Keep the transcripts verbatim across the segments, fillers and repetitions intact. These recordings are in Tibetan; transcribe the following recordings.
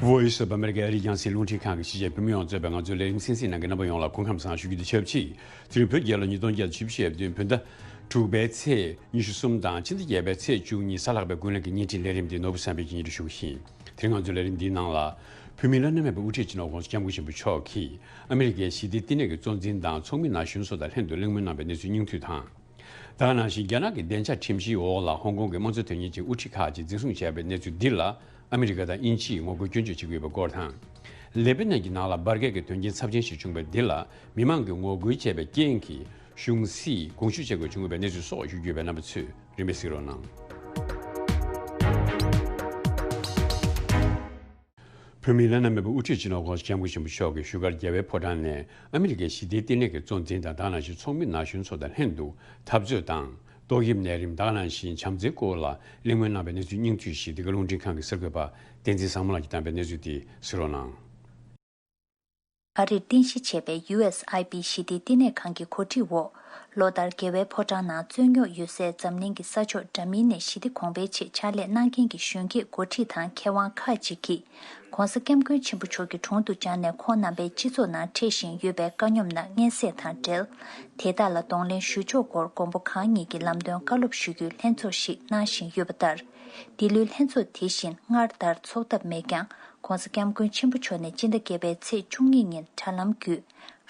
Voice of America ཨ་རིའི་རྒྱང་སྲིང་རླུང་འཕྲིན་ཁང་གི་གཞིས་བྱེས་བོད་མི་ཡོངས་གཙོས་པའི་ང་ཚོའི་ལས་རིམ་གསན་གཟིགས་གནང་མཁན་རྣམ་པ་ཡོངས་ལ་སྐུ་ཁམས་བཟང་ཞུ་རྒྱུ་དང་ཆབས་ཅིག་དེ་རིང་བོད་རྒྱལ་ལོ་ཉིས་སྟོང་བརྒྱ་དང་བཞི་བཅུ་ཞེ་བདུན་བོད་ཟླ་དྲུག་པའི་ཚེས་ཉི་ཤུ་གསུམ་དང་ཕྱི་ཟླ་བརྒྱད་པའི་ཚེས་བཅུ་གཉིས་གཟའ་ལྷག་པའི་དགུན་ལས་ཀྱི་བརྙན་འཕྲིན་ལས་རིམ་འདི་ནོར་བུ་བསམ་འཕེལ་གྱིས་སྙན་སྒྲོན་ཞུ་གི་ཡིན། དེ་རིང་ང་ཚོའི་ལས་རིམ་འདིའི་ནང་ལ། བོད་མིའི་བླ་ན་མེད་པའི་དབུ་ཁྲིད་སྤྱི་ནོར་༸གོང་ས་༸སྐྱབས་མགོན་ཆེན་པོ་མཆོག་གིས་ཨ་མི་རི་ཀའི་ཞི་བདེའི་བསྟི་གནས་ཀྱི་གཙོ་འཛིན་དང་ཚོགས་མི་ན་གཞོན་སོགས་དང་ལྷན་དུ་གླེང་མོལ་གནང་བའི་གནས་ཚུལ་སྙིང་བསྡུས་དང་། ད་ག་ནང་བཞིན་རྒྱ་ནག་གི་བདེ་འཇགས་ཁྲིམས་གཞིའི་འོག་ལ་ཧོང་ཀོང་གི་དམངས་གཙོ་དོན་གཉེར་ཅན་དབུ་ཁྲིད་ཁག་ཅིག་འཛིན་བཟུང་བྱས་པའི་གནས་ཚུལ་འདི་ལ་ཨ་མི་རི་ཀ་དང་དབྱིན་ཇིས་ངོ་རྒོལ་སྐྱོན་བརྗོད་བྱེད་ཀྱི་ཡོད་པའི་སྐོར་དང་། ལེ་པི་ནན་གྱི་ནང་ལ་འབར་གས་ཀྱི་དོན་རྐྱེན་ཚབས་ཆེན་ཞིག་བྱུང་བའི་འདི་ལ་མི་མང་གིས་ངོ་རྒོལ་བྱས་པའི་རྐྱེན་གྱིས་གཞུང་སྲིད་དགོངས་ཞུ་བྱེད་དགོས་བྱུང་བའི་གནས་ཚུལ་སོགས་ཞུ་རྒྱུ་ཡོད་པའི་རྣམ་པ་ཚོས་རིམ་པས་གཟིགས་རོགས་གནང་། བོད་མིའི་བླ་ན་མེད་པའི་དབུ་ཁྲིད་སྤྱི་ནོར་༸གོང་ས་༸སྐྱབས་མགོན་ཆེན་པོ་མཆོག་གིས་བཞུགས་སྒར་རྒྱལ་བའི་ཕོ་བྲང་ནས་ཨ་མི་རི་ཀའི་ཞི་བདེའི་བསྟི་གནས་ཀྱི་གཙོ་འཛིན་དང་ད་ག་ནང་བཞིན་ཚོགས་མི་ན་གཞོན་ཚོ་དང་ལྷན་དུ་འཐབ་རྩོད་དང་ཏོག་དབྱིབས་ནད་རིམས་ད་ག་ནང་བཞིན་བྱམས་བརྩེའི་སྐོར་ལ་གླེང་མོལ་གནང་བའི་གནས་ཚུལ་སྙིང་བསྡུས་ཤིག་འདི་ག་རླུང་འཕྲིན་ཁང་གི་གསར་འགོད་པ་བསྟན་འཛིན་བཟང་མོ་ལགས་ཀྱིས་བཏང་པའི་གནས་ཚུལ་དེ་གཟིགས་རོགས་གནང་། ཨ་རིར་རྟེན་གཞི་བྱས་པའི་ཡུ་ཨེས་ཨའི་པི་ཞི་བདེའི་བསྟི་གནས་ཁང་གི་གོ་སྒྲིག་འོག་ལོ་ལྟར་རྒྱལ་བའི་ཕོ་བྲང་ནང་རྩོད་རྙོག་ཡོད་སའི་འཛམ་གླིང་གི་ས་ཕྱོགས་འདྲ་མིན་ནས་ཞི་བདེ་གོང་འཕེལ་ཆེད་ཕྱག་ལས་གནང་མཁན་གྱི་གཞོན་སྐྱེས་འགོ་ཁྲིད་དང་མཁས་དབང་ཁག་ཅིག་གིས། ༸གོང་ས་༸སྐྱབས་མགོན་ཆེན་པོ་མཆོག་གི་དྲུང་དུ་བཅར་ནས་ཁོང་རྣམ་པའི་སྤྱི་ཚོགས་ནང་འཕྲད་བཞིན་ཡོད་པའི་དཀའ་རྙོག་རྣམས་སྙན་སེང་དང་འབྲེལ། དེ་དག་ལ་གདོང་ལེན་ཞུ་ཕྱོགས་སྐོར་མགོན་པོ་གང་ཉིད་ཀྱི་ལམ་སྟོན་བཀའ་སློབ་ཞུ་རྒྱུའི་ལྷན་ཚོགས་ཤིག་གནང་བཞིན་ཡོད་པ་ལྟར། འདི་ལོའི་ལྷན་ཚོགས་དེ་བཞིན་སྔར་ལྟར་ཚོགས་ཐབས་མེད་ཀྱང་༸གོང་ས་༸སྐྱབས་མགོན་ཆེན་པོ་མཆོག་ནས་སྤྱི་ཟླ་བརྒྱད་པའི་ཚེས་བཅུ་གཉིས་ཉིན་དྲ་ལམ་བརྒྱུད་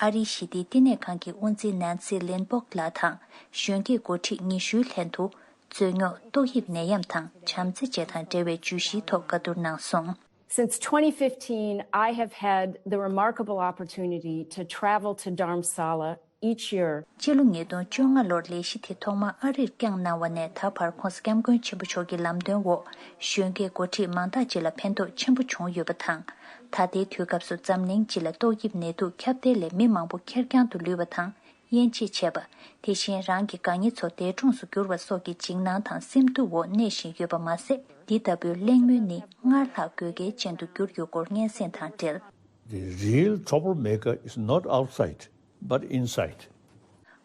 ཨ་རིའི་ཞི་བདེའི་བསྟི་གནས་ཁང་གི་དབུ་འཛིན་ནན་སི་ལིན་སྦོག་ལགས་དང་གཞོན་སྐྱེས་འགོ་ཁྲིད་ཉི་ཤུའི་ལྷན་དུ་རྩོད་རྙོག་ཏོག་དབྱིབས་ནད་ཡམས་དང་བྱམས་བརྩེ་བཅས་དང་འབྲེལ་བའི་བརྗོད་གཞིའི་ཐོག་བཀའ་བསྡུར་གནང་སོང་། Since twenty fifteen, I have had the remarkable opportunity to travel to Dharamsala each year. སྤྱི་ལོ་ཉིས་སྟོང་བཅོ་ལྔ་ལོར་ལས་གཞི་དེ་ཐོག་མར་ཨ་རིར་བསྐྱངས་གནང་བ་ནས་ད་བར་༸གོང་ས་༸སྐྱབས་མགོན་ཆེན་པོ་མཆོག་གི་ལམ་སྟོན་འོག་གཞོན་སྐྱེས་འགོ་ཁྲིད་མང་དག་ཅིག་ལ་ཕན་ཐོགས་ཆེན་པོ་བྱུང་ཡོད་པ་དང་། ད་ལྟའི་དུས་སྐབས་སུ་འཛམ་གླིང་སྤྱི་ལ་ཏོག་དབྱིབས་ནད་དུག་ཁྱབ་གདལ་ལས་མི་མང་པོ་ཁེར་རྐྱང་དུ་ལུས་པ་དང་། དབྱེ་འབྱེད་བྱས་པ། དེ་བཞིན་རང་གི་དགའ་ཉེ་ཚོ་འདས་གྲོངས་སུ་གྱུར་བ་སོགས་ཀྱི་འཇིགས་སྣང་དང་སེམས་སྡུག་འོག་གནས་བཞིན་ཡོད་པ་མ་ཟད། འདི་ལྟ་བུའི་གླེང་མོལ་ནི་སྔར་ལྷག་དགོས་གལ་ཅན་དུ་གྱུར་ཡོད་སྐོར་སྙན་སེང་དང་འབྲེལ། The real troublemaker is not outside, but inside.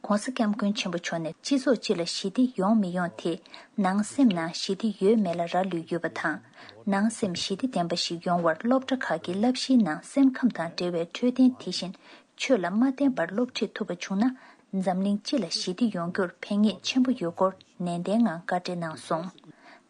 ༸གོང་ས་༸སྐྱབས་མགོན་ཆེན་པོ་མཆོག་ནས་སྤྱི་ཚོགས་སྤྱི་ལ་ཞི་བདེ་ཡོང་མི་ཡོང་དེ་ནང་སེམས་ནང་ཞི་བདེ་ཡོད་མེད་ལ་རག་ལུས་ཡོད་པ་དང་། ནང་སེམས་ཞི་བདེ་ལྡན་པ་ཞིག་ཡོང་བར་སློབ་གྲྭ་ཁག་གི་བསླབ་གཞིའི་ནང་སེམས་ཁམས་དང་འབྲེལ་བའི་འཕྲོད་བསྟེན་དེ་བཞིན། ཆོས་ལ་མ་བརྟེན་པར་སློབ་ཁྲིད་ཐུབ་པ་བྱུང་ན། འཛམ་གླིང་སྤྱི་ལ་ཞི་བདེ་ཡོང་རྒྱུར་ཕན་ངེས་ཆེན་པོ་ཡོད་སྐོར་ནན་ཏན་ངང་བཀའ་འདྲི་གནང་སོང་།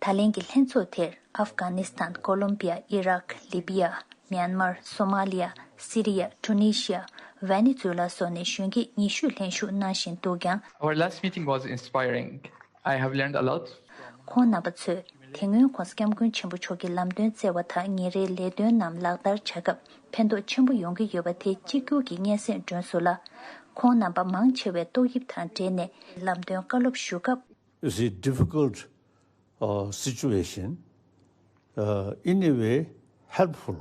ད་ལན་གྱི་ལྷན་ཚོགས་དེར་ཨབ་གྷ་ནི་སི་ཐན། ཀོ་ལོམ་བི་ཡ། ཨི་རག། ལི་བི་ཡ། མྱན་མར། སོ་མ་ལི་ཡ། སི་རི་ཡ། ཀྲུ་ནི་ཤི་ཡ། ཝེ་ནེ་ཛུ་ལ་སོགས་ནས་གཞོན་སྐྱེས་ཉི་ཤུས་ལྷན་ཞུགས་གནང་བཞིན་འདུག་ཀྱང་། Our last meeting was inspiring. I have learned a lot. ཁོང་རྣམ་པ་ཚོས་དེ་སྔོན་༸གོང་ས་༸སྐྱབས་མགོན་ཆེན་པོ་མཆོག་གི་ལམ་སྟོན་བསྩལ་བ་དང་ཉིན་རེའི་ལས་དོན་རྣམས་ལག་བསྟར་བྱ་སྐབས་ཕན་ཐོགས་ཆེན་པོ་ཡོང་གི་ཡོད་པ་དེ་གཅིག་གྱུར་གྱིས་སྙན་སེང་བསྒྲོན་སོང་ལ། ཁོང་རྣམ་པ་མང་ཆེ་བས་ཏོག་དབྱིབས་དང་འབྲེལ་ནས་ལམ་སྟོན་བཀའ་སློབ་ཞུ་སྐབས། It's a difficult, uh, situation, uh, in a way helpful.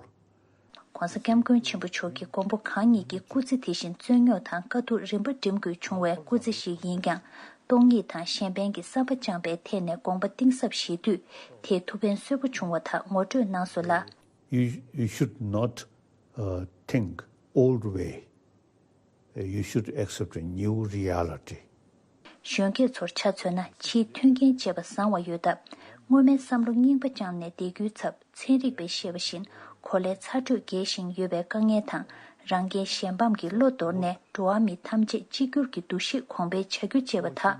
༸གོང་ས་༸སྐྱབས་མགོན་ཆེན་པོ་མཆོག་གིས་མགོན་པོ་གང་ཉིད་ཀྱི་སྐུ་ཚེ་དེ་བཞིན་རྩོད་རྙོག་དང་དཀའ་སྡུག་རིམ་པ་འགྲིམ་དགོས་བྱུང་བའི་སྐུ་ཚེ་ཞིག་ཡིན་ཀྱང་། སྟོང་ཉིད་དང་གཞན་ཕན་གྱི་བསམ་པ་བཅངས་པའི་ཐད་ནས་དགོངས་པ་གཏིང་ཟབ་བཞེས་དུས་དེ་ཐུགས་ཕན་གསོས་པོ་བྱུང་བ་དག་ངོ་སྤྲོད་གནང་སོང་ལ། You, you should not, uh, think old way. You should accept a new reality. གཞོན་སྐྱེས་ཚོར་ཆ་མཚོན་ན་ཕྱིའི་མཐུན་རྐྱེན་བཅས་པ་བཟང་བ་ཡོད་སྟབས། སྔོན་མའི་བསམ་བློ་རྙིང་པ་བཅངས་ནས་བསྡད་རྒྱུའི་ཚབ། ཚན་རིག་པས་བཤད་པ་བཞིན་གོ་ལའི་ཚ་དྲོད་རྒྱས་ཤིང་ཡོད་པའི་དཀའ་ངལ་དང་། རང་རྒྱལ་གཞན་ཕམ་གྱི་བློ་དོར་ནས་འགྲོ་བ་མི་ཐམས་ཅད་གཅིག་གྱུར་གྱི་འདུ་ཤེས་གོང་འཕེལ་བྱ་རྒྱུ་བཅས་པ་དག་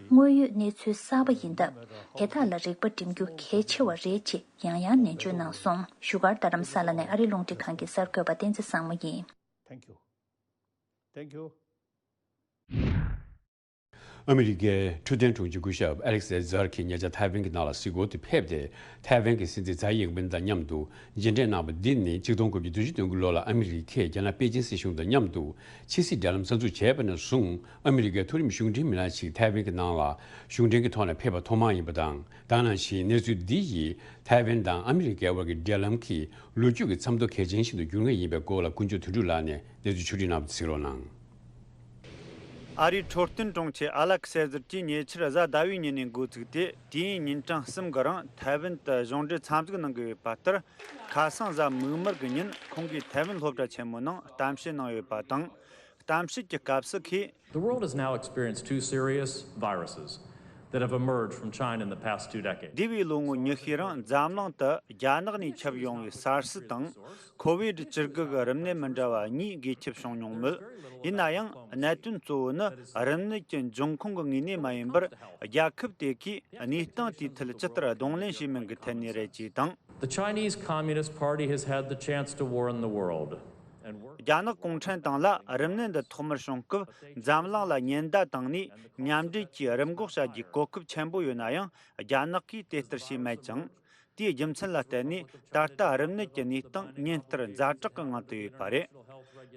དངོས་ཡོད་གནས་ཚུལ་གསར་པ་ཡིན་སྟབས། དེ་དག་ལ་རིག་པ་སྒྲིམ་རྒྱུ་གལ་ཆེ་བ་རེད་ཅེས་ཡང་ཡང་ནན་བརྗོད་གནང་སོང་། བཞུགས་སྒར་རྡ་རམ་ས་ལ་ནས་ཨ་རིའི་རླུང་འཕྲིན་ཁང་གི་གསར་འགོད་པ་བསྟན་འཛིན་བཟང་མོ་ཡིན། Thank you. Thank you. ཨ་མི་རི་ཀའི་འཕྲོད་བསྟེན་དྲུང་ཆེ་སྐུ་ཞབས་ཨ་ལེག་སེ་ཛར་གྱིས་ཉེ་ཆར་ཐའེ་ཝན་གྱི་ནང་ལ་གཟིགས་སྐོར་དུ་ཕེབས་ཏེ། ཐའེ་ཝན་གྱི་སྲིད་འཛིན་ཛའི་ཡིང་ཝེན་དང་མཉམ་དུ་མཇལ་འཕྲད་གནང་བ་འདི་ནི་ཆིག་སྟོང་དགུ་བརྒྱ་བདུན་ཅུ་དོན་དགུ་ལོ་ལ་ཨ་མི་རི་ཀས་རྒྱ་ནག་པེ་ཅིན་སྲིད་གཞུང་དང་མཉམ་དུ་ཕྱི་སྲིད་འབྲེལ་ལམ་གསར་འཛུགས་བྱས་པ་ནས་བཟུང་ཨ་མི་རི་ཀའི་མཐོ་རིམ་གཞུང་འབྲེལ་མི་སྣ་ཞིག་ཐའེ་ཝན་གྱི་ནང་ལ་གཞུང་འབྲེལ་གྱི་ཐོག་ནས་ཕེབས་པ་ཐོག་མ་ཡིན་པ་དང་། ད་ག་ནང་བཞིན་གནས་ཚུལ་འདི་ཡིས་ཐའེ་ཝན་དང་ཨ་མི་རི་ཀའི་དབར་གྱི་འབྲེལ་ལམ་གྱི་ལོ་རྒྱུས་ཀྱི་མཚམས་ཐོ་གལ་ཆེན་ཞིག་ཏུ་འགྱུར་ངེས་ཡིན་པའི་སྐོར་ལ་ཀུན་སྤྱོད་དོན་གྲུབ་ལགས་ནས་གནས་ཚུལ་ཕྱོགས་སྒྲིག་གནང་བ་གཟིགས་རོགས་གནང་། ཨ་རིའི་འཕྲོད་བསྟེན་དྲུང་ཆེ་ཨ་ལེག་སེ་ཛར་གྱིས་ཉེ་ཆར་གཟའ་ཟླ་བའི་ཉིན་ནས་འགོ་བཙུགས་ཏེ། དུས་ཡུན་ཉིན་གྲངས་གསུམ་གྱི་རིང་ཐའེ་ཝན་དུ་གཞུང་འབྲེལ་འཚམས་གཟིགས་གནང་གི་ཡོད་པ་ལྟར། ཁ་སང་གཟའ་མིག་དམར་གྱི་ཉིན་ཁོང་གིས་ཐའེ་ཝན་སློབ་གྲྭ་ཆེན་མོའི་ནང་གཏམ་བཤད་གནང་ཡོད་པ་དང་། གཏམ་བཤད་ཀྱི་སྐབས་སུ་ཁོས། The world has now experienced two serious viruses. that have emerged from China in the past two decades. འདས་པའི་ལོ་ངོ་ཉི་ཤུའི་རིང་འཛམ་གླིང་དུ་རྒྱ་ནག་ནས་ཁྱབ་ཡོང་བའི་སར་སི་དང་ཁོ་བིད་བཅུ་དགུ་གི་རིམས་ནད་མི་འདྲ་བ་གཉིས་འགོས་ཁྱབ་བྱུང་མྱོང་མོད། ཡིན་ན་ཡང་གནད་དོན་གཙོ་བོ་ནི་རིམས་ནད་ཀྱི་འབྱུང་ཁུངས་ཀྱི་ངོས་ནས་མ་ཡིན་པར། རྒྱལ་ཁབ་དེ་གས་གནས་སྟངས་དེའི་ཐད་ཇི་ལྟར་གདོང་ལེན་བྱས་མིན་གྱི་ཐད་ནས་རེད་ཅེས་དང་། The Chinese Communist Party has had the chance to warn the world. And we're རྒྱ་ནག་གུང་ཁྲན་ཏང་ལ་རིམས་ནད་འདི་ཐོག་མར་བྱུང་སྐབས་འཛམ་གླིང་ལ་ཉེན་བརྡ་བཏང་ནས་མཉམ་འབྲེལ་གྱིས་རིམས་འགོག་བྱ་རྒྱུའི་གོ་སྐབས་ཆེན་པོ་ཡོད་ན་ཡང་རྒྱ་ནག་གིས་དེ་ལྟར་བྱས་མེད་ཅིང་། དེའི་རྒྱུ་མཚན་ལ་བརྟེན་ནས་ད་ལྟ་རིམས་ནད་ཀྱི་གནས་སྟངས་ཉིན་ལྟར་ཛ་དྲག་གི་ངང་དུ་ཡོད་པ་རེད།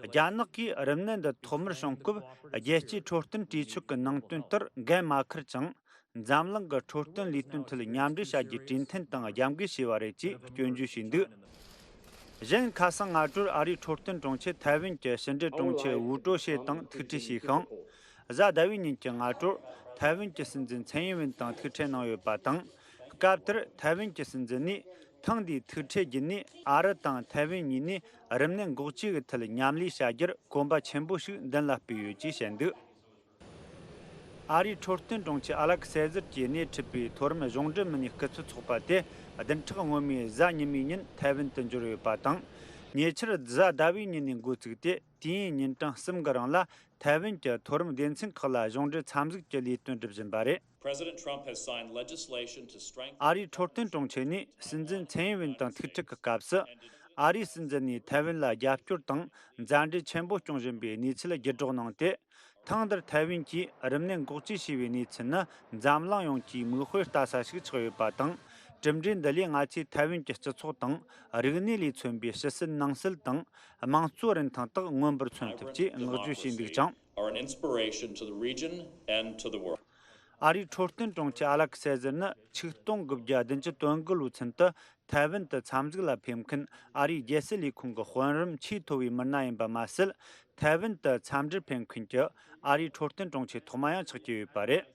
རྒྱ་ནག་གིས་རིམས་ནད་འདི་ཐོག་མར་བྱུང་སྐབས་རྒྱལ་སྤྱིའི་འཕྲོད་བསྟེན་གྲོས་ཆོད་ཀྱི་ནང་དོན་ལྟར་འགན་མ་འཁུར་ཅིང་། འཛམ་གླིང་གི་འཕྲོད་བསྟེན་ལས་དོན་ཐད་མཉམ་འབྲེལ་བྱ་རྒྱུའི་གྲོས་མཐུན་དང་རྒྱབ་འགལ་བྱས་པ་རེད་ཅེས་སྐྱོན་བརྗོད་བྱས་འདུག་གཞན་ཁ་སང་སྔ་དྲོར་ཨ་རིའི་འཕྲོད་བསྟེན་དྲུང་ཆེ་ཐའེ་ཝན་གྱི་ཕྱི་འབྲེལ་དྲུང་ཆེ་ཝུའུ་ཀྲོ་ཤེ་དང་ཐུག་འཕྲད་བྱས་ཤིང་། གཟའ་ཟླ་བའི་ཉིན་གྱི་སྔ་དྲོར་ཐའེ་ཝན་གྱི་སྲིད་འཛིན་ཚན་ཡིན་ཝིན་དང་ཐུག་འཕྲད་གནང་ཡོད་པ་དང་། སྐབས་དེར་ཐའེ་ཝན་གྱི་སྲིད་འཛིན་ནས་ཐེངས་འདིའི་ཐུག་འཕྲད་བརྒྱུད་ནས་ཨ་རི་དང་ཐའེ་ཝན་གཉིས་ནས་རིམས་ནད་འགོག་བཅོས་ཀྱི་ཐད་མཉམ་ལས་བྱ་རྒྱུར་གོམ་པ་ཆེན་པོ་ཞིག་མདུན་ལ་སྤོས་ཡོད་ཅེས་བཤད་འདུག་ཨ་རིའི་འཕྲོད་བསྟེན་དྲུང་ཆེ་ཨ་ལེག་སེ་ཟེར་གྱིས་སྣེ་ཁྲིད་པའི་མཐོ་རིམ་གཞུང་འབྲེལ་མི་སྣའི་སྐུ་ཚབ་ཚོགས་པ་དེ་བདུན་ཕྲག་སྔོན་མའི་གཟའ་ཉི་མའི་ཉིན་ཐའེ་ཝན་དུ་འབྱོར་ཡོད་པ་དང་། ཉེ་ཆར་གཟའ་ཟླ་བའི་ཉིན་ནས་འགོ་བཙུགས་ཏེ་དུས་ཡུན་ཉིན་གྲངས་གསུམ་གྱི་རིང་ལ་ཐའེ་ཝན་གྱི་མཐོ་རིམ་སྡེ་ཚན་ཁག་ལ་གཞུང་འབྲེལ་འཚམས་གཟིགས་ཀྱི་ལས་དོན་སྒྲུབ་བཞིན་པ་རེད། President Trump has signed legislation to strengthen ཨ་རིའི་འཕྲོད་བསྟེན་དྲུང་ཆེ་ནས་སྲིད་འཛིན་ཚན་ཡིན་ཝིན་དང་ཐུག་འཕྲད་ཀྱི་སྐབས་སུ། ཨ་རིའི་སྲིད་འཛིན་ནས་ཐའེ་ཝན་ལ་རྒྱབ་སྐྱོར་དང་མཛའ་འབྲེལ་ཆེན་པོ་སྐྱོང་བཞིན་པའི་གནས་ཚུལ་བརྒྱུད་སྒྲོག་གནང་སྟེ། ཐེངས་འདིར་ཐའེ་ཝན་གྱིས་རིམས་ནད་འགོག་བཅོས་བྱས་པའི་གནས་ཚུལ་ནི་འཛམ་གླིང་ཡོངས་ཀྱི་མིག་དཔེ་ལྟ་ས་ཞིག་ཆགས་ཡོད་པ་དང་། གྲུབ་འབྲས་འདི་ལས་ང་ཚོས་ཐའེ་ཝན་གྱི་སྤྱི་ཚོགས་དང་རིག་གནས་ལས་མཚོན་པའི་ཕྱི་སྲིད་ནང་སྲིད་དང་དམངས་གཙོའི་རིན་ཐང་དག་མངོན་པར་མཚོན་ཐུབ་ཅེས་བསྔགས་བརྗོད་བྱས་འདུག་ཅིང་། Are an inspiration to the region and to the world. ཨ་རིའི་འཕྲོད་བསྟེན་དྲུང་ཆེ་ཨ་ལེག་སེ་ཟེར་ནི་ཆིག་སྟོང་དགུ་བརྒྱ་བདུན་ཅུ་དོན་དགུ་ལོའི་ཚུན་དུ་ཐའེ་ཝན་དུ་འཚམས་གཟིགས་ལ་ཕེབས་མཁན་ཨ་རིའི་རྒྱལ་སྲིད་ལས་ཁུངས་ཀྱི་དཔོན་རིགས་ཆེས་མཐོ་བའི་མི་སྣ་ཡིན་པ་མ་ཟད། ཐའེ་ཝན་དུ་འཚམས་འདྲིར་ཕེབས་མཁན་གྱི་ཨ་རིའི་འཕྲོད་བསྟེན་དྲུང་ཆེ་ཐོག་མ་ཡང་ཆགས་ཀྱི་ཡོད་པ་རེད།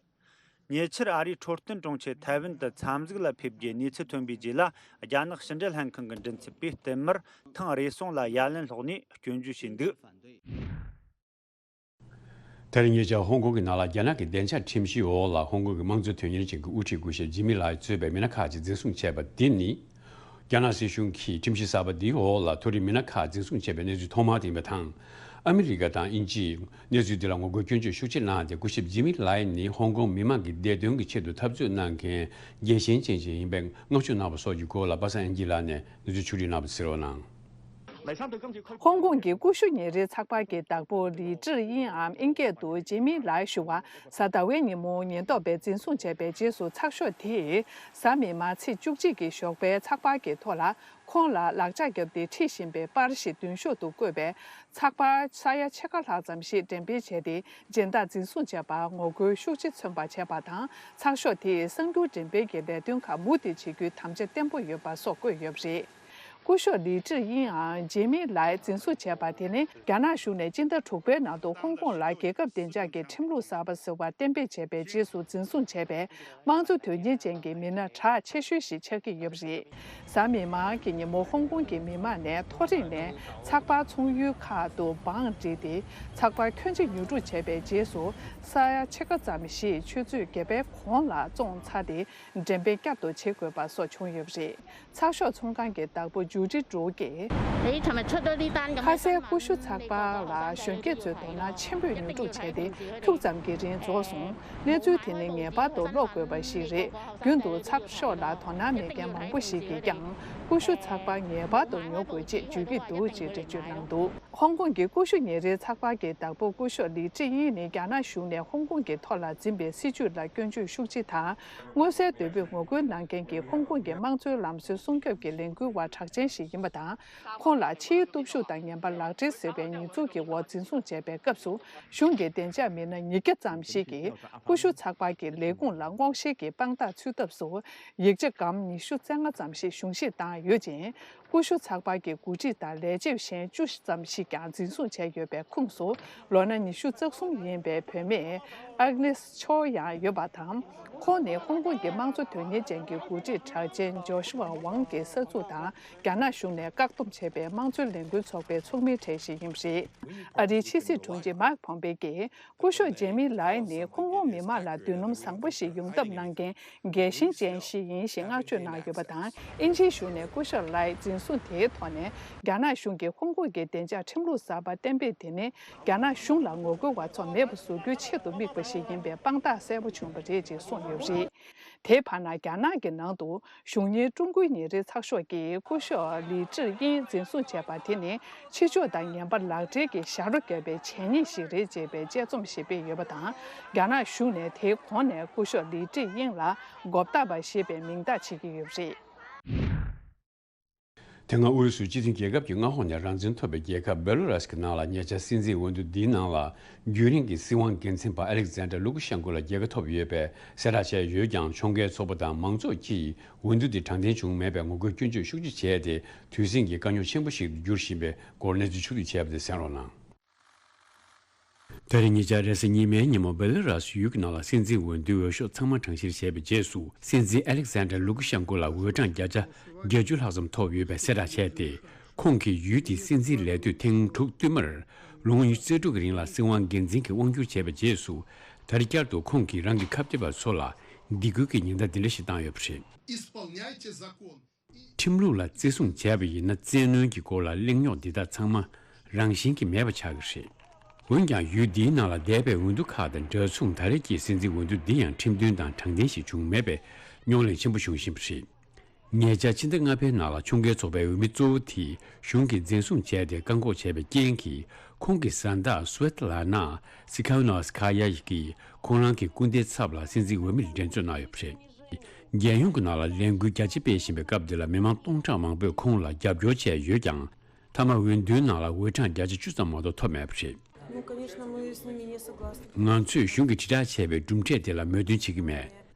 ཉེ་ཆར་ཨ་རིའི་འཕྲོད་བསྟེན་དྲུང་ཆེ་ཐའེ་ཝན་དུ་འཚམས་གཟིགས་ལ་ཕེབས་རྒྱུའི་གནས་ཚུལ་ཐོན་པའི་རྗེས་ལ། རྒྱ་ནག་ཕྱི་འབྲེལ་ལྷན་ཁང་གི་མགྲིན་ཚབ་པས་བསྟུད་མར་ཐེངས་རེ་ཟུང་ལ་ཡ་ལན་སློག་ནས་སྐྱོན་བརྗོད་བྱས་འདུག་དེ་རིང་ཉེ་ཆར་ཧོང་ཀོང་གི་ནང་ལ་རྒྱ་ནག་གི་བདེ་འཇགས་ཁྲིམས་གཞིའི་འོག་ལ་ཧོང་ཀོང་གི་དམངས་གཙོ་དོན་གཉེར་ཅན་གྱི་དབུ་ཁྲིད་སྐུ་ཞབས་ཇི་མི་ལའི་གཙོས་པའི་མི་སྣ་ཁག་ཅིག་འཛིན་བཟུང་བྱས་པ་འདི་ནི། རྒྱ་ནག་སྲིད་གཞུང་གིས་ཁྲིམས་གཞི་གསར་པ་འདིའི་འོག་ལ་མཐོ་རིམ་མི་སྣ་ཁག་འཛིན་བཟུང་བྱས་པའི་གནས་ཚུལ་ཐོག་མ་དེ་ཡིན་པ་དང་། ཨ་མི་རི་ཀ་དང་དབྱིན་ཇིས་གནས་ཚུལ་འདི་ལ་ངོ་རྒོལ་སྐྱོན་བརྗོད་ཤུགས་ཆེ་གནང་སྟེ། སྐུ་ཞབས་ཇི་མི་ལའི་ནི་ཧོང་ཀོང་མི་མང་གི་བདེ་དོན་གྱི་ཆེད་དུ་འཐབ་རྩོད་གནང་མཁན་རྒྱལ་ཞེན་ཅན་ཞིག་ཡིན་པའི་བསྔགས་བརྗོད་གནང་བ་སོགས་ཀྱི་སྐོར་ལ་པ་སངས་དབྱངས་སྐྱིད་ལགས་ནས་གནས་ཚུལ་ཕྱོགས་བསྒྲིགས་གནང་བ་གཟིགས་རོགས་གནང་། ཧོང་ཀོང་གི་ཀུ་ཤུ་ཉིན་རེའི་ཚགས་པར་གྱི་བདག་པོ་ལི་ཀྲི་དབྱིན་འམ་དབྱིན་སྐད་དུ་ཇེ་མི་ལའི་ཞུ་བ་གཟའ་ཟླ་བའི་ཉིན་མོ་ཉེན་རྟོག་པས་འཛིན་བཟུང་བྱས་པའི་རྗེས་སུ་ཚགས་ཤོག་དེས་གཟའ་མིག་དམར་ཚེས་བཅུ་གཅིག་གི་ཞོགས་པའི་ཚགས་པར་གྱི་ཐོག་ལ་ཁོང་ལ་ལག་ལྕགས་བརྒྱབ་སྟེ་ཁྲིད་བཞིན་པའི་པར་ཞིག་མདུན་ཤོག་ཏུ་བཀོད་པའི་ཚགས་པར་ས་ཡ་ཕྱེད་ཀ་ལྷག་ཙམ་ཞིག་འགྲེམས་སྤེལ་བྱས་ཏེ། སྦྱིན་བདག་འཛིན་བཟུང་བྱས་པར་ངོ་རྒོལ་ཤུགས་ཆེ་མཚོན་པ་བྱས་པ་དང་། ཚགས་ཤོག་དེས་གསར་འགྱུར་འགྲེམས་སྤེལ་གྱི་ལས་དོན་ཁག་མུ་མཐུད་བྱེད་རྒྱུའི་དམ་བཅའ་བརྟན་པོ་ཡོད་པ་སོགས་བཀོད་ཡོད་པ་རེད། སྐུ་ཞབས་ལི་ཀྲི་དབྱིན་འམ་ཇེ་མི་ལའི་འཛིན་བཟུང་བྱས་པ་དེ་ནི། རྒྱ་ནག་གཞུང་ནས་སྤྱི་ཟླ་དྲུག་པའི་ནང་དུ་ཧོང་ཀོང་ལ་རྒྱལ་ཁབ་བདེ་འཇགས་ཀྱི་ཁྲིམས་ལུགས་གསར་པ་ཟེར་བ་གཏན་འབེབས་བྱས་པའི་རྗེས་སུ་འཛིན་བཟུང་བྱས་པའི་དམངས་གཙོ་དོན་གཉེར་ཅན་གྱི་མི་སྣ་གྲགས་ཆེ་ཤོས་ཤིག་ཆགས་ཀྱི་ཡོད་པ་རེད། གཟའ་མིག་དམར་གྱི་ཉིན་མོ་ཧོང་ཀོང་གི་མི་མང་ནས་མཐོ་རིམ་ནས་ཚགས་པར་ཚོང་ཡུལ་ཁག་ཏུ་བང་བསྒྲིགས་ཏེ། ཚགས་པར་ཁྱོན་ཆེ་ཉོ་སྒྲུབ་བྱས་པའི་རྗེས་སུ། ས་ཡ་ཕྱེད་ཀ་ཙམ་ཞིག་ཆུ་ཚོད་བརྒྱད་པའི་གོང་ལ་བཙོངས་ཚར་ཏེ། འགྲེམས་སྤེལ་བསྐྱར་དུ་བྱེད་དགོས་པ་སོགས་བྱུང་ཡོད་པ་རེད། ཚགས་ཤོག་ཚོང་ཁང་གི་བདག་པོ་ཇུ་ཌི་ཀྲུའུ་གིས། ཁ་སའི་ཀུ་ཤུ་ཚགས་པར་ལ་གཞོན་སྐྱེས་ཚོས་དོ་སྣང་ཆེན་པོས་ཉོ་སྒྲུབ་བྱས་ཏེ། ཁྱུག་ཙམ་གྱི་རིང་རྫོགས་སོང་། གནས་ཚུལ་དེ་ནི་ངེས་པར་དུ་ཀློག་དགོས་པ་ཞིག་རེད། རྒྱུན་དུ་ཚགས་ཤོག་ལ་དོ་སྣང་མེད་མཁན་མང་པོ་ཞིག་གིས་ཀྱང་ཀུ་ཤུ་ཚགས་པར་ངེས་པར་དུ་ཉོ་དགོས་ཅེས་བརྗོད་ཀྱི་འདུག་ཅེས་འགྲེལ་བརྗོད་གནང་འདུག་ཧོང་ཀོང་གི་ཀུ་ཤུ་ཉིན་རེའི་ཚགས་པར་གྱི་བདག་པོ་སྐུ་ཞབས་ལི་ཀྲི་དབྱིན་ནི། རྒྱ་ནག་གཞུང་ནས་ཧོང་ཀོང་གི་ཐོག་ལ་འཛིན་པའི་སྲིད་བྱུས་ལ་སྐྱོན་བརྗོད་ཤུགས་ཆེ་དང་། མངོན་གསལ་དོད་པོས་ངོ་རྒོལ་གནང་མཁན་གྱི་ཧོང་ཀོང་གི་དམངས་གཙོའི་ལམ་སྲོལ་སྲུང་སྐྱོབ་ཀྱི་ལས་འགུལ་བ་གྲགས་ཅན་ཞིག་ཡིན་པ་དང་། ཁོང་ལ་ཕྱིའི་སྟོབས་ཤུགས་དང་ངན་པ་ལག་སྦྲེལ་ཟེར་བའི་ཉེས་འཛུགས་ཀྱི་འོག་འཛིན་བཟུང་བྱས་པའི་སྐབས་སུ། གཞུང་གི་བདེ་འཇགས་མི་སྣ་ཉིས་བརྒྱ་ཙམ་ཞིག་གིས་ཀུ་ཤུ་ཚགས་པར་གྱི་ལས་ཁུངས་ལ་སྔོག་བཤེར་གྱི་དཔང་རྟགས་འཚོལ་ཐབས་སུ། ཡིག་ཆ་སྒམ་ཉི་ཤུ་རྩ་ལྔ་ཙམ་ཞིག་གཞུང་བཞེས་བཏང་ཡོད་ཅིང་། སྐུ་ཞབས་ཚགས་པར་གྱི་འགོ་ཁྲིད་དང་ལས་བྱེད་གཞན་བཅུ་ཙམ་ཞིག་ཀྱང་འཛིན་བཟུང་བྱས་ཡོད་པའི་ཁོངས་སུ། ལོ་ན་ཉི་ཤུ་རྩ་གསུམ་ཡིན་པའི་བུད་མེད་ཨག་ནེས་ཆོ་ཡང་ཡོད་པ་དང་། ཁོང་ནི་ཧོང་ཀོང་གི་དམངས་གཙོ་དོན་གཉེར་ཅན་གྱི་འགོ་ཁྲིད་གྲགས་ཅན་ཇོ་ཤུ་ཝ་ཝང་གི་ས་ཚུགས་དང་། རྒྱ་ནག་གཞུང་ནས་བཀག་སྡོམ་བྱས་པའི་དམངས་གཙོའི་ལས་འགུལ་ཚོགས་པའི་ཚོགས་མིའི་གྲས་ཤིག་ཡིན་པ་རེད། ཨ་རིའི་ཕྱི་སྲིད་དྲུང་ཆེ་མཱིག་ཕོམ་པེ་གྱིས། སྐུ་ཞབས་ཇེ་མི་ལའི་ནི་ཧོང་ཀོང་མི་མང་ལ་མདུན་ལམ་བཟང་པོ་ཞིག་ཡོང་ཐབས་གནང་མཁན་རྒྱལ་ཞེན་ཅན་ཞིག་ཡིན་ཞེས་བསྔགས་བརྗོད་གནང་ཡོད་པ་དང་། དབྱིན་ཇིའི་གཞུང་ནས་སྐུ་ཞབས་ལའི་འཛིན་བཟུང་དེའི་ཐོག་ནས། རྒྱ་ནག་གཞུང་གིས་ཧོང་ཀོང་གི་བདེ་འཇགས་ཁྲིམས་ལུགས་གསར་པ་གཏན་འབེབས་དེ་ནི། རྒྱ་ནག་གཞུང་ལ་ངོ་རྒོལ་བ་ཚོ་མེད་པ་བཟོ་རྒྱུའི་ཆེད་དུ་དམིགས་པ་ཞིག་ཡིན་པའི་དཔང་རྟགས་གསལ་པོ་བྱུང་བ་རེད་ཅེས་གསུངས་ཡོད་པ་རེད། དེའི་བར་ན། རྒྱ་ནག་གི་ནང་དུ། གཞུང་གཉེར་ཀྲུང་གོའི་ཉིན་རེའི་ཚགས་ཤོག་གིས་སྐུ་ཞབས་ལི་ཀྲི་དབྱིང་འཛིན་བཟུང་བྱས་པ་དེ་ནི། ཕྱི་ཕྱོགས་དང་ངན་པ་ལག་སྦྲེལ་གྱི་ཞབས་བྲོ་རྒྱག་པའི་བྱས་ཉེས་ཤིག་རེད་ཅེས་པའི་དཔྱད་རྩོམ་ཞིག་སྤེལ་ཡོད་པ་དང་། རྒྱ་ནག་གཞུང་ནས་དེའི་གོང་ནས་སྐུ་ཞབས་ལི་ཀྲི་དབྱིང་ལ་མགོ་བཏགས་པ་ཞེས་པའི་མིང་རྟགས་བྱེད་ཀྱི་ཡོད་པ་རེད། དེ་སྔ་ཨུ་རུ་སུའི་སྤྱི་མཐུན་རྒྱལ་ཁབ་ཀྱི་མངའ་འོག་ནས་རང་བཙན་ཐོབ་པའི་རྒྱལ་ཁབ་བེ་ལོ་རཱས་ཀྱི་ནང་ལ་ཉེ་ཆར་སྲིད་འཛིན་འོས་བསྡུ་འདིའི་ནང་ལ། རྒྱུན་རིང་གི་སྲིད་དབང་འགན་འཛིན་པ་ཨ་ལེག་ཛན་ཌར་ལུ་ཀ་ཤན་ཀོ་ལ་རྒྱལ་ཁ་ཐོབ་ཡོད་པའི་གསལ་བསྒྲགས་བྱས་ཡོད་ཀྱང་། ཕྱོགས་འགལ་ཚོགས་པ་དང་མང་ཚོགས་ཀྱིས་འོས་བསྡུ་དེ་དྲང་བདེན་བྱུང་མེད་པའི་ངོ་རྒོལ་སྐྱོན་བརྗོད་ཤུགས་ཆེ་བྱས་ཏེ། དུས་ཟིང་གི་དཀའ་རྙོག་ཆེན་པོ་ཞིག་ཏུ་འགྱུར་བཞིན་པའི་སྐོར་གནས་ཚུལ་ཕྱོགས་བསྡུས་བྱས་པ་དེ་གསན་རོགས་གནང་། ད་རེས་ཉེ་ཆར་རེས་གཟའ་ཉི་མའི་ཉིན་མོ་བེ་ལ་རཱས་ཡུལ་གྱི་ནང་ལ་སྲིད་འཛིན་འོས་བསྡུའི་འོས་ཤོག་ཚང་མ་གྲངས་བཤེར་བྱས་པའི་རྗེས་སུ། སྲིད་འཛིན་ཨ་ལེག་ཟན་ཌར་ལུ་ཀ་ཤན་ཀོ་ལ་འོས་གྲངས་བརྒྱ་ཆ་བརྒྱད་ཅུ་ལྷག་ཙམ་ཐོབ་ཡོད་པའི་གསལ་བསྒྲགས་བྱས་ཏེ། ཁོང་གིས་ཡུལ་དེའི་སྲིད་འཛིན་ལས་དུས་ཐེངས་དྲུག་བསྟུད་མར་ལོ་ངོ་ཉི་ཤུ་རྩ་དྲུག་གི་རིང་ལ་སྲིད་དབང་སྒེར་འཛིན་གྱི་དབང་བསྒྱུར་བྱས་པའི་རྗེས་སུ། ད་རེས་བསྐྱར་དུ་ཁོང་གིས་རང་གི་ཁ་གཏད་པ་ཚོ་ལ་སྡིགས་སྐུལ་གྱི་ཉེན་བརྡ་འདི་འདྲ་ཞིག་བཏང་ཡོད་པ་རེད། Исполняйте закон. ཁྲིམས་ལུགས་ལ་བརྩི་སྲུང་བྱས་པ་ཡིན་ན། བཙན་གནོན་གྱི་སྐོར་ལ་གླེང་རྙོག་འདི་དག་ཚང་མ་རང་བཞིན་གྱིས་མེད་པ་ཆགས་ཀྱི་རེད། འོན་ཀྱང་། ཡུལ་འདིའི་ནང་ལ་འདས་པའི་འོས་བསྡུ་ཁག་དང་འདྲ་མཚུངས། ད་རེས་ཀྱི་སྲིད་འཛིན་འོས་བསྡུ་འདི་ཡང་ཁྲིམས་མཐུན་དང་དྲང་བདེན་ཞིག་བྱུང་མེད་པའི་རྙོག་གླེང་ཆེན་པོ་བྱུང་བཞིན་པ་རེད། ཉེ་ཆར་ཕྱི་ཟླ་ལྔ་པའི་ནང་ལ་ཕྱོགས་འགལ་ཚོགས་པའི་འོས་མི་གཙོ་བོ་དེ་གཞུང་གིས་འཛིན་བཟུང་བྱས་ཏེ་བཀག་འགོག་བྱས་པའི་རྐྱེན་གྱིས། ཁོང་གི་བཟའ་ཟླ་སུ་ཝེ་ཏ་ལ་ན་སི་ཁའུ་ནོ་སི་ཁ་ཡ་ཡིས་ཀྱིས་ཁོང་རང་གི་སྐུ་ཟླའི་ཚབ་ལ་སྲིད་འཛིན་འོས་མིར་འགྲན་རྩོད་གནང་ཡོད་པ་རེད། རྒྱལ་ཡོངས་ཀྱི་ནང་ལ་ལས་འགུལ་རྒྱ་ཆེ་སྤེལ་བཞིན་པའི་སྐབས་འདི་ལ། མི་མང་སྟོང་ཕྲག་མང་པོས་ཁོང་ལ་རྒྱབ་སྐྱོར་བྱས་ཡོད་ཀྱང་། མཐའ་མ་འོས་བསྡུའི་ནང་ལ་འོས་གྲངས་བརྒྱ་ཆ་བཅུ་ཙམ་མ་གཏོགས་ཐོབ་མེད་པ་རེད། Ну, конечно, мы с ними не согласны. ང་ཚོས་གཞུང་གིས་དྲིལ་བསྒྲགས་བྱས་པའི་གྲུབ་འབྲས་དེ་ལ་མོས་མཐུན་བྱེད་ཀྱི་མེད།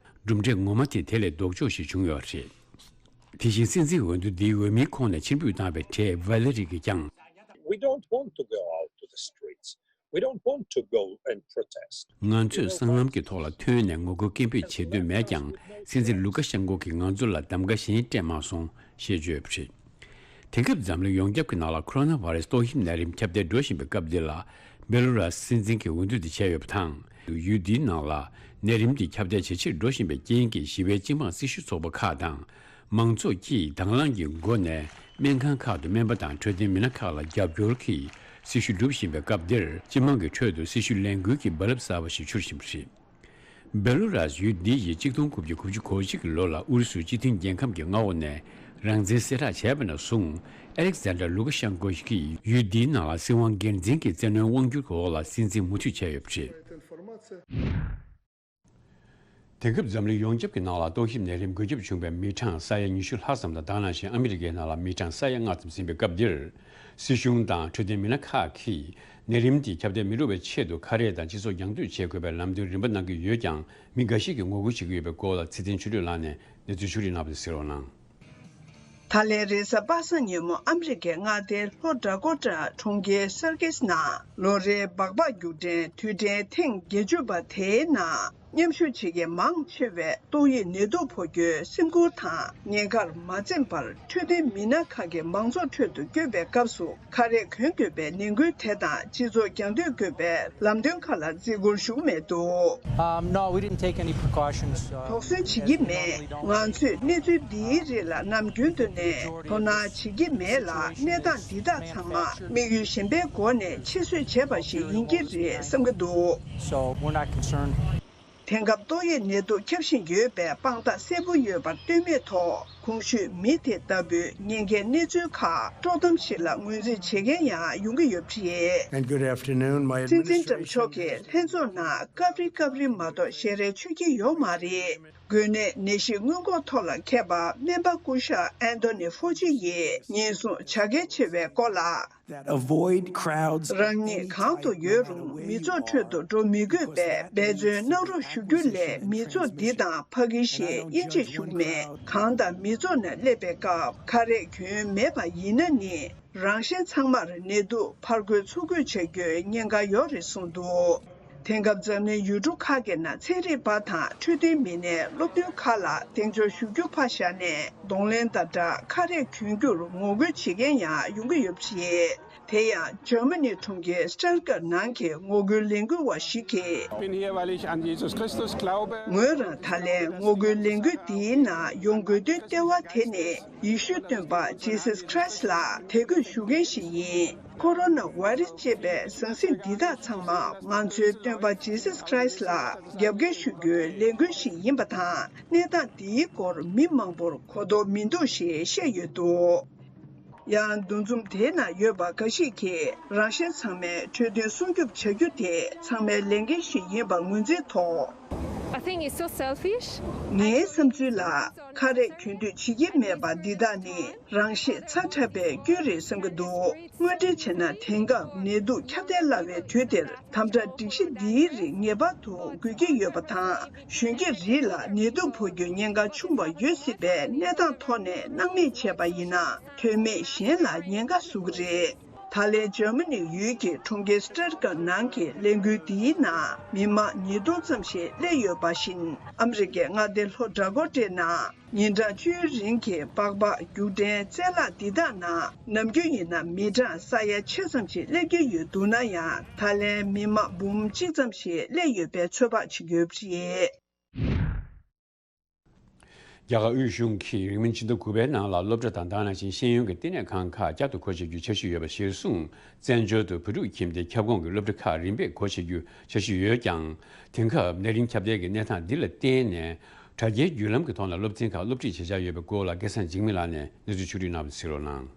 གྲུབ་འབྲས་ངོ་མ་དེ་དེ་ལས་ལྡོག་ཕྱོགས་ཤིག་བྱུང་ཡོད་རེད། དེ་བཞིན་སྲིད་འཛིན་འོས་བསྡུ་འདིའི་འོས་མིའི་ཁོངས་ནས་ཕྱིར་འབུད་བཏང་བའི་གྲས་ཝ་ལེ་རི་གིས་ཀྱང་། We don't want to go out to the streets. We don't want to go and protest. ང་ཚོས་སྲང་ལམ་གྱི་ཐོག་ལ་ཐོན་ནས་ངོ་རྒོལ་སྐད་འབོད་བྱེད་འདོད་མེད་ཀྱང་། སྲིད་འཛིན་ལུ་ཀ་ཤན་ཀོ་གིས་ང་ཚོ་ལ་གདམ་ག་གཞན་སྤྲད་མ་སོང་ཞེས་བརྗོད་པ་རེད། དེང་སྐབས་འཛམ་གླིང་ཡོངས་ཁྱབ་ཀྱི་ནང་ལ་ཁོ་རོ་ན་བྷ་རེ་སི་ཏོག་དབྱིབས་ནད་རིམས་ཁྱབ་གདལ་འགྲོ་བཞིན་པའི་སྐབས་འདི་ལ། བེ་ལོ་རཱས་སྲིད་འཛིན་གྱི་འོས་བསྡུ་འདི་བྱས་ཡོད་པ་དང་། ཡུལ་འདིའི་ནང་ལ་ནད་རིམས་འདི་ཁྱབ་གདལ་ཇེ་ཆེར་འགྲོ་བཞིན་པའི་རྐྱེན་གྱིས། ཞི་བའི་སྤྱི་དམངས་སྲི་ཞུ་ཚོགས་པ་ཁག་དང་། མང་ཚོགས་ཀྱིས་དང་བླངས་ཀྱི་སྒོ་ནས་སྨན་ཁང་ཁག་ཏུ་སྨན་པ་དང་འཕྲོད་བསྟེན་མི་སྣ་ཁག་ལ་རྒྱབ་སྐྱོར་གྱིས་སྲི་ཞུ་སྒྲུབ་བཞིན་པའི་སྐབས་འདིར། སྤྱི་དམངས་ཀྱི་ཁྲོད་དུ་སྲི་ཞུ་ལས་འགུལ་གྱི་རྦ་རླབས་གསར་བ་ཞིག་འཕྱུར་བཞིན་པ་རེད། བེ་ལོ་རཱས་ཡུལ་འདི་ཡིས་གཅིག་སྟོང་དགུ་བརྒྱ་དགུ་བཅུ་གོ་གཅིག་གི་ལོ་ལ་ཨུ་རུ་སུའི་སྤྱི་མཐུན་རྒྱལ་ཁམས་ཀྱི་མངའ་འོག་ནས་རང་བཙན་གསལ་བསྒྲགས་བྱས་པ་ནས་བཟུང་། ཨ་ལེག་ཛན་ཌར་ལུ་ཀ་ཤན་ཀོ་ཡིས་ཡུལ་འདིའི་ནང་ལ་སྲིད་དབང་སྒེར་འཛིན་གྱི་བཙན་གནོན་དབང་སྒྱུར་གྱི་འོག་ལ་སྲིད་འཛིན་མུ་མཐུད་བྱས་ཡོད་པ་རེད། དེང་སྐབས་འཛམ་གླིང་ཡོངས་ཁྱབ་ཀྱི་ནང་ལ་ཏོག་དབྱིབས་ནད་རིམས་འགོས་ཁྱབ་བྱུང་བའི་མི་གྲངས་ས་ཡ་ཉི་ཤུ་ལྷག་ཙམ་དང་། ད་ག་ནང་བཞིན་ཨ་མི་རི་ཀའི་ནང་ལ་མི་གྲངས་ས་ཡ་ལྔ་ཙམ་ཟིན་པའི་སྐབས་འདིར། སྲིད་གཞུང་དང་འཕྲོད་བསྟེན་མི་སྣ་ཁག་གིས་ནད་རིམས་འདི་ཁྱབ་གདལ་མི་འགྲོ་བའི་ཆེད་དུ་ཁ་རས་དང་སྤྱི་ཚོགས་རྒྱང་སྡོད་བྱེད་དགོས་པའི་ལམ་སྟོན་རིམ་པ་གནང་གི་ཡོད་ཀྱང་། མི་འགའ་ཞིག་གིས་ངོ་རྒོལ་བྱེད་ཀྱི་ཡོད་པའི་སྐོར་ལ་ཚེ་བརྟན་ཆོས་སྒྲོན་ལགས་ནས་གནས་ཚུལ་ཕྱོགས་བསྒྲིགས་གནང་བ་དེ་གསན་རོགས་གནང་། ད་ལན་རེས་གཟའ་པ་སངས་ཉིན་མོ་ཨ་མི་རི་ཀའི་མངའ་སྡེ་ལྷོ་ཌ་ཀོ་ཊ་གྲོང་ཁྱེར་སར་ཀིས་ནང་ལོ་རེའི་སྦག་སྦག་རྒྱུག་འགྲན་དུས་དྲན་ཐེངས་བརྒྱད་ཅུ་པ་དེའི་ནང་མཉམ་ཞུགས་བྱེད་མཁན་མང་ཆེ་བས་ཏོག་དབྱིབས་ནད་དུག་ཕོག་རྒྱུའི་སེམས་ཁུར་དང་ཉེན་ཁར་མ་འཛེམས་པར་འཕྲོད་བསྟེན་མི་སྣ་ཁག་གིས་མང་ཚོགས་ཁྲོད་དུ་བསྐྱོད་པའི་སྐབས་སུ། ཁ་རས་གོན་དགོས་པའི་ནན་སྐུལ་དེ་དང་སྤྱི་ཚོགས་རྒྱང་སྡོད་དགོས་པའི་ལམ་སྟོན་ཁག་ལ་བརྩི་བཀུར་ཞུ་མེད་འདུག Um, no, we didn't take any precautions. Uh, དོགས་ཟོན་བྱེད་ཀྱི་མེད། ང་ཚོས་གནས་ཚུལ་འདིའི་རིགས་ལ་ནམ་རྒྱུན་དུ་ནས་དོ་སྣང་བྱེད་ཀྱི་མེད་ལ། གནས་སྟངས་འདི་དག་ཚང་མ་དམིགས་ཡུལ་གཞན་པའི་སྒོ་ནས་ཕྱིར་བཟོས་བྱས་པ་ཞིག་ཡིན་གྱི་རེད་བསམ་གྱི་འདུག So, we're not concerned. དེང་སྐབས་ཏོག་དབྱིབས་ནད་དུག་ཁྱབ་བཞིན་ཡོད་པའི་དཔང་རྟགས་གསལ་པོ་ཡོད་པར་ལྟོས་མེད་ཐོག་གོང་ཞུས་མི་དེ་ལྟ་བུའི་ཉེན་ཁའི་གནས་ཚུལ་ཁག་དཀྲོག་གཏམ་ཞིག་ལ་ངོས་འཛིན་བྱེད་མཁན་ཡང་ཡོང་གི་ཡོད་པ་རེད། And good afternoon, my སྲིད་འཛིན་བཀྲ་ཤིས་མཆོག་གིས་ལྷན་ཚོགས་ནང་སྐབས་རེ་སྐབས་རེ་མ་གཏོགས་ཞལ་རས་མཆོད་ཀྱི་ཡོད་མ་རེད། འགོས་ནད་ནད་གཞི་སྔོན་འགོག་ཐོག་ལ་མཁས་པ་སྨན་པ་སྐུ་ཞབས་ཨན་ཐོ་ནི་ཧྥོ་ཅི་ཡིས་ཉེན་སྲུང་བྱ་གལ་ཆེ་བའི་སྐོར་ལ། That avoid crowds. རང་ཉིད་གང་དུ་ཡོད་རུང་མི་ཚོགས་ཁྲོད་དུ་འགྲོ་མི་དགོས་པའི་འབད་བརྩོན་གནང་རོགས་ཞུ་རྒྱུ་ལས། མི་ཚོགས་འདི་དང་ཕ་གི་ཞེས་དབྱེ་འབྱེད་ཞུ་གི་མེད། གང་དང་མི་ སྤྱི་ཚོགས་ནང་སླེབས་པའི་སྐབས་ཁ་རས་གྱོན་མེད་པ་ཡིན་ན་ནི། རང་གཞན་ཚང་མར་ནད་དུག་ཕར་འགོས་ཚུར་འགོས་བྱ་རྒྱུའི་ཉེན་ཁ་ཡོད་རེད་གསུངས་འདུག་དེང་སྐབས་འཛམ་གླིང་ཡུལ་གྲུ་ཁག་གི་ནང་ཚན་རིག་པ་དང་འཕྲོད་བསྟེན་མི་སྣས་སློབ་ཐོན་ཁག་ལ་གདེང་འཇོག་ཞུ་རྒྱུ་ཕར་བཞག་ནས། གདོང་ལེན་དང་སྦྲགས་ཁ་རས་གྱོན་རྒྱུར་ངོ་རྒོལ་བྱེད་མཁན་ཡང་ཡོང་གི་ཡོད་པ་རེད། དེ་ཡང་འཇར་མ་ནི་གྲོང་ཁྱེར་སི་ཊུ་ཊ་གྷར་ནང་གི་ངོ་རྒོལ་ལས་འགུལ་བ་ཞིག་གིས། Ich bin hier, weil ich an Jesus Christus glaube. ངོས་རང་ད་ལན་ངོ་རྒོལ་ལས་འགུལ་འདིའི་ནང་ཡོང་དགོས་དོན་ལྟེ་བ་དེ་ནི། ཡེ་ཤུའི་སྟོན་པ་ཇི་སཱས་ཁྲ་ཨིས་ལ་དད་གུས་ཞུ་མཁན་ཞིག་ཡིན། ཁོ་རོ་ན་བྷ་ཡི་རུ་སི་ཅེས་པའི་ཟང་ཟིང་འདི་དག་ཚང་མ་ང་ཚོའི་སྟོན་པ་ཇི་སཱས་ཁྲ་ཨིས་ལ་རྒྱབ་འགལ་ཞུ་རྒྱུའི་ལས་འགུལ་ཞིག་ཡིན་པ་དང་། གནས་སྟངས་འདིའི་སྐོར་མི་མང་པོར་གོ་རྟོགས་མི་འདུག་ཞེས་བཤད་ཡོད་འདུག་ཡང་འདུ་འཛོམས་དེའི་ནང་ཡོད་པ་འགའ་ཞིག་གིས། རང་གཞན་ཚང་མའི་འཕྲོད་བསྟེན་སྲུང་སྐྱོབ་བྱ་རྒྱུ་དེ་ཚང་མའི་ལས་འགན་ཞིག་ཡིན་པ་ངོས་འཛིན་ཐོག I think it's so selfish. ངའི་བསམ་ཚུལ་ལ། ཁ་རས་གྱོན་དུས་བྱེད་ཀྱི་མེད་པ་འདི་དག་ནི་རང་ཤེད་ཚ་དྲགས་པའི་སྐྱོན་རེད་བསམ་གྱི་འདུག་དངོས་འབྲེལ་བྱས་ན། དེང་སྐབས་ནད་དུག་ཁྱབ་གདལ་སླ་བའི་དུས་འདིར། དམ་དྲག་སྒྲིག་གཞི་འདིའི་རིགས་ངེས་པར་དུ་དགོས་ཀྱི་ཡོད་པ་དང་། གཞོན་སྐྱེས་རིགས་ལ་ནད་དུག་འཕོ་རྒྱུའི་ཉེན་ཁ་ཆུང་བ་ཡོད་སྲིད་པའི་གནས་སྟངས་ཐོག་ནས་སྣང་མེད་བྱས་པ་ཡིན་ན། དོན་མེད་གཞན་ལ་ཉེན་ཁ་བཟོ་གི་རེད། ད་ལན་འཇར་མ་ནི་ཡུལ་གྱི་གྲོང་ཁྱེར་སི་ཊུ་ཊ་གྷར་ནང་གི་ལས་འགུལ་འདིའི་ནང་མི་མང་ཉིས་སྟོང་ཙམ་ཞིག་སླེབས་ཡོད་པ་བཞིན། ཨ་མི་རི་ཀའི་མངའ་སྡེ་ལྷོ་ཌ་ཀོ་ཊའི་ནང་ཉིན་གྲངས་བཅུའི་རིང་གི་སྦག་སྦག་རྒྱུག་འགྲན་རྩེད་ལག་འདི་དག་ནང་ནམ་རྒྱུན་ཡིན་ན་མི་གྲངས་ས་ཡ་ཕྱེད་ཙམ་ཞིག་སླེབས་ཀྱི་ཡོད་འདུག་ན་ཡང་། ད་ལན་མི་མང་འབུམ་གཅིག་ཙམ་ཞིག་སླེབས་ཡོད་པའི་ཚོད་དཔག་བྱེད་ཀྱི་ཡོད་པ་རེད། རྒྱ་གར་དབུས་གཞུང་གིས་རིང་མིན་ཕྱི་ཟླ་དགུ་པའི་ནང་ལ་སློབ་གྲྭ་དང་དེ་ནང་བཞིན་ཤེས་ཡོན་གྱི་ལྟེ་གནས་ཁང་ཁག་བསྐྱར་དུ་སྒོ་ཕྱེ་རྒྱུའི་འཆར་གཞི་ཡོད་པ་གཞིར་བཟུང་། བཙན་བྱོལ་དུ་བོད་ཕྲུག་ཁྱིམ་སྡེ་ཁྱབ་ཁོངས་ཀྱི་སློབ་གྲྭ་ཁག་རིམ་པས་སྒོ་ཕྱེ་རྒྱུའི་འཆར་གཞི་ཡོད་ཀྱང་། དེང་སྐབས་ནད་རིམས་ཁྱབ་གདལ་གྱི་གནས་སྟངས་འདི་ལ་བརྟེན་ནས། དྲ་རྒྱའི་བརྒྱུད་ལམ་གྱི་ཐོག་ནས་སློབ་ཚན་ཁག་སློབ་ཁྲིད་བྱེད་འཆར་ཡོད་པའི་སྐོར་ལ་སྐལ་བཟང་འཇིགས་མེད་ལགས་ནས་གནས་ཚུལ་ཕྱོགས་བསྒྲིགས་གནང་བ་གཟིགས་རོགས་གནང་།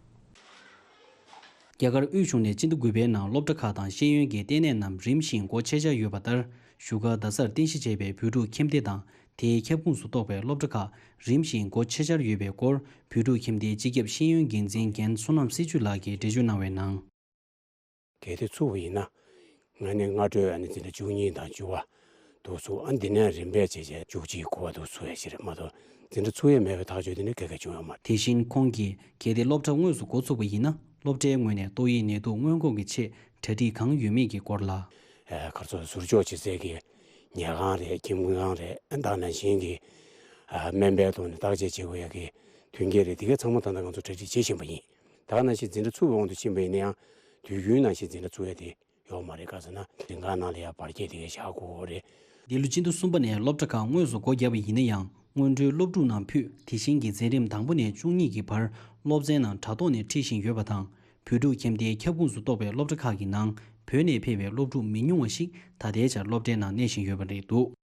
རྒྱ་གར་དབུས་གཞུང་ནས་ཕྱི་ཟླ་དགུ་པའི་ནང་སློབ་གྲྭ་ཁག་དང་ཤེས་ཡོན་གྱི་ལྟེ་གནས་རྣམས་རིམ་བཞིན་སྒོ་ཕྱེ་འཆར་ཡོད་པ་ལྟར། བཞུགས་སྒར་རྡ་སར་རྟེན་གཞི་བྱས་པའི་བོད་ཕྲུག་ཁྱིམ་སྡེ་དང་དེའི་ཁྱབ་ཁོངས་སུ་གཏོགས་པའི་སློབ་གྲྭ་ཁག་རིམ་བཞིན་སྒོ་ཕྱེ་འཆར་ཡོད་པའི་སྐོར། བོད་ཕྲུག་ཁྱིམ་སྡེའི་སྤྱི་ཁྱབ་ཤེས་ཡོན་འགན་འཛིན་རྒན་བསོད་ནམས་སྲིད་བྱུས་ལགས་ཀྱིས་འགྲེལ་བརྗོད་གནང་བའི་ནང་། གལ་ཏེ་ཚུགས་པ་ཡིན་ན། སྔ་ནས་སྔ་དྲོའི་ཨ་ནི་འཛིན་གྲྭ་བཅུ་གཉིས་དང་བཅུ་པ་འདུག་ཚུགས། ཨ་འདི་ནས་རིམ་པས་བྱས་བྱས་བཅུ་གཅིག་དགུ་པ་འདུག་ཚུགས་ཡ་ཞིག་རེད་མ་གཏོགས། འཛིན་གྲྭ་ཚུགས་ཡ་མེད་པའི་ཐག་གཅོད་དེ་ནི་ག་གེ་བྱུང་ཡོད་མ་རེད། དེ་བཞིན་ཁོང་གིས་གལ་ཏེ་སློབ་གྲྭ་དངོས་སུ་འགོ་ཚུགས་པ་ཡིན་ན། སློབ་གྲྭའི་ངོས་ནས་ཏོག་དབྱིབས་ནད་དུག་སྔོན་འགོག་གི་ཆེད་གྲ་སྒྲིག་གང་ཡོད་མེད་ཀྱི་སྐོར་ལ། ཨ་ག་རེ་ཟེར། ཟུར་འཇོག་བྱེད་སའི་གི་ཉལ་ཁང་རེད། ཁྱིམ་ཁང་རེད། ད་ནང་བཞིན་གྱི་ཨ་སྨན་པའི་ཐོག་ནས་བརྟག་དཔྱད་བྱེད་དགོས་ཡ་གི་མཐུན་རྐྱེན་རེད། དེ་ག་ཚང་མ་ད་ལྟ་ང་ཚོ་གྲ་སྒྲིག་བྱེད་བཞིན་པ་ཡིན། ད་ག་ནང་བཞིན་འཛིན་གྲྭ་ཚུགས་པའི་དབང་དུ་ཕྱིན་པ་ཡིན་ན་ཡང་དུས་རྒྱུན་ནང་བཞིན་འཛིན་གྲྭ་ཚུགས་ཡ་དེ་ཡོད་མ་རེད། ག་ཟེར་ན་འཛིན་ཁང་ནང་ལ་ཡ་བར་ཁྱད་དེ་ག་བཞག་དགོས་རེད། འདི་ལོ་ཕྱི་ཟླ་གསུམ་པ་ནས་སློབ་གྲྭ་ཁག་དངོས་སུ་སྒོ་བརྒྱབ་པ་ཡིན་ན་ཡང་། སྔོན་འགྲོའི་སློབ་ཕྲུག་རྣམས་ཕུད། དེ་བཞིན་གྱི་འཛིན་རིམ་དང་པོ་ནས་བཅུ་གཉིས་ཀྱི་བར་སློབ་ཚན་རྣམས་དྲ་ཐོག་ནས་ཁྲིད་བཞིན་ཡོད་པ་དང་། བོད་ཕྲུག་ཁྱིམ་སྡེའི་ཁྱབ་ཁོངས་སུ་གཏོགས་པའི་སློབ་གྲྭ་ཁག་གི་ནང་བོད་ནས་ཕེབས་པའི་སློབ་ཕྲུག་མི་ཉུང་བ་ཞིག་ད་ལྟའི་ཆར་སློབ་གྲྭའི་ནང་གནས་བཞིན་ཡོད་པ་རེད་འདུག།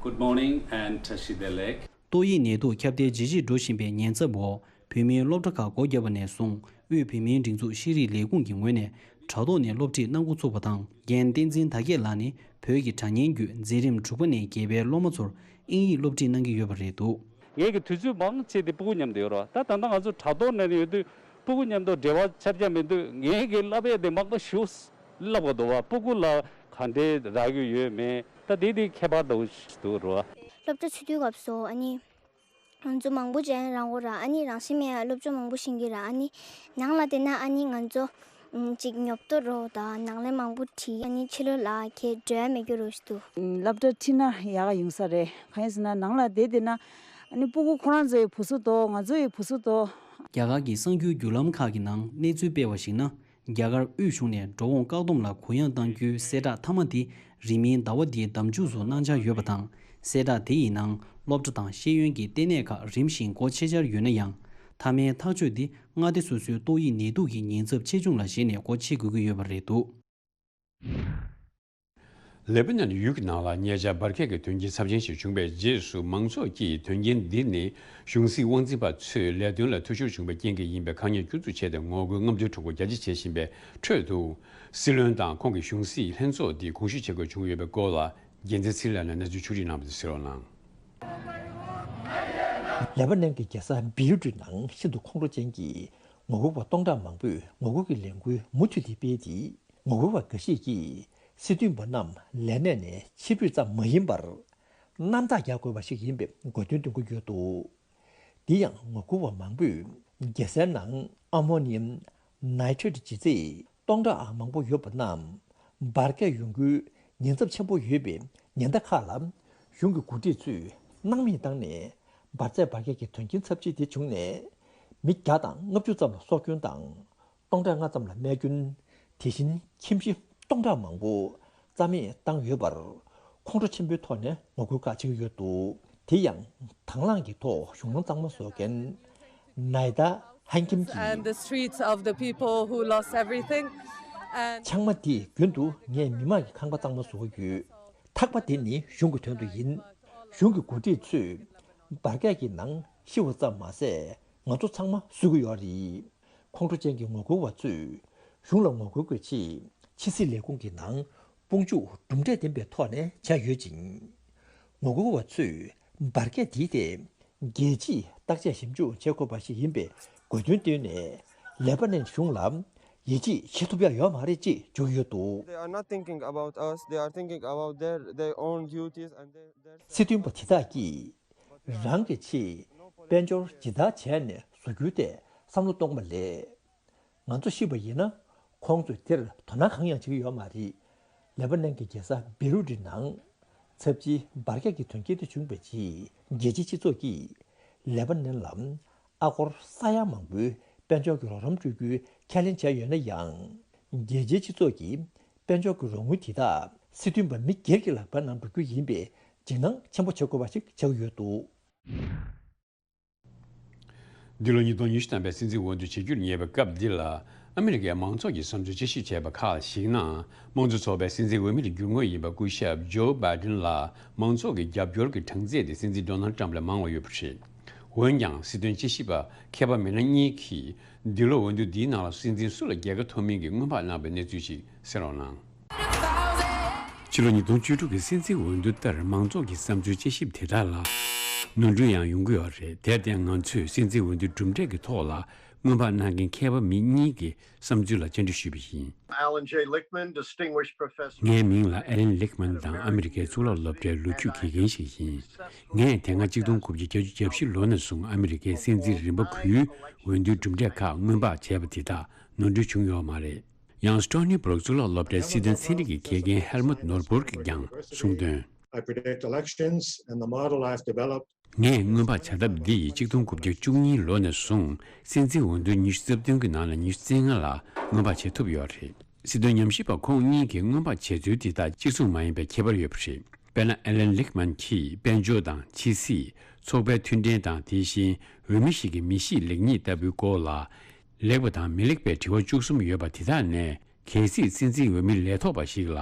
Good morning and Tashi Delek. ཏོག་དབྱིབས་ནད་དུག་ཁྱབ་གདལ་ཇེ་ཆེར་འགྲོ་བཞིན་པའི་ཉེན་ཚབས་འོག་བོད་མིའི་སློབ་གྲྭ་ཁག་སྒོ་བརྒྱབ་པ་ནས་བཟུང་། དབུས་བོད་མིའི་སྒྲིག་འཛུགས་ཤེས་རིག་ལས་ཁུངས་ཀྱི་ངོས་ནས་དྲ་ཐོག་ནས་སློབ་ཁྲིད་གནང་འགོ་ཚུགས་པ་དང་། རྒན་བསྟན་འཛིན་དར་རྒྱས་ལགས་ནི་བོད་ཀྱི་དྲ་བརྙན་བརྒྱུད་འཛིན་རིམ་དྲུག་པ་ནས་བརྒྱད་པའི་སློབ་མ་ཚོར་དབྱིན་ཡིག་སློབ་ཁྲིད་གནང་གི་ཡོད་པ་རེད་འདུག། ངས་ཀྱི་དུས་ཚོད་མང་ཆེ་དེ་སྤུ་གུ་མཉམ་དུ་ཡོད་རེད་བ། ད་ད་ལྟ་ང་ཚོ་དྲ་ཐོག་ནས་ཡོད་དུས་སྤུ་གུ་མཉམ་དུ་འབྲེལ་བ་ཆ་རྐྱང་མི་འདུག། ངས་ཀྱི་བསླབ་ཡས་དེ་མང་པོ་ཞིག་བསླབ་དགོས་འདུག་བ། སྤུ་གུ་ལ་ག་འདྲའི་རག་གི་ཡོད་མེད་ད་དེ་དེ་ཁྱད་པར་འདྲ་བོ་ཞིག་འདུག་རེད་བ། སློབ་གྲྭ་ཚུགས་དུས་སྐབས་སུ་ཨ་ནི། ང་ཚོ་མང་པོ་ཅིག་རང་མགོ་ར། ཨ་ནི་རང་བཞིན་མེད་སློབ་སྦྱོང་མང་པོ་ཤེས་ཀྱི་ར། ཨ་ནི་ནང་ལ་བསྡད་ན་ཨ་ནི་ང་ཚོ་ཨམ་ཅིག་ཉོབ་ཏོ་རོ་དང་ནང་ལས་མང་པོ་བྲིས། ཨ་ནི་ཕྱི་ལོགས་ལ་ཁྱེད་འགྲོ་ཡ་མེད་རྒྱུ་རོ་ཞིག་འདུག། སློབ་གྲྭ་ཁྲིད་ན་ཡག་ག་ཡོང་ས་རེད། གང་ཡིན་ཟེར་ན་ནང་ལ་བསྡད་བསྡད་ན་ཨ་ནི་སྤུ་གུ་ཁོ་རང་ཚོའི་བུ་གཟུགས་དོ། ང་ཚོ་ཡི་བུ་གཟུགས་དོ། རྒྱ་གར་གྱི་གསར་འགྱུར་བརྒྱུད་ལམ་ཁག་གི་ནང་གནས་ཚུལ་སྤེལ་བ་ཞིག་ན། རྒྱ་གར་དབུས་གཞུང་ནས་འགྲོ་འོང་བཀག་སྡོམ་ལ་གུ་ཡངས་གཏང་རྒྱུའི་གསལ་བསྒྲགས་མཐའ་མ་དེ་རིང་མིན་ཟླ་བ་འདིའི་ཟླ་མཇུག་སུ་གནང་འཆར་ཡོད་པ་དང་། གསལ་བསྒྲགས་དེ་ཡི་ནང་སློབ་གྲྭ་དང་ཤེས་ཡོན་གྱི་ལྟེ་གནས་ཁག་རིམ་བཞིན་སྒོ་ཕྱེ་འཆར་ཡོད་ན་ཡང་། མཐའ་མའི་ཐག་གཅོད་དེ་མངའ་སྡེ་སོ་སོའི་ཏོག་དབྱིབས་ནད་དུག་གི་ཉེན་ཚབས་ཆེ་ཆུང་ལ་གཞིགས་ནས་སྒོ་ཕྱེ་དགོས་ཀྱི་ཡོད་པ་རེད་འདུག། ལེ་པ་ནན་ཡུལ་གྱི་ནང་ལ་ཉེ་ཆར་འབར་གས་ཀྱི་དོན་རྐྱེན་ཚབས་ཆེན་ཞིག་བྱུང་བའི་རྗེས་སུ། མང་ཚོགས་ཀྱིས་དོན་རྐྱེན་འདི་ནི་གཞུང་སྲིད་དབང་འཛིན་པ་ཚོས་ལས་དོན་ལ་འཐུས་ཤོར་བྱུང་བའི་རྐྱེན་གྱིས་ཡིན་པའི་ཁ་ཉེས་སྐྱོན་འཛུགས་བྱས་ཏེ། ངོ་རྒོལ་རྔམ་སྟོན་གྲོགས་པོ་རྒྱ་ཆེ་བྱེད་བཞིན་པའི་ཁྲོད་དུ། སྲིད་བློན་དང་ཁོང་གི་གཞུང་སྲིད་ལྷན་ཚོགས་འདིས་དགོངས་ཞུ་བྱེད་དགོས་བྱུང་ཡོད་པའི་སྐོར་ལ། རྒྱལ་མཚན་ཚེ་རིང་ལགས་ནས་གནས་ཚུལ་ཕྱོགས་བསྒྲིགས་གནང་བ་དེ་གཟིགས་རོགས་གནང་། ལེ་པ་ནན་གྱི་རྒྱལ་ས་བེ་རུ་ཏི་ནང་ཤིན་ཏུ་ཁོང་ཁྲོ་ཅན་གྱི་ངོ་རྒོལ་བ་སྟོང་ཕྲག་མང་པོས་ངོ་རྒོལ་གྱི་ལས་འགུལ་མུ་མཐུད་དེ་སྤེལ་ཏེ། ངོ་རྒོལ་བ་འགའ་ཞིག་གིས་སྲིད་དོན་པ་རྣམས་ལས་གནས་ནས་ཕྱིར་འབུད་ཙམ་མ་ཡིན་པར། རྣམ་དག་རྒྱག་དགོས་པ་ཞིག་ཡིན་པའི་དགོས་འདུན་འདོན་གྱི་ཡོད་འདུག། དེ་ཡང་ངོ་རྒོལ་བ་མང་པོས་རྒྱལ་སའི་ནང་ཨ་མོ་ནི་ཡམ་ནའི་ཊྲེཊ་ལྗིད་ཚད་སྟོང་ཕྲག་མང་པོ་ཡོད་པ་རྣམས་འབར་གས་ཡོང་རྒྱུའི་ཉེན་ཚབས་ཆེན་པོ་ཡོད་པའི་ཉེན་བརྡ་ཁག་ལ་གཞུང་གི་འགོ་ཁྲིད་ཚོས་སྣང་མེད་བཏང་ནས། འབར་རྫས་འབར་གས་ཀྱི་དོན་རྐྱེན་ཚབས་ཆེ་དེ་བྱུང་ནས་མི་བརྒྱ་དང་ལྔ་བཅུ་ཙམ་ལ་སྲོག་སྐྱོན་དང་། སྟོང་ཕྲག་ལྔ་ཙམ་ལ་རྨས་སྐྱོན། དེ་བཞིན་ཁྱིམ་གཞི་སྟོང་ཕྲག་མང་པོ་རྩ་མེད་བཏང་ཡོད་པར་ཁོང་ཁྲོ་ཆེན་པོའི་ཐོག་ནས་ངོ་རྒོལ་བཀག་བྱེད་ཀྱི་ཡོད་འདུག་དེ་ཡང་དང་བླངས་ཀྱི་ཐོག་གཞུང་ལམ་གཙང་མ་བཟོ་མཁན་ནའི་ཏཱ་ཧན་ཁིམ་གྱིས། And the streets of the people who lost everything. And ཚང་མ་དེས་རྒྱུན་དུ་ངས་མི་མང་གི་ཁང་པ་གཙང་མ་བཟོ་གི་ཡོད། ཐག་པ་དེ་ནི་གཞུང་གི་དོན་དུ་ཡིན། གཞུང་གི་འགོ་ཁྲིད་ཚོས་འབར་གས་ཀྱི་ནང་ཤི་བ་ཙམ་མ་ཟད། ང་ཚོ་ཚང་མ་གསོད་ཀྱི་ཡོད་རེད། ཁོང་ཁྲོ་ཅན་གྱི་ངོ་རྒོལ་བ་ཚོས་གཞུང་ལ་ངོ་རྒོལ་གྱི་ཆེད་ཕྱི་སྲིད་ལས་ཁུངས་ཀྱི་ནང་དཔུང་འཇུག་གྲུབ་འབྲས་ལྡན་པའི་ཐོག་ནས་བྱས་ཡོད་ཅིང་། ངོ་རྒོལ་བ་ཚོས་འབར་གས་དེའི་ཐད་རྒྱལ་སྤྱིས་བརྟག་དཔྱད་ཞིབ་འཇུག་བྱེད་དགོས་པ་ཞིག་ཡིན་པའི་དགོས་འདུན་བཏོན་ནས་ལེ་པ་ནན་གཞུང་ལ་ཡིད་ཆེས་བྱེད་ཐུབ་ཡ་ཡོད་མ་རེད་ཅེས་བརྗོད་ཡོད་འདུག They are not thinking about us, they are thinking about their, their own duties and their, their. སྲིད་དོན་པ་དེ་དག་གིས་རང་གི་ཆེད་དཔལ་འབྱོར་ཇི་ལྟར་བྱས་ནས་བཟོ་རྒྱུའི་ཐད་བསམ་བློ་གཏོང་བ་ལས། ང་ཚོ་ཤི་བ་ཡིན་ན་ཁོང་ཚོས་དེར་དོ་སྣང་གང་ཡང་བྱེད་ཀྱི་ཡོད་མ་རེད། ལེ་པ་ནན་གྱི་རྒྱལ་ས་བེ་རུ་ཏི་ནང་ཚབས་ཆེའི་འབར་གས་ཀྱི་དོན་རྐྱེན་དེ་བྱུང་བའི་རྗེས་རྒྱལ་སྤྱིའི་སྤྱི་ཚོགས་ཀྱིས་ལེ་པ་ནན་ལ་ཨ་སྒོར་ས་ཡ་མང་པོའི་དཔལ་འབྱོར་གྱི་རོགས་རམ་སྤྲོད་རྒྱུའི་ཁས་ལེན་བྱས་ཡོད་ན་ཡང་། རྒྱལ་སྤྱིའི་སྤྱི་ཚོགས་ཀྱིས་དཔལ་འབྱོར་གྱི་རོགས་དངུལ་དེ་དག་སྲིད་དོན་པ་མི་སྒེར་གྱི་ལག་པའི་ནང་འགྲོ་རྒྱུ་ཡིན་པའི་འཇིགས་སྣང་ཆེན་པོ་བྱེད་དགོས་པ་ཞིག་ཆགས་ཡོད་འདུག་འདི་ལོ་ཉིས་སྟོང་ཉི་ཤུ་ཐམ་པའི་སྲིད་འཛིན་འོས་བསྡུ་བྱེད་རྒྱུར་ཉེ་བའི་སྐབས་འདི་ལ། ཨ་མི་རི་ཀའི་མང་ཚོགས་ཀྱི་བསམ་ཚུལ་དཔྱད་ཞིབ་བྱས་པ་ཁག་ལ་གཞིགས་ན། དམངས་གཙོ་ཚོགས་པའི་སྲིད་འཛིན་འོས་མིར་འགྱུར་འོས་ཡིན་པ་སྐུ་ཞབས་ཇོ་བྷའི་ཌེན་ལ་མང་ཚོགས་ཀྱི་རྒྱབ་སྐྱོར་གྱི་གྲངས་ཚད་དེ་སྲིད་འཛིན་ཌོ་ནལ་ཊམ་ལས་མང་བ་ཡོད་པ་རེད། འོན་ཀྱང་། སྲིད་དོན་དཔྱད་ཞིབ་པ་མཁས་པ་མི་སྣ་གཉིས་ཀྱིས་འདི་ལོ་འོས་བསྡུ་འདིའི་ནང་ལ་སྲིད་འཛིན་སུ་ལ་རྒྱལ་ཁ་ཐོབ་མིན་གྱི་སྔོན་དཔག་གནང་བའི་གནས་ཚུལ་ཞིག་གསན་རོགས་གནང་། ཕྱི་ལོ་ཉིས་སྟོང་བཅུ་དྲུག་གི་སྲིད་འཛིན་འོས་བསྡུ་ལྟར་མང་ཚོགས་ཀྱི་བསམ་ཚུལ་དཔྱད་ཞིབ་དེ་དག་ལ་ནོར་འཁྲུལ་ཡང་ཡོང་གི་ཡོད་རེད། དེར་བརྟེན་ང་ཚོས་སྲིད་འཛིན་འོས་བསྡུ་གྲུབ་འབྲས་ཀྱི་ཐོག་ལ་སྔོན་དཔག་གནང་མཁན་མཁས་པ་མི་གཉིས་ཀྱི་བསམ་ཚུལ་ལ་བཅར་འདྲི་ཞུས་པ་ཡིན། Alan J. Lichtman, distinguished professor. ངའི་མིང་ལ་ཨེ་ལན་ལིག་མན་དང་ཨ་མི་རི་ཀའི་གཙུག་ལག་སློབ་གྲྭའི་ལོ་རྒྱུས་དགེ་རྒན་ཞིག་ཡིན། ངས་དེ་སྔ་གཅིག་སྟོང་དགུ་བརྒྱ་བརྒྱད་ཅུ་གྱ་བཞི་ལོ་ནས་བཟུང་ཨ་མི་རི་ཀའི་སྲིད་འཛིན་རིམ་པ་དགུའི་འོས་བསྡུའི་གྲུབ་འབྲས་ཁག་སྔོན་དཔག་བྱས་པ་དེ་དག་ནོར་འཁྲུལ་བྱུང་ཡོད་མ་རེད། ཡང་སི་ཊོན་ནི་སྦུ་རུག་གཙུག་ལག་སློབ་གྲྭའི་སྲིད་དོན་ཚན་རིག་གི་དགེ་རྒན་ཧེལ་མུད་ནོར་བུར་གྱིས་ཀྱང་གསུངས་དོན། I predict elections and the model I've developed. ངས་སྔོན་དཔག་བྱ་ཐབས་འདི་ཡིས་གཅིག་སྟོང་དགུ་བརྒྱ་བཅུ་གཉིས་ལོ་ནས་བཟུང་སྲིད་འཛིན་འོས་བསྡུ་ཉི་ཤུ་རྩ་བདུན་གྱི་ནང་ནས་ཉི་ཤུ་རྩ་ལྔ་ལ་སྔོན་དཔག་བྱེད་ཐུབ་ཡོད་རེད། སྲིད་དོན་ཉམས་ཞིབ་པ་ཁོང་གཉིས་ཀྱིས་སྔོན་དཔག་བྱས་ཚུལ་འདི་དག་གཅིག་མཚུངས་མ་ཡིན་པའི་ཁྱད་པར་ཡོད་པ་རེད། དཔེར་ན། ཨེ་ལན་ལིག་མན་གྱིས་དཔལ་འབྱོར་དང་ཕྱི་སྲིད། ཚོགས་པའི་མཐུན་འབྲེལ་དང་། དེ་བཞིན་འོས་མི་ཞིག་གི་མི་གཤིས་ལེགས་ཉེས་ལྟ་བུའི་སྐོར་ལ། ལེགས་པ་དང་མི་ལེགས་པའི་དྲི་བ་བཅུ་གསུམ་ཡོད་པ་དེ་དག་ནས། གལ་སྲིད་སྲིད་འཛིན་འོས་མི་ལས་ཐོག་པ་ཞིག་ལ་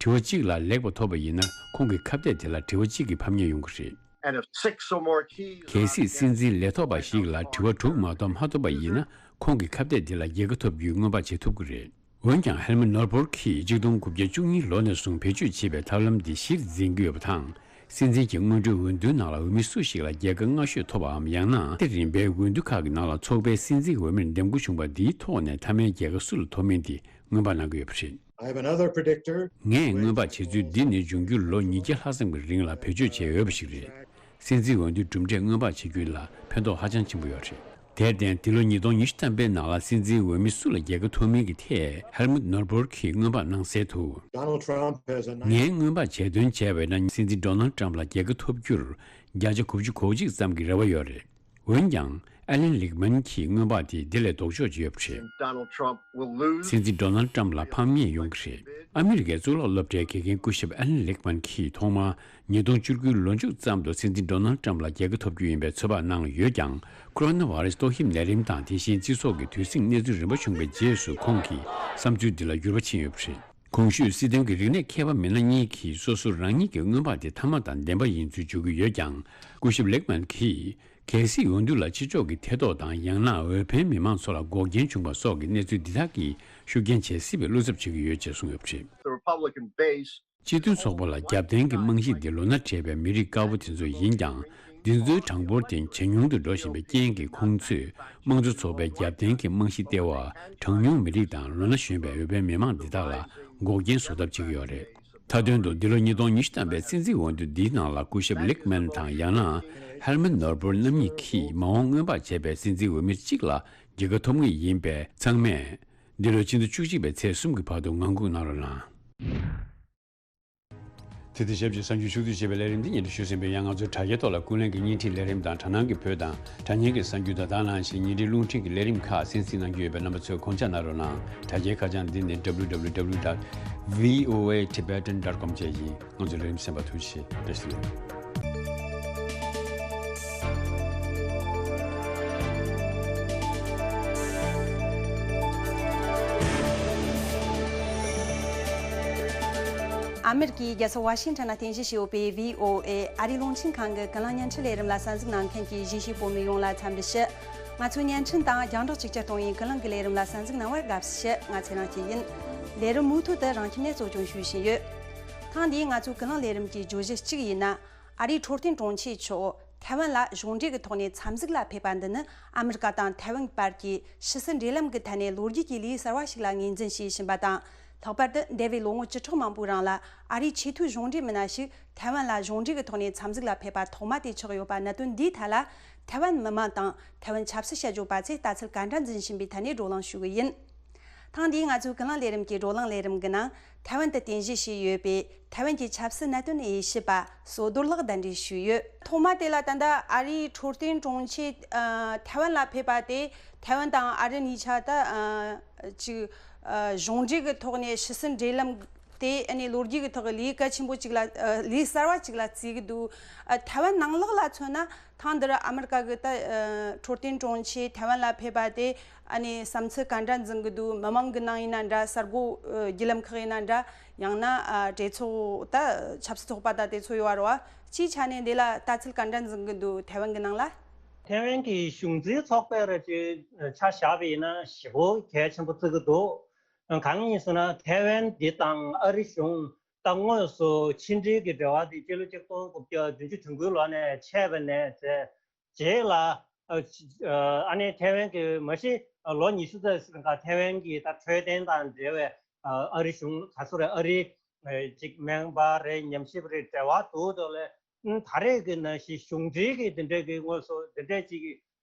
དྲི་བ་གཅིག་ལ་ལེགས་པ་ཐོབ་པ་ཡིན་ན། ཁོང་གི་ཁ་གཏད་དེ་ལ་དྲི་བ་གཅིག་གི་ཕམ་ཉེས་ཡོང་གི་རེད། And if six or more keys are not given, གལ་སྲིད་སྲིད་འཛིན་ལས་ཐོག་པ་ཞིག་ལ་དྲི་བ་དྲུག་མ་གཏོགས་མ་ཐོབ་པ་ཡིན་ན། ཁོང་གི་ཁ་གཏད་དེ་ལ་རྒྱལ་ཁ་ཐོབ་རྒྱུའི་སྔོན་དཔག་བྱེད་ཐུབ་ཀྱི་རེད། འོན་ཀྱང་། ཧེལ་མུད་ནོར་བུར་གྱིས་གཅིག་སྟོང་དགུ་བརྒྱ་བཅུ་གཉིས་ལོ་ནས་བཟུང་བེད་སྤྱོད་བྱེད་པའི་ཐབས་ལམ་འདི་གཞིར་འཛིན་གྱི་ཡོད་པ་དང་། སྲིད་འཛིན་གྱི་སྔོན་འགྲོའི་འོས་བསྡུའི་ནང་ལ་འོས་མི་སུ་ཞིག་ལ་རྒྱལ་ཁ་སྔ་ཤོས་ཐོབ་པའམ། ཡང་ན། དེ་རིམ་པའི་འོས་བསྡུ་ཁག་གི་ནང་ལ་ཚོགས་པའི་སྲིད་འཛིན་འོས་མིར་འདེམས་བསྐོ་བྱུང་བ་འདིའི་ཐོག་ནས་མཐའ་མའི་རྒྱལ་ཁ་སུ་ལ་ཐོབ་མིན་དེ་སྔོན་དཔག་གནང་གི་ཡོད་པ་རེད། I have another predictor. ངས་སྔོན་དཔག་བྱེད་ཚུལ་འདི་ནི་འབྱུང་འགྱུར་ལོ་ཉིས་བརྒྱ་ལྷག་ཙམ་གྱི་རིང་ལ་བེད་སྤྱོད་བྱས་ཡོད་པ་ཞིག་རེད། སྲིད་འཛིན་འོས་བསྡུའི་གྲུབ་འབྲས་སྔོན་དཔག་བྱེད་རྒྱུ་ལ་ཕན་ཐོགས་ཧ་ཅང་ཆེན་པོ་ཡོད་རེད། དེར་བརྟེན། འདི་ལོ་ཉིས་སྟོང་ཉི་ཤུ་ཐམ་པའི་ནང་ལ་སྲིད་འཛིན་འོས་མི་སུ་ལ་རྒྱལ་ཁ་ཐོབ་མིན་གྱི་ཐད་ཧེལ་མུད་ནོར་བུར་གྱིས་སྔོན་དཔག་གནང་གསལ་དུ། Donald Trump has a ངས་སྔོན་དཔག་བྱས་དོན་བྱས་པ་ཡིན་ན། སྲིད་འཛིན་ཌོ་ནལ་ཊམ་ལ་རྒྱལ་ཁ་ཐོབ་རྒྱུར་བརྒྱ་ཆ་དགུ་བཅུ་གོ་གཅིག་ཙམ་གྱི་རེ་བ་ཡོད་རེད། འོན་ཀྱང་། ཨེ་ལན་ལིག་མན་གྱི་སྔོན་དཔག་དེ་དེ་ལས་ལྡོག་ཕྱོགས་ཅིག་ཡོད་པ་རེད། Donald Trump will lose. སྲིད་འཛིན་ཌོ་ནལ་ཊམ་ལ་ཕམ་ཉེས་ཡོང་གི་རེད། ཨ་མི་རི་ཀའི་གཙུག་ལག་སློབ་གྲྭའི་དགེ་རྒན་སྐུ་ཞབས་ཨེ་ལན་ལིག་མན་གྱིས་ཐོག་མར་ཉིས་སྟོང་བཅུ་དགུའི་ལོ་མཇུག་ཙམ་དུ་སྲིད་འཛིན་ཌོ་ནལ་ཊམ་ལ་རྒྱལ་ཁ་ཐོབ་རྒྱུ་ཡིན་པའི་ཚོད་དཔག་གནང་ཡོད་ཀྱང་། ཁོ་རོ་ན་བྷ་རེ་སི་ཏོག་དབྱིབས་ནད་རིམས་དང་། དེ་བཞིན་སྤྱི་ཚོགས་ཀྱི་དུས་ཟིང་གནས་ཚུལ་རིམ་པ་བྱུང་བའི་རྗེས་སུ་ཁོང་གི་བསམ་ཚུལ་འདི་ལ་འགྱུར་བ་ཕྱིན་ཡོད་པ་རེད། གོང་ཞུས་སྲིད་དོན་གྱི་རིག་གནས་མཁས་པ་མི་སྣ་གཉིས་ཀྱིས་སོ་སོ་རང་ཉིད་ཀྱི་སྔོན་དཔག་དེ་མཐའ་མ་དང་བདེན་པ་ཡིན་ཚུལ་བརྗོད་ཀྱི་ཡོད་ཀྱང་། སྐུ་ཞབས་ལེག་མན་གྱིས། གལ་སྲིད་འོས་བསྡུ་ལ་ཕྱི་ཕྱོགས་ཀྱི་ཐེ་གཏོགས་དང་། ཡང་ན་འོས་འཕེན་མི་མང་ཚོ་ལ་འགོག་རྐྱེན་བྱུང་བ་སོགས་ཀྱི་གནས་ཚུལ་འདི་དག་གིས་ཤུགས་རྐྱེན་བྱེད་སྲིད་པའི་བློ་འཚབ་བྱེད་ཀྱི་ཡོད་ཅེས་གསུངས་ཡོད་པ་རེད། The Republican base སྤྱི་མཐུན་ཚོགས་པ་ལ་རྒྱབ་རྟེན་གྱི་རྨང་གཞི་དེ་ལོ་ན་བགྲེས་པའི་མི་རིགས་དཀར་པོ་དེ་ཚོ་ཡིན་ཀྱང་། འདི་ཚོའི་གྲངས་འབོར་དེ་ཇེ་ཉུང་དུ་འགྲོ་བཞིན་པའི་རྐྱེན་གྱིས། ཁོང་ཚོས་དམངས་གཙོ་ཚོགས་པའི་རྒྱབ་རྟེན་གྱི་རྨང་གཞི་ལྟེ་བ་གྲངས་ཉུང་མི་རིགས་དང་ལོ་ན་གཞོན་པའི་འོས་འཕེན་མི་མང་འདི་དག་ལ་འགོག་རྐྱེན་བཟོ་ཐབས་བྱེད་ཀྱི་ཡོད་རེད། མཐའ་དོན་དུ་འདི་ལོ་ཉིས་སྟོང་ཉི་ཤུ་ཐམ་པའི་སྲིད་འཛིན་འོས་བསྡུ་འདིའི་ནང་ལ་སྐུ་ཞབས་ལིག་མན་དང་ཡང་ན་ཧེལ་མན་ནོར་བུར་རྣམ་གཉིས་ཀྱིས་མ་འོངས་མངོན་པར་བྱས་པའི་སྲིད་འཛིན་འོས་མི་གཅིག་ལ་རྒྱལ་ཁ་ཐོབ་ངེས་ཡིན་པས་ཚང་མས་འདི་ལོའི་ཕྱི་ཟླ་བཅུ་གཅིག་པའི་ཚེས་གསུམ་གྱི་བར་དུ་ངང་སྒུག་གནང་རོགས་གནང་། དེ་དང་ཞབས་ཀྱི་གསར་འགྱུར་ཕྱོགས་བསྡུས་བྱས་པའི་ལས་རིམ་འདི་སྙན་སྒྲོན་ཞུས་ཟིན་པས། ཡང་ང་ཚོའི་དྲ་རྒྱའི་ཐོག་ལ་ཀུན་གླེང་གི་བརྙན་འཕྲིན་ལས་རིམ་དང་དྲ་སྣང་གི་བོད་དང་དྲ་བརྙན་གྱི་གསར་འགྱུར་དང་དེ་ནང་བཞིན་ཉིན་རེའི་རླུང་འཕྲིན་གྱི་ལས་རིམ་ཁག་གསན་གཟིགས་གནང་རྒྱུ་ཡོད་པས། རྣམ་པ་ཚོས་དགོངས་འཇགས་གནང་རོགས་གནང་། དྲ་རྒྱའི་ཁ་བྱང་འདི་ནི་W W W dot V O A Tibetan dot com བཅས་ཡིན། ང་ཚོའི་ལས་རིམ་གསན་པར་ཐུགས་རྗེ་ཆེ། བཀྲ་ཤིས་བདེ་ལེགས། ཨ་མེ་རི་ཀའི་རྒྱལ་ས་ཝ་ཤིང་ཊོན་ན་རྟེན་གཞི་བྱས་ཡོད་པའི་V O A ཨ་རིའི་རླུང་འཕྲིན་ཁང་གི་ཀུན་གླེང་བརྙན་འཕྲིན་ལས་རིམ་ལ་གསན་གཟིགས་གནང་མཁན་གྱི་གཞིས་བྱེས་བོད་མི་ཡོངས་ལ་འཚམས་འདྲི་ཞུ། ང་ཚོའི་བརྙན་འཕྲིན་དང་རྒྱང་བསྒྲགས་གཅིག་གྱུར་གཏོང་བའི་ཀུན་གླེང་གི་ལས་རིམ་ལ་གསན་གཟིགས་གནང་བར་དགའ་བསུ་ཞུ། ང་ཚེ་རིང་སྐྱིད་ཡིན། ལས་རིམ་མུ་མཐུད་དུ་རང་ཁྱིམ་ནས་གཙོ་སྐྱོང་ཞུ་བཞིན་ཡོད། ཐེངས་འདིའི་ང་ཚོའི་ཀུན་གླེང་ལས་རིམ་གྱི་བརྗོད་གཞི་གཅིག་ཡིན་ན། ཨ་རིའི་འཕྲོད་བསྟེན་དྲུང་ཆེ་མཆོག་ཐའེ་ཝན་ལ་གཞུང་འབྲེལ་གྱི་ཐོག་ནས་འཚམས་གཟིགས་ལ་ཕེབས་པ་འདི་ནི་ཨ་མི་རི་ཀ་དང་ཐའེ་ཝན་བར་གྱི་ཕྱི་སྲིད་འབྲེལ་ལམ་གྱི་ཐད་ནས་ལོ་རྒྱུས་ཀྱི་ལེའུ་གསར་བ་ཞིག་ལ་ངོས་འཛིན་བྱེད་བཞིན་པ་དང་། ལྷག་པར་དུ་འདས་པའི་ལོ་ངོ་བཅུ་ཕྲག་མང་པོའི་རིང་ལ་ཨ་རིའི་ཆེས་མཐོའི་གཞུང་འབྲེལ་མི་སྣ་ཞིག་ཐའེ་ཝན་ལ་གཞུང་འབྲེལ་གྱི་ཐོག་ནས་འཚམས་གཟིགས་ལ་ཕེབས་པ་ཐོག་མ་དེ་ཆགས་ཡོད་པ། གནད་དོན་འདིའི་ཐད་ལ་ཐའེ་ཝན་མི་མང་དང་ཐའེ་ཝན་ཆབ་སྲིད་དཔྱད་བརྗོད་པ་ཚོས་ལྟ་ཚུལ་ག་འདྲ་འཛིན་བཞིན་པའི་ཐད་ནས་བགྲོ་གླེང་ཞུ་གི་ཡིན། ཐེངས་འདིའི་ང་ཚོའི་ཀུན་གླེང་ལས་རིམ་གྱི་བགྲོ་གླེང་ལས་རིམ་གྱི་ནང་ཐའེ་ཝན་དུ་རྟེན་གཞི་བྱས་ཡོད་པའི་ཐའེ་ཝན་གྱི་ཆབ་སྲིད་གནད་དོན་དབྱེ་ཞིབ་པ་བསོད་རྡོར་ལགས་གདན་འདྲེན་ཞུས་ཡོད། ཐོག་མ་དེ་ལ་ད་ལྟ་ཨ་རིའི་འཕྲོད་བསྟེན་དྲུང་ཆེ་ཨ་ཐའེ་ཝན་ལ་ཕེབས་པ་དེ་ཐའེ་ཝན་དང་ཨ་རི་གཉིས་ཆ་ད་ཨ་ཅིག་ཨ་གཞུང་འབྲེལ་གྱི་ཐོག་ནས་ཕྱི་སྲིད་འབྲེལ་ལམ་དེ་ཨ་ནི་ལོ་རྒྱུས་ཀྱི་ཐོག་གི་ལེའུ་གལ་ཆེན་པོ་ཅིག་ལ་ཨ་ལེའུ་གསར་བ་ཅིག་ལ་བརྩི་གི་འདུག་ཨ་ཐའེ་ཝན་ནང་ལོགས་ལ་མཚོན་ན། ཐེངས་འདིར་ཨ་མི་རི་ཀ་གི་ད་ཨ་འཕྲོད་བསྟེན་དྲུང་ཆེ་ཐའེ་ཝན་ལ་ཕེབས་པ་དེ་ཨ་ནི་བསམ་ཚུལ་ག་འདྲ་འཛིན་གི་འདུག་མི་མང་གི་ནང་ཡིན་ན་འདྲ། གསར་འགོད་ཨ་བརྒྱུད་ལམ་ཁག་ཡིན་ན་འདྲ། ཡང་ན་ཨ་གྲོས་ཚོགས་ད་ཆབ་སྲིད་ཚོགས་པ་ད་དེ་ཚོ་ཡོད་རེད་བ། སྤྱིའི་ཆ་ནས་འདི་ལ་ལྟ་ཚུལ་ག་འདྲ་འཛིན་གི་འདུག་ཐའེ་ཝན་གི་ནང་ལ། ཐའེ་ཝན་གི་གཞུང་འཛིན་ཚོགས་པའི་ར་ཅིག་ཆ་བཞག་པ་ཡིན་ན་ཞེ་པོ་གལ་ཆེན་པོ་བརྩི་གི་འདུག་གང་ཡིན་ཟེར་ན་ཐའེ་ཝན་འདི་དང་ཨ་རི་གཞུང་ད་དངོས་སུ་ཕྱི་འབྲེལ་གྱི་འབྲེལ་བ་དེ་སྤྱི་ལོ་ཆིག་སྟོང་དགུ་བརྒྱ་བདུན་ཅུ་དོན་དགུའི་ལོ་ནས་ཆད་པ་ནས་བྱས། རྗེས་ལ་ཨ་ཨ་ནི་ཐའེ་ཝན་གྱི་མ་གཞི་ལོ་ཉི་ཤུ་ཙམ་ཞིག་ལ་ཐའེ་ཝན་གྱི་ད་འཕྲོད་བསྟེན་དང་འབྲེལ་བའི་ཨ་རི་གཞུང་ག་ཚོད་རེད། ཨ་རི་ཅིག་སྨན་པ་རེད། ཉམས་ཞིབ་རེད། འབྲེལ་བ་འདུག་འདུག་ལས་ད་རེས་ཀྱི་ནང་བཞིན་གཞུང་འབྲེལ་གྱི་དེ་འདྲས་ཀྱི་དངོས་སུ་དེ་འདྲས་ཅིག་གི་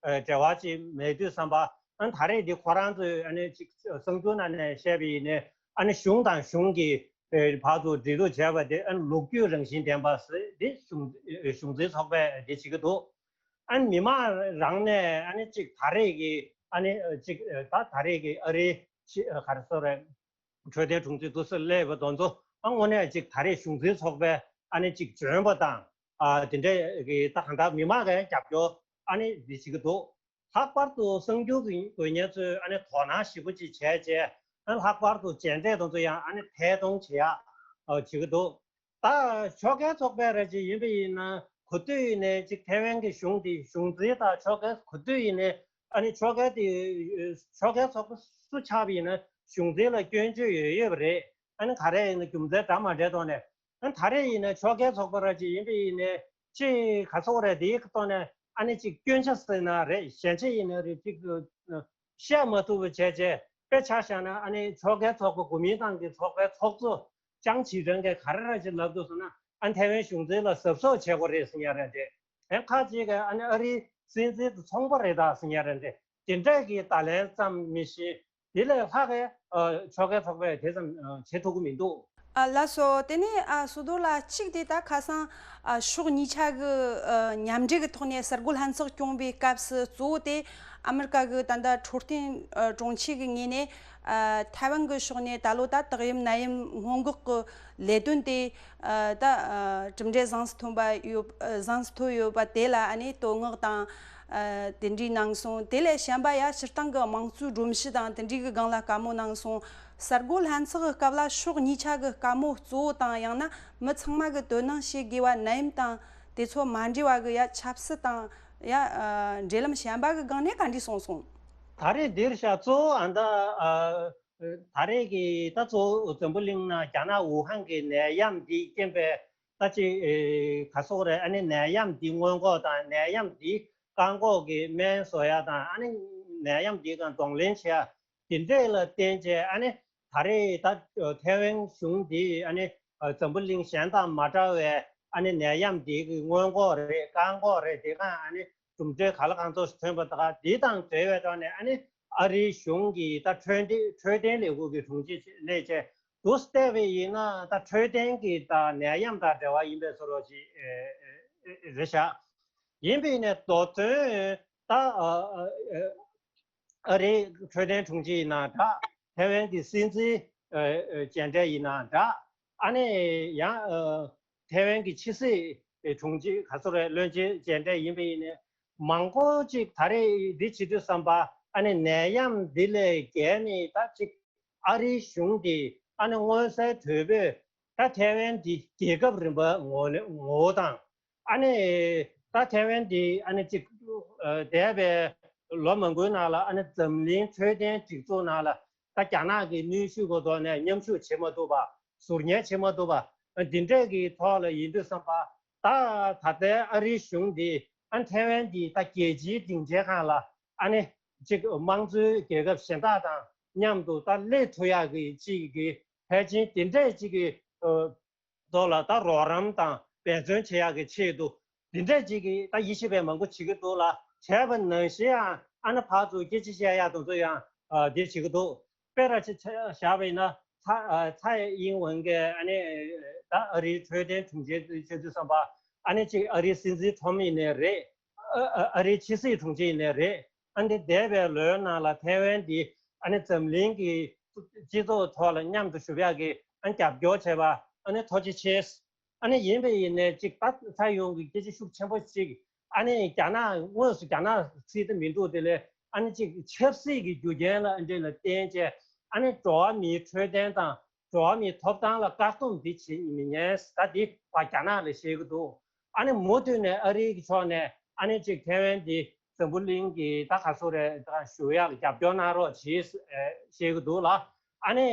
འབྲེལ་བ་ཅིག་མེད་དུས་ཙམ་པ། ཨ་ད་རེས་འདི་ཁོ་རང་ཚོས་ཨ་ནི་ཅིག་གསར་འགྱུར་ནང་ནས་བཤད་པ་ཡིན་ནའི་ཨ་ནི་གཞུང་དང་གཞུང་གི་བར་དུ་འབྲེལ་གཏུག་བྱས་པ་དེ་ཨ་ནི་ལོ་རྒྱུས་རང་བཞིན་ལྡན་པ་ཟེར་འདི་གཞུང་གཞུང་འཛིན་ཚོགས་པས་འདི་བྱེད་ཀྱི་འདུག་ཨ་ནི་མི་མང་རང་ནས་ཨ་ནི་ཅིག་ད་རེས་ཀྱི་ཨ་ནི་ཅིག་ད་ད་རེས་ཀྱི་ཨ་རིའི་ཅིག་ག་རེ་ཟེར་རེད། འཕྲོད་བསྟེན་དྲུང་ཆེ་འདུག་སེ་སླེབས་པ་དེ་ཚོ་ཨ་དངོས་གནས་ཅིག་ད་རེས་གཞུང་འཛིན་ཚོགས་པས་ཨ་ནི་ཅིག་འཇོན་པ་དང་ཨ་དེ་འདྲས་ཀྱི་ད་གང་ལྟར་མི་མང་གིས་རྒྱབ་སྐྱོར་ཨ་ནི་འདི་བྱེད་ཀྱི་འདུག་ལྷག་པར་དུ་གསར་འགྱུར་གྱི་འགོད་མཁན་ཚོས་ཨ་ནི་དོ་སྣང་ཞེ་པོ་ཅིག་བྱས་རྗེས་ཨ་ནི་ལྷག་པར་དུ་མཇལ་འཕྲད་དེ་ཚོ་ཡང་ཨ་ནི་ཐད་གཏོང་བྱེད་ཡག་བྱེད་ཀྱི་འདུག་ད་ཕྱོགས་འགལ་ཚོགས་པ་ར་ཅིག་ཡིན་པ་ཡིན་ན་གོ་ཐོས་ཡིན་ནའི་ཅིག་ཐའེ་ཝན་གྱི་གཞུང་དེ་གཞུང་འཛིན་དང་ཕྱོགས་འགལ་གོ་ཐོས་ཡིན་ནའི་ཨ་ནི་ཕྱོགས་འགལ་དེ་ཕྱོགས་འགལ་ཚོགས་པ་སུ་ཆགས་པ་ཡིན་ན་གཞུང་འཛིན་ལ་སྐྱོན་བརྗོད་ཡོད་ཡོད་པ་རེད། ཨ་ནི་ག་རེ་ཡིན་ན་རྒྱུ་མཚན་འདྲ་མ་འདྲའི་ཐོག་ནས། ཨ་ནི་ད་རེས་ཡིན་ན་ཕྱོགས་འགལ་ཚོགས་པ་ར་ཅིག་ཡིན་པ་ཡིན་ནའི་ཅིག་ག་ཚོད་རེད། དེའི་ཐོག་ནས་ཨ་ནི་ཅིག་སྐྱོན་ཆ་ཟེར་ན་རེད། ཞན་ཆ་ཡིན་ན་རེད། ཅིག་བཤད་མ་ཐུབ་པ་བྱས་བྱས་དཔེ་ཆ་བཞག་ན་ཨ་ནི་ཕྱོགས་འགལ་ཚོགས་པ་གོ་མིན་ཏང་གི་ཚོགས་པའི་ཚོགས་གཙོ་ཅང་ཅི་ཀྲེང་གིས་ག་རེ་ར་ཅིག་ལབ་འདུག་ཟེར་ན། ཨ་ནི་ཐའེ་ཝན་གཞུང་འཛིན་ལ་གཟབ་གཟབ་བྱེད་དགོས་རེད་ཟེར་མཁན་རེད་དེ། ཨ་ནི་ཁ་ཅིག་གིས་ཨ་ནི་ཨ་རིའི་སྲིད་འཛིན་དེ་ཚོང་པ་རེད་ད་ཟེར་མཁན་རེད་དེ། དེ་འདྲས་ཀྱི་བརྡ་ལན་ཙམ་མི་ཤེས། དེ་ལས་ལྷག་གི་ཨ་ཕྱོགས་འགལ་ཚོགས་པས་དེ་ཙམ་ཨ་བྱེད་ཐུབ་ཀྱི་མི་འདུག་ཨ་ལགས་སོ། དེ་ནས་ཨ་བསོད་རྡོར་ལགས་གཅིག་དེ་ད་ཁ་སང་ཨ་ཕྱོགས་གཉིས་ཆ་གི་ཨ་མཉམ་འབྲེལ་གྱི་ཐོག་ནས་གསར་འགོད་ལྷན་ཚོགས་སྐྱོང་བའི་སྐབས་སུ་གཙོ་བོ་དེ་ཨ་མི་རི་ཀ་གི་ད་ལྟ་འཕྲོད་བསྟེན་ཨ་དྲུང་ཆེ་གི་ངོས་ནས་ཨ་ཐའེ་ཝན་གྱི་ཕྱོགས་ནས་ད་ལོ་ད་དག་ཡམས་ནད་ཡམས་སྔོན་འགོག་གི་ལས་དོན་དེ་ཨ་ད་ཨ་གྲུབ་འབྲས་བཟང་སུ་ཐོན་པ་ཡོད། ཨ་བཟང་སུ་ཐོན་ཡོད་པ་དེ་ལ་ཨ་ནི་བསྟོད་བསྔགས་དང་། ཨ་དེ་འདྲའི་གནང་སོང་། དེ་ལས་གཞན་པ་ཡ་སྤྱིར་བཏང་གི་དམངས་གཙོའི་སྒྲོམ་གཞི་དང་དེ་འདྲའི་གི་སྒང་ལ་བཀའ་མོལ་གནང་སོང་། གསར་འགོད་ལྷན་ཚོགས་ཀྱི་སྐབས་ལ་ཕྱོགས་གཉིས་ཆ་གི་བཀའ་མོལ་གཙོ་བོ་དང་ཡང་ན་མི་ཚང་མ་གི་དོ་སྣང་བྱེད་དགོས་པ་ནད་ཡམས་དང་དེ་ཚོ་མ་འབྲེལ་བ་གི་ཡ་ཆབ་སྲིད་དང་ཡ་ཨ་འབྲེལ་ལམ་གཞན་པ་གི་སྒང་ནས་ག་འདྲ་གསུངས་སོང་། ད་རེས་འདིར་ཤ་གཙོ་བོ་ཨ་ད་ཨ་ད་རེས་ཀྱི་ད་གཙོ་བོ་འཛམ་བུ་གླིང་ནང་རྒྱ་ནག་ཝུ་ཧན་གྱི་ནད་ཡམས་འདིས་རྐྱེན་པས། ད་ཅིག་ཨེ་ག་སོགས་རེད། ཨ་ནི་ནད་ཡམས་འདི་སྔོན་འགོག་དང་ནད་ཡམས་འདི་བཀག་འགོག་གི་སྨན་བཟོ་ཡ་དང་ཨ་ནི་ནད་ཡམས་འདི་གང་གདོང་ལེན་བྱེད་ཡ་འདི་འདྲས་ལ་བརྟེན་བྱས། ཨ་ནི་ད་རེས་ད་ཐའེ་ཝན་གཞུང་འདི་ཨ་ནི་ འཛམ་བུ་གླིང་གཞན་དང་མ་འདྲ་བའི་ཨ་ནི་ནད་ཡམས་འདི་གི་སྔོན་འགོག་རེད། བཀག་འགོག་རེད། དེ་གང་ཨ་ནི་གྲུབ་འབྲས་ག་ལ་གང་ཚོགས་ཐོན་པ་དང་འདི་དང་འབྲེལ་བའི་ཐོག་ནས་ཨ་ནི་ཨ་རིའི་གཞུང་གི་ད་འཕྲོད་བསྟེན་འཕྲོད་བསྟེན་ལས་ཁུངས་ཀྱི་དྲུང་ཆེ་ལས་བྱེད་དུ་བལྟས་པ་ཡིན་ན། ད་འཕྲོད་བསྟེན་གྱི་ད་ནད་ཡམས་དང་འབྲེལ་བ་ཡིན་པའི་བཟོ་འདྲ་ཅིག་རེད་ཤག་ཡིན་པས་ནས་མདོ་དོན་ད་ཨ་རིའི་འཕྲོད་བསྟེན་དྲུང་ཆེ་ཡིན་ན་འདྲ། ཐའེ་ཝན་གྱི་སྲིད་འཛིན་མཇལ་འཕྲད་ཡིན་ན་འདྲ། ཨ་ནི་ཡང་ཐའེ་ཝན་གྱི་ཕྱི་སྲིད་དྲུང་ཆེ་ག་ཚོད་རེད། བློན་ཆེན་མཇལ་འཕྲད་ཡིན་པ་ཡིན་ནས་མང་པོ་ཅིག་ད་རེས་འདི་བྱེད་དུས་ཙམ་པ་ཨ་ནི་ནད་ཡམས་འདི་ལས་བརྒལ་ནས་ད་ཅིག་ཨ་རིའི་གཞུང་འདི་ཨ་ནི་མངོན་གསལ་དོད་པོས་ད་ཐའེ་ཝན་འདི་རྒྱལ་ཁབ་རིམ་པ་ངོ་ངོ་བོ་དང་། ཨ་ནི་ད་ཐའེ་ཝན་འདི་ཨ་ནི་ཅིག་འདས་པའི་ལོ་མང་པོའི་ནང་ལ་ཨ་ནི་འཛམ་གླིང་འཕྲོད་བསྟེན་སྒྲིག་འཛུགས་ནང་ལ་ད་རྒྱ་ནག་གི་གནོན་ཤུགས་གོ་ཐོག་ནས་མཉམ་ཞུགས་བྱེད་མ་ཐུབ་པ། ཟུར་ཉན་བྱེད་མ་ཐུབ་པ། འདི་འདྲས་ཀྱི་ཐོག་ལ་ཡིན་དུས་ཙམ་པ་ད་ད་ལྟའི་ཨ་རིའི་གཞུང་འདི་ཨ་ཐའེ་ཝན་འདི་ད་རྒྱལ་སྤྱིའི་སྡིངས་ཆའི་སྒང་ལ་ཨ་ནི་ཅིག་དམངས་གཙོའི་རྒྱལ་ཁབ་གཞན་དག་དང་མཉམ་དུ་ད་སླེབས་ཐུབ་ཡག་གི་ཅིག་གི་ཕལ་ཆེར་འདི་འདྲས་ཅིག་གི་ཐོག་ལ་ད་རོགས་རམ་དང་འབད་བརྩོན་བྱེད་ཡག་གི་ཆེད་དུ་འདི་འདྲས་ཅིག་གི་ད་ཡིད་ཆེས་པའི་མང་པོ་བྱེད་ཀྱི་འདུག་ལ། བྱས་པ་ནང་བཞིན་ཡང་ཨ་ནི་ཕར་ཚུར་སྐད་ཆ་བཤད་ཡག་དེ་ཚོ་ཡང་འདི་བྱེད་ཀྱི་འདུག་དཔེར་ཆ་བཞག་པ་ཡིན་ན་ཚ་ཚ་ཡིན་འོན་གྱི་ཨ་ནི་ད་ཨ་རིའི་འཕྲོད་བསྟེན་དྲུང་ཆེ་བྱེད་དུས་ཙམ་པ་ཨ་ནི་ཅིག་ཨ་རིའི་སྲིད་འཛིན་ཁྲོམ་ཡིན་ནའི་རེད། ཨ་ཨ་རིའི་ཕྱི་སྲིད་དྲུང་ཆེ་ཡིན་ནའི་རེད། ཨ་འདི་འདས་པའི་ལོའི་ནང་ལ་ཐའེ་ཝན་འདི་ཨ་ནི་འཛམ་གླིང་གི་སྤྱི་ཚོགས་ཐོག་ལ་མཉམ་དུ་ཞུགས་ཡག་གི་ཨ་རྒྱབ་སྐྱོར་བྱས་པ་ཨ་ནི་ཐུགས་རྗེ་ཆེ། ཨ་ནི་ཡིན་པ་ཡིན་ནའི་ཅིག་ད་ས་ཡོངས་ཀྱི་སྐད་ཆ་ཤུགས་ཆེན་པོ་ཅིག་ཨ་ནི་རྒྱ་ནག་དངོས་སུ་རྒྱ་ནག་ཚིག་ད་མི་འདུག་དེ་ལས་ཨ་ནི་ཅིག་ཆབ་སྲིད་ཀྱི་རྒྱུ་རྐྱེན་ལ་ཨ་འདྲས་ལ་བརྟེན་བྱས་ཨ་ནི་འགྲོ་བ་མིའི་འཕྲོད་བསྟེན་དང་འགྲོ་བ་མིའི་ཐོབ་ཐང་ལ་བཀག་སྡོམ་འདི་བྱེད་མི་ཉན། ད་འདི་བ་རྒྱ་ནག་ལ་བཤད་ཀྱི་འདུག་ཨ་ནི་མུ་མཐུད་ནས་ཨ་རིའི་གི་ཕྱོགས་ནས་ཨ་ནི་ཅིག་ཐའེ་ཝན་འདི་འཛམ་བུ་གླིང་གི་ད་ག་ཚོད་རེད་ད་ཞུ་ཡག་ལ་རྒྱབ་སྐྱོར་གནང་རོགས་བྱེད་ཨེ་བཤད་ཀྱི་འདུག་ལ། ཨ་ནི་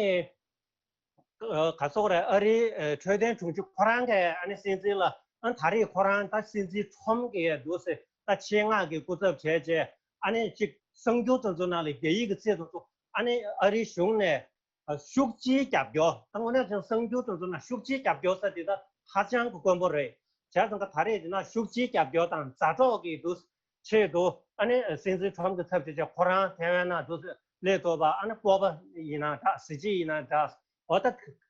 ཨ་ག་ཚོད་རེད། ཨ་རིའི་ཨེ་འཕྲོད་བསྟེན་དྲུང་ཆེ་ཁོ་རང་གིས་ཨ་ནི་སྲིད་འཛིན་ལ་ཨ་ད་རེས་ཁོ་རང་ད་སྲིད་འཛིན་ཁྲོམ་གྱི་འདུག་སེ་ད་ཆེད་མངགས་ཀྱི་སྐུ་ཚབ་བྱས་རྗེས་ཨ་ནི་ཅིག་གསར་འགྱུར་དེ་ཚོ་ནང་ལ་རྒྱ་ཡིག་གི་ཚིག་དེ་ཚོ་ཨ་ནི་ཨ་རིའི་གཞུང་ནས་ཨ་ཤུགས་ཆེའི་རྒྱབ་སྐྱོར། ད་དངོས་གནས་ཀྱང་གསར་འགྱུར་དེ་ཚོ་ནང་ཤུགས་ཆེའི་རྒྱབ་སྐྱོར་ཟེར་དེ་ད་ཧ་ཅང་གི་དཀོན་པོ་རེད། བྱས་ཙང་ད་ད་རེས་དེ་ན་ཤུགས་ཆེའི་རྒྱབ་སྐྱོར་དང་མཛའ་གྲོགས་ཀྱི་འདུག་ཆེད་དུ་ཨ་ནི་སྲིད་འཛིན་ཁྲོམ་གྱི་ཚབ་བྱས་རྗེས་ཁོ་རང་ཐའེ་ཝན་ནང་འདུག་སླེབས་ཐུབ་པ་ཨ་ནི་སྤོབས་པ་ཡིན་ན་འདྲ། གཟི་བརྗིད་ཡིན་ན་འདྲ། འོ་ད་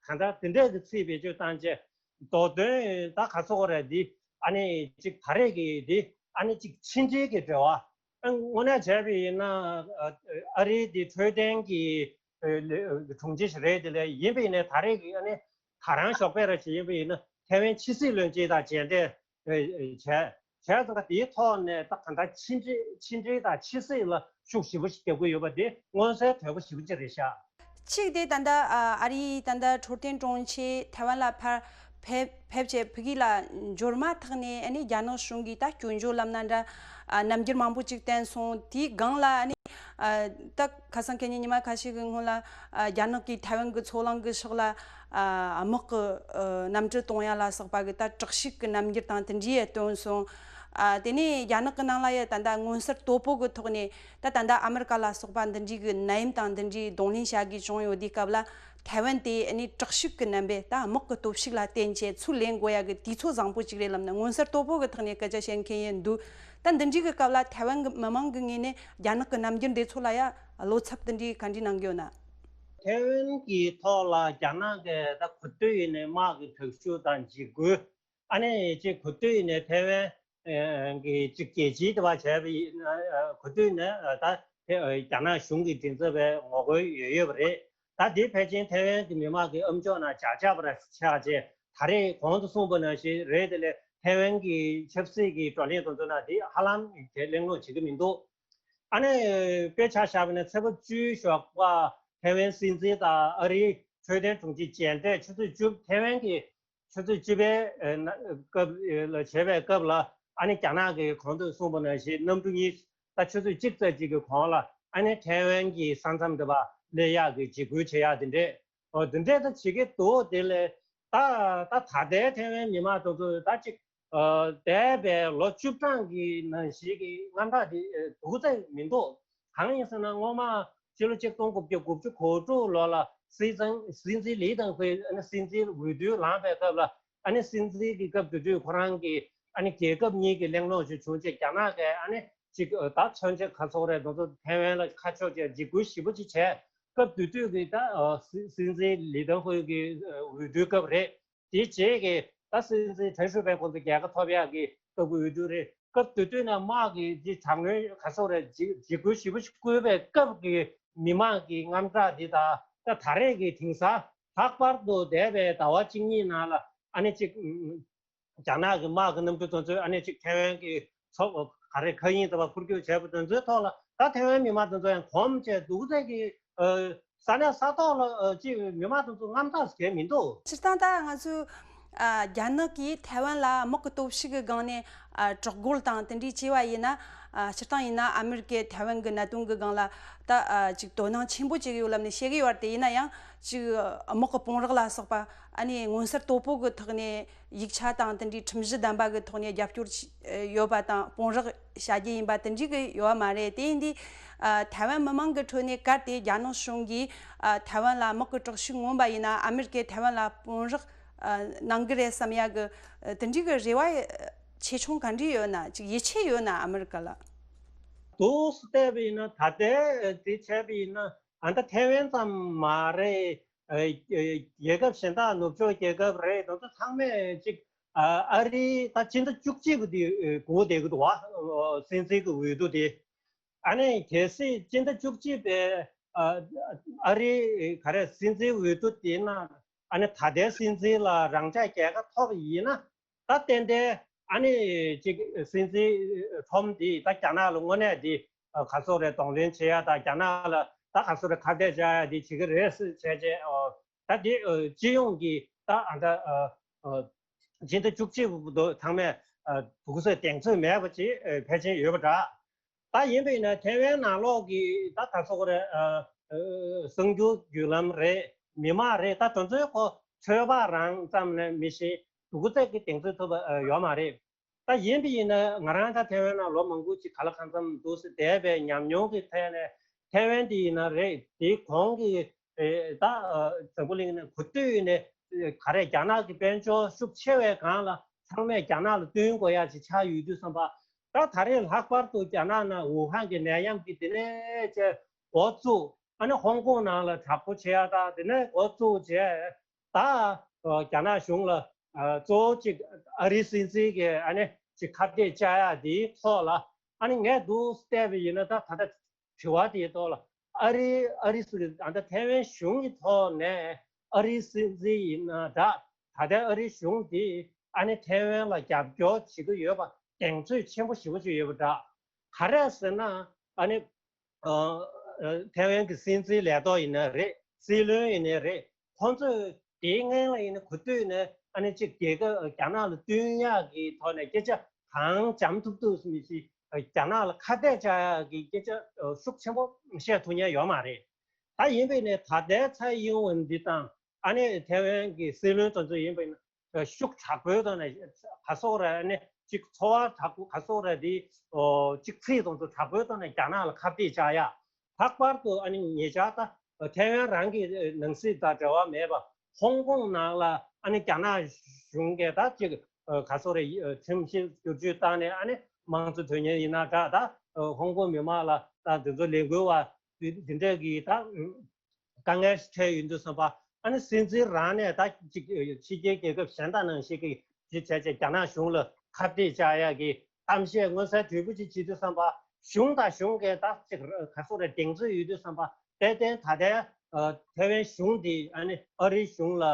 གང་ལྟར་དེ་འདྲས་ཀྱི་ཚིག་བེད་སྤྱོད་བཏང་རྗེས་མདོ་དོན་ད་ག་ཚོད་རེད་འདི་ཨ་ནི་ཅིག་ད་རེས་ཀྱི་འདི་ཨ་ནི་ཅིག་ཕྱི་འབྲེལ་གྱི་འབྲེལ་བ། ཨ་དངོས་གནས་བྱས་པ་ཡིན་ན་ཨ་རིའི་འདི་འཕྲོད་བསྟེན་གྱི་ཨ་ལས་དྲུང་ཆེ་ཞིག་རེད། དེ་ལས་ཡིན་པ་ཡིན་ནའི་ད་རེས་ཀྱི་ཨ་ནི་ད་རང་ཞོགས་པ་རེ་ཞིག་ཡིན་པ་ཡིན་ན་ཐའེ་ཝན་ཕྱི་སྲིད་བློན་ཆེན་དང་མཇལ་འཕྲད་བྱས། བྱས་ཙང་ཀ་དེའི་ཐོག་ནས་ད་གང་ལྟར་ཕྱི་འབྲེལ་ཕྱི་འབྲེལ་དང་ཕྱི་སྲིད་ལ་ཤུགས་ཞེ་པོ་ཞིག་རྒྱག་གི་ཡོད་པ་དེ་མངོན་གསལ་དོད་པོ་ཞེ་པོ་ཅིག་རེད་ཤག་གཅིག་དེ་ད་ལྟ་ཨ་རིའི་ད་ལྟ་འཕྲོད་བསྟེན་དྲུང་ཆེ་ཐའེ་ཝན་ལ་ཕར་ཕེབས་ཕེབས་བྱས་ཕ་གི་ལ་འབྱོར་མ་ཐག་ནས་ཨ་ནི་རྒྱ་ནག་གཞུང་གིས་ད་སྐྱོན་བརྗོད་ལབ་ན་འདྲ། ཨ་རྣམ་འགྱུར་མང་པོ་ཅིག་བསྟན་སོང་། དེའི་སྒང་ལ་ཨ་ནི་ཨ་ད་ཁ་སང་ཁ་ཉིན་ཉི་མ་ཁ་ཤས་ཀྱི་སྔོན་ལ་ཨ་རྒྱ་ནག་གིས་ཐའེ་ཝན་གྱི་མཚོ་གླང་གི་ཕྱོགས་ལ་ཨ་དམག་གི་ཨ་གནམ་གྲུ་གཏོང་ཡ་ལ་སོགས་པ་གི་ད་དྲག་ཤུགས་ཀྱི་རྣམ་འགྱུར་དང་དེ་འདྲའི་ཡ་སྟོན་སོང་། ཨ་དེ་ནས་རྒྱ་ནག་གི་ནང་ལ་ཡ་ད་ལྟ་མངོན་གསལ་དོད་པོ་གི་ཐོག་ནས་ད་ད་ལྟ་ཨ་མི་རི་ཀ་ལ་སོགས་པ་འདི་འདྲའི་གི་ནད་ཡམས་དང་འདི་འདྲའི་གདོང་ལེན་བྱ་དགོས་བྱུང་ཡོད་དུས་སྐབས་ལ་ཐའེ་ཝན་དེ་ཨ་ནི་དྲག་ཤུགས་ཀྱི་རྣམ་པས་ད་དམག་གི་སྟོབས་ཤུགས་ལ་བརྟེན་བྱས་ཚུར་ལེན་དགོས་ཡ་གི་དུས་ཚོད་བཟང་པོ་ཅིག་རེད་ལབ་ན་མངོན་གསལ་དོད་པོ་གི་ཐོག་ནས་སྐད་ཆ་བཤད་མཁན་ཡིན་འདུག་ད་འདི་འདྲའི་གི་སྐབས་ལ་ཐའེ་ཝན་གི་མི་མང་གི་ངོས་ནས་རྒྱ་ནག་གི་རྣམ་འགྱུར་འདི་ཚོ་ལ་ཡ་བློ་འཚབ་འདི་འདྲའི་ག་འདྲའི་གནང་གི་ཡོད་ན། ཐའེ་ཝན་གྱི་ཐོག་ལ་རྒྱ་ནག་གིས་ད་གོ་ཐོས་ཡིན་ནའི་དམག་གི་དྲག་ཤུགས་དང་འཇིགས་སྐུལ། ཨ་ནི་ཅིག་གོ་ཐོས་ནས་ཐའེ་ཝན་གྱི་ཅིག་རྒྱལ་སྤྱིའི་དེ་བ་བྱས་པ་ཡིན་ན་གོ་ཐོས་ནས་ད་རྒྱ་ནག་གཞུང་གི་མགྲིན་ཚབ་པའི་ངོ་རྒོལ་ཡོད་ཡོད་པ་རེད། ད་དེ་ཕལ་ཆེར་ཐའེ་ཝན་གྱི་མི་དམངས་ཀྱི་ཨམ་ཅོག་ནང་འཇགས་འཇགས་པ་རེད་ཆགས་རྗེས་ད་རེས་གོང་དུ་གསུངས་པ་ནང་བཞིན་རེད། དེ་ལས་ཐའེ་ཝན་གྱི་ཆབ་སྲིད་ཀྱི་བགྲོ་གླེང་དེ་ཚོ་ནང་དེ་ཧ་ལམ་དེ་གླེང་སློང་བྱེད་ཀྱི་མི་འདུག་ཨ་ནི་དཔེ་ཆ་བཞག་པ་ན་ཚེས་པ་བཅུའི་ཞོགས་པ་ཐའེ་ཝན་སྲིད་འཛིན་དང་ཨ་རིའི་འཕྲོད་བསྟེན་དྲུང་ཆེ་མཇལ་འཕྲད་ཆུ་ཚོད་བཅུ་ཐའེ་ཝན་གྱི་ཆུ་ཚོད་བཅུ་པའི་ཨ་ན་སྐབས་ལ་བྱས་པའི་སྐབས་ལ་ཨ་ནི་རྒྱ་ནག་གིས་གོང་དུ་གསུངས་པ་ནང་བཞིན་གནམ་གྲུ་གཉིས་ད་ཆུ་ཚོད་གཅིག་ཙམ་ཅིག་གི་གོང་ལ་ཨ་ནི་ཐའེ་ཝན་གྱི་ས་མཚམས་དེ་བ་སླེབས་ཡག་གི་འཇིགས་སྐུལ་བྱེད་ཡག་དེ་འདྲས། འོ་དེ་འདྲས་ད་བྱེད་ཀྱི་འདུག་དེ་ལས་ད་ད་ད་ལྟའི་ཐའེ་ཝན་མི་མང་དེ་ཚོ་ད་ཅིག་ཨ་འདས་པའི་ལོ་བཅུ་གྲངས་ཀྱི་ནང་བཞིན་གྱི་དངངས་སྐྲག་དེ་ཨ་འདུག་ཚད་མི་འདུག་གང་ཡིན་ཟེར་ན་སྔོན་མ་ཕྱི་ལོ་ཆིག་སྟོང་དགུ་བརྒྱ་དགུ་བཅུ་གོ་དྲུག་ལོ་ལ་ སྲིད་འཛིན་སྲིད་འཛིན་ལི་ཏང་ཧུའེ་ཨ་ནི་སྲིད་འཛིན་འོས་བསྡུ་ལངས་པའི་སྐབས་ལ་ཨ་ནི་སྲིད་འཛིན་གྱི་སྐབས་དེ་དུས་ཁོ་རང་གི་ཨ་ནི་རྒྱལ་ཁབ་གཉིས་ཀྱི་གླེང་སློང་ཞིག་བྱུང་རྗེས་རྒྱ་ནག་གིས་ཨ་ནི་ཅིག་ད་མཚོན་ཆ་ག་ཚོད་རེད་དེ་ཚོ་ཐའེ་ཝན་ལ་ཁ་ཕྱོགས་བྱས་འཇིགས་སྐུལ་ཞེ་པོ་ཅིག་བྱས། སྐབས་དེ་དུས་ཀྱི་ད་སྲིད་འཛིན་ལི་ཏང་ཧུའེ་གི་འོས་བསྡུའི་སྐབས་རེད། དེའི་རྗེས་ཀྱི་ད་སྲིད་འཛིན་ཁྲེན་ཧྲུའུ་ཕེ་ཁོང་ཚོ་རྒྱལ་ཁ་ཐོབ་ཡག་གི་སྐབས་ཀྱི་འོས་བསྡུ་རེད། སྐབས་དེ་དུས་ནས་དམག་གི་ཅིག་དྲག་གནོན་ག་ཚོད་རེད་འཇིགས་སྐུལ་ཞེ་པོ་ཞིག་བསྐུལ་བའི་སྐབས་ཀྱི་མི་མང་གི་དངངས་སྐྲག་འདི་དང་ད་ད་རེས་ཀྱི་དེང་སང་ལྷག་པར་དུ་འདས་པའི་ཟླ་བ་གཅིག་གཉིས་ནང་ལ་ཨ་ནི་ཅིག་རྒྱ་ནག་གི་དམག་གི་གནམ་གྲུ་དེ་ཚོས་ཨ་ནི་ཅིག་ཐའེ་ཝན་གྱི་མཚོ་ག་རེ་མཁའ་དབྱིངས་དེ་བ་འཕུར་སྐྱོད་བྱས་པ་དེ་ཚོའི་ཐོག་ལ་ད་ཐའེ་ཝན་མི་མང་དེ་ཚོ་ཡང་གོམས་བྱས་འདུག་ཚད་ཀྱི་ས་གནས་ས་ཐོག་ལ་ཅིག་མི་མང་དེ་ཚོ་དངངས་སྐྲག་བྱས་མི་འདུག་སྤྱིར་བཏང་ད་ང་ཚོས་ཨ་རྒྱ་ནག་གིས་ཐའེ་ཝན་ལ་དམག་གི་སྟོབས་ཤུགས་ཀྱི་སྒང་ནས་ཨ་དྲག་རྒོལ་དང་དེ་འདྲའི་བྱས་པ་ཡིན་ན། ཨ་སྤྱིར་བཏང་ཡིན་ན་ཨ་མི་རི་ཀས་ཐའེ་ཝན་གྱི་གནད་དོན་གྱི་སྒང་ལ་ད་ཨ་ཅིག་དོ་སྣང་ཆེན་པོ་བྱེད་ཀྱི་ཡོད་ལབ་ནས་བཤད་ཀྱི་ཡོད་རེད་དེ། ཡིན་ན་ཡང་ཅིག་དམག་གི་དཔུང་རོགས་ལ་སོགས་པ་ཨ་ནི་མངོན་གསལ་དོད་པོ་གི་ཐོག་ནས་ཡིག་ཆ་དང་དེ་འདྲའི་ཁྲིམས་གཞི་ལྡན་པ་གི་ཐོག་ནས་རྒྱབ་སྐྱོར་ཡོད་པ་དང་དཔུང་རོགས་བྱ་རྒྱུ་ཡིན་པ་དེ་འདྲའི་གི་ཡོད་པ་མ་རེད། དེ་ཡིན་དུས་ཨ་ཐའེ་ཝན་མི་མང་གི་ཁྲོད་ནས་གལ་ཏེ་རྒྱ་ནག་གཞུང་གིས་ཨ་ཐའེ་ཝན་ལ་དམག་གི་དྲག་ཤུགས་མངོན་པ་ཡིན་ན་ཨ་མི་རི་ཀས་ཐའེ་ཝན་ལ་དཔུང་རོགས་ཨ་གནང་གི་རེད་བསམ་ཡག་གི་ཨ་དེ་འདྲའི་གི་རེ་བ་ཆེ་ཆུང་ག་འདྲ་ཡོད་ན། ཅིག་ཡིད་ཆེས་ཡོད་ན་ཨ་མི་རི་ཀ་ལ། འདུག་སེ་བལྟས་པ་ཡིན་ན་ད་ལྟའི་དེ་བྱས་པ་ཡིན་ན་ཨ་ད་ཐའེ་ཝན་ཙམ་མ་རེད། ཨ་ཨ་རྒྱལ་ཁབ་གཞན་དག་ནུབ་ཕྱོགས་རྒྱལ་ཁབ་རེད། དེ་ཚོ་ཚང་མས་ཅིག་ཨ་ཨ་རི་ད་སྤྱི་ཟླ་བཅུ་གཅིག་པ་དེ་སྒུག་བསྡད་ཀྱི་འདུག་བ། སྲིད་འཛིན་གྱི་འོས་བསྡུ་དེ། ཨ་ནི་གལ་སྲིད་སྤྱི་ཟླ་བཅུ་གཅིག་པའི་ཨ་ཨ་རིའི་ག་རེ་སྲིད་འཛིན་འོས་བསྡུ་དེ་ནང་ཨ་ནི་ད་ལྟའི་སྲིད་འཛིན་ལ་རང་འཇགས་རྒྱལ་ཁ་ཐོབ་ཡིན་ན་ད་ཏན་ཏན་ཨ་ནི་ཅིག་སྲིད་འཛིན་ཁྲོམ་འདི་ད་རྒྱ་ནག་ལ་དངོས་གནས་འདི་ག་ཚོད་རེད་གདོང་ལེན་བྱེད་ཡ་དང་རྒྱ་ནག་ལ་ད་ག་ཚོད་རེད་ཁ་གཏད་བཅག་ཡ་འདི་བྱེད་ཀྱི་རེད་ཟེར་བྱས་རྗེས་ད་འདི་སྤྱི་ཡོངས་ཀྱི་ད་ཨ་ད་སྤྱི་ཟླ་བཅུ་གཅིག་པ་ཚང་མས་འདུག་སེ་གདེང་ཚོད་མེད་པ་ཅིག་ཕལ་ཆེར་ཡོད་པ་འདྲ། ད་ཡིན་པ་ཡིན་ན་ཐའེ་ཝན་ནང་ལོགས་ཀྱི་ད་ད་ཚོ་ག་རེ་ཨ་ཨ་གསར་འགྱུར་བརྒྱུད་ལམ་རེད། མི་མང་རེད། ད་དེ་ཚོའི་ཁོ་ཚོད་དཔག་རང་ཙམ་ནས་མི་ཤེས། འདུག་སེ་གི་གདེང་ཚོད་ཐུབ་པ་ཨ་ཡོད་མ་རེད། ད་ཡིན་པ་ཡིན་ན་ང་རང་ད་ཐའེ་ཝན་ནང་ལོ་མང་པོ་ཅིག་ག་ལ་གང་འཚམ་འདུག་སེ་བསྡད་པའི་ཉམས་མྱོང་གི་ཐད་ནས་ཐའེ་ཝན་དེ་ཡིན་ན་རེད། དེའི་གོང་གི་ཨེ་ད་ཨ་འཛམ་བུ་གླིང་ནས་གོ་ཐོས་ནས་ཨེ་ག་རེ་རྒྱ་ནག་གི་དཔལ་འབྱོར་ཤུགས་ཆེ་བའི་སྒང་ལ་ཚང་མས་རྒྱ་ནག་ལ་བསྟུན་དགོས་ཡ་ཅིག་ཆགས་ཡོད་དུས་ཙམ་པ། ད་ད་རེས་ལྷག་པར་དུ་རྒྱ་ནག་ནང་ཝུ་ཧན་གྱི་ནད་ཡམས་ཀྱི་དེ་ནས་ཅེ་འགོ་བཙུགས། ཨ་ནི་ཧོང་ཀོང་ནང་ལ་དྲག་པོ་བྱེད་ཡ་དང་དེ་ནས་འགོ་བཙུགས་བྱས་ད་རྒྱ་ནག་གཞུང་ལ་གཙོ་བོ་གཅིག་ཨ་རིའི་སྲིད་འཛིན་གྱིས་ཨ་ནི་ཅིག་ཁ་གཏད་བཅག་ཡ་དེའི་ཐོག་ལ་ཨ་ནི་ངས་འདུག་བལྟས་པ་ཡིན་ན་ད་ད་ལྟ་དྲི་བ་དེའི་ཐོག་ལ་ཨ་རི་ཨ་རི་སྲིད་ད་ལྟ་ཐའེ་ཝན་གཞུང་གི་ཐོག་ནས་ཨ་རིའི་སྲིད་འཛིན་ཡིན་ན་འདྲ། ད་ལྟའི་ཨ་རིའི་གཞུང་དེ་ཨ་ནི་ཐའེ་ཝན་ལ་རྒྱབ་སྐྱོར་བྱེད་ཀྱི་ཡོད་པ་གདེང་ཚོད་ཆེན་པོ་ཞེ་པོ་ཅིག་ཡོད་པ་འདྲ། ག་རེ་ཟེར་ན་ཨ་ནི་ཨ་ཨ་ཐའེ་ཝན་གྱི་སྲིད་འཛིན་ལས་ཐོག་ཡིན་ན་རེད། སྲིད་བློན་ཡིན་ནའི་རེད། ཁོང་ཚོས་དེའི་སྔོན་ལ་ཡིན་ན་གོ་ཐོས་ནས་ཨ་ནི་གཅིག་རྒྱལ་ཁབ་རྒྱ་ནག་ལ་བསྟུན་ཡག་གི་ཐོག་ནས་སྐད་ཆ་གང་འཇམ་ཐུབ་ཐུབ་མི་ཤེས། རྒྱ་ནག་ལ་ཁ་གཏད་བཅག་ཡག་གི་སྐད་ཆ་ཨ་ཤུགས་ཆེན་པོ་བཤད་ཐུབ་མཁན་ཡོད་མ་རེད། ད་ཡིན་པས་ནས་ད་ལྟའི་ཚའེ་ཡིན་ཝེན་འདི་དང་ཨ་ནི་ཐའེ་ཝན་གྱི་སྲིད་བློན་དེ་ཚོ་ཡིན་པས་ན་ཤུགས་དྲག་པོའི་ཐོག་ནས་ག་ཚོད་རེད། ཨ་ནི་གཅིག་ཚོར་བ་དྲག་པོ་ག་ཚོད་རེད་དེ་ཨོ་གཅིག་ཚིག་དེ་ཚོ་དྲག་པོའི་ཐོག་ནས་རྒྱ་ནག་ལ་ཁ་གཏད་བཅག་ཡ། ལྷག་པར་དུ་ཨ་ནི་ཉེ་ཆར་ད་ཐའེ་ཝན་རང་གི་ནང་སྲིད་དང་འབྲེལ་བ་མེད་པ་ཧོང་ཀོང་ནང་ལ་ཨ་ནི་རྒྱ་ནག་གཞུང་གིས་ད་གཅིག་ག་ཚོད་རེད་ཁྲིམས་བཤེར་བསྒྱུར་བཅོས་བཏང་ནས་ཨ་ནི་དམངས་གཙོ་དོན་གཉེར་ཡིན་ན་འདྲ། ད་ཧོང་ཀོང་མི་མང་ལ་ད་དེ་ཚོ་ལས་འགུལ་བ་འདི་འདི་འདྲས་ཀྱི་ད་དཀའ་ངལ་འཕྲད་ཡོང་དུས་ཙམ་པ་ཨ་ནི་སྲིད་འཛིན་རང་ནས་ད་ཅིག་ཕྱི་རྒྱལ་རྒྱལ་ཁབ་གཞན་དག་ནང་བཞིན་གྱི་ཅིག་བྱས་བྱས་རྒྱ་ནག་གཞུང་ལ་ཁ་གཏད་བཅག་ཡག་གི་གཏམ་བཤད་མངོན་གསལ་དོད་པོ་ཅིག་བྱེད་དུས་ཙམ་པ་གཞུང་དང་གཞུང་གི་ད་ཅིག་ག་ཚོད་རེད་གདེང་ཚོད་ཡོད་དུས་ཙམ་པ་དཔལ་ལྡན་ད་ལྟའི་ཐའེ་ཝན་གཞུང་འདི་ཨ་ནི་ཨ་རིའི་གཞུང་ལ་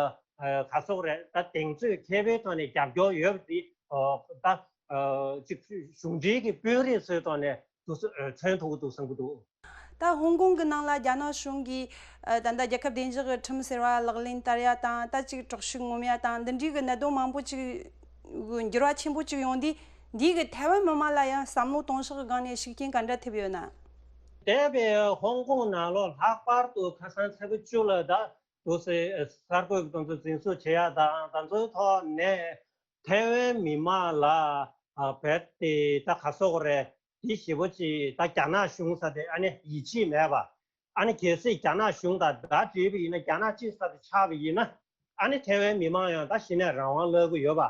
ག་ཚོད་རེད་ད་གདེང་ཚོད་མཁས་པའི་ཐོག་ནས་རྒྱབ་སྐྱོར་ཡོད་པ་འདི་ད་ཅིག་གཞུང་འབྲེལ་གྱི་དཔོན་རིགས་ཚོའི་ཐོག་ནས། དུ་མཚོན་ཐུབ་ཀྱི་འདུག་བསམ་གྱི་འདུག་ད་ཧོང་ཀོང་གི་ནང་ལ་རྒྱ་ནག་གཞུང་གིས་ད་ལྟ་རྒྱལ་ཁབ་བདེ་འཇགས་ཀྱི་ཁྲིམས་ཟེར་བ་ལག་ལེན་བསྟར་ཡ་དང་ད་ཅིག་དྲག་ཤུགས་ངོམ་ཡ་དང་འདི་འདྲའི་གི་གནད་དོན་མང་པོ་ཅིག་འགྱུར་བ་ཆེན་པོ་ཅིག་ཡོང་དུས་འདིའི་གི་ཐའེ་ཝན་མི་མང་ལ་ཡང་བསམ་བློ་གཏོང་ཕྱོགས་ཀྱི་སྒང་ནས་ཤུགས་རྐྱེན་ག་འདྲ་ཐེབས་ཡོད་ན། འདས་པའི་ཧོང་ཀོང་ནང་ལོགས་ལྷག་པར་དུ་ཁ་སང་ཚེས་པ་བཅུ་ལ་ད་དུ་སེ་གསར་འགོད་ཀྱི་དོན་ཚོ་འཛིན་བཟུང་བྱེད་ཡ་དང་ད་ཚོའི་ཐོག་ནས། ཐའེ་ཝན་མི་མང་ལ་རྦད་དེ་ད་ག་སོག་རེད་དེ་ཞེ་པོ་ཅིག་ད་རྒྱ་ནག་གཞུང་ས་དེ་ཨ་ནི་ཡིད་ཆེས་མེད་པ། ཨ་ནི་གལ་སྲིད་རྒྱ་ནག་གཞུང་དང་བརྡ་སྤྲད་པ་ཡིན་ན། རྒྱ་ནག་གཅིག་ས་དེ་ཆགས་པ་ཡིན་ན། ཨ་ནི་ཐའེ་ཝན་མི་མང་ཡང་ད་གཞི་ནས་རང་དབང་བླང་གི་ཡོད་པ།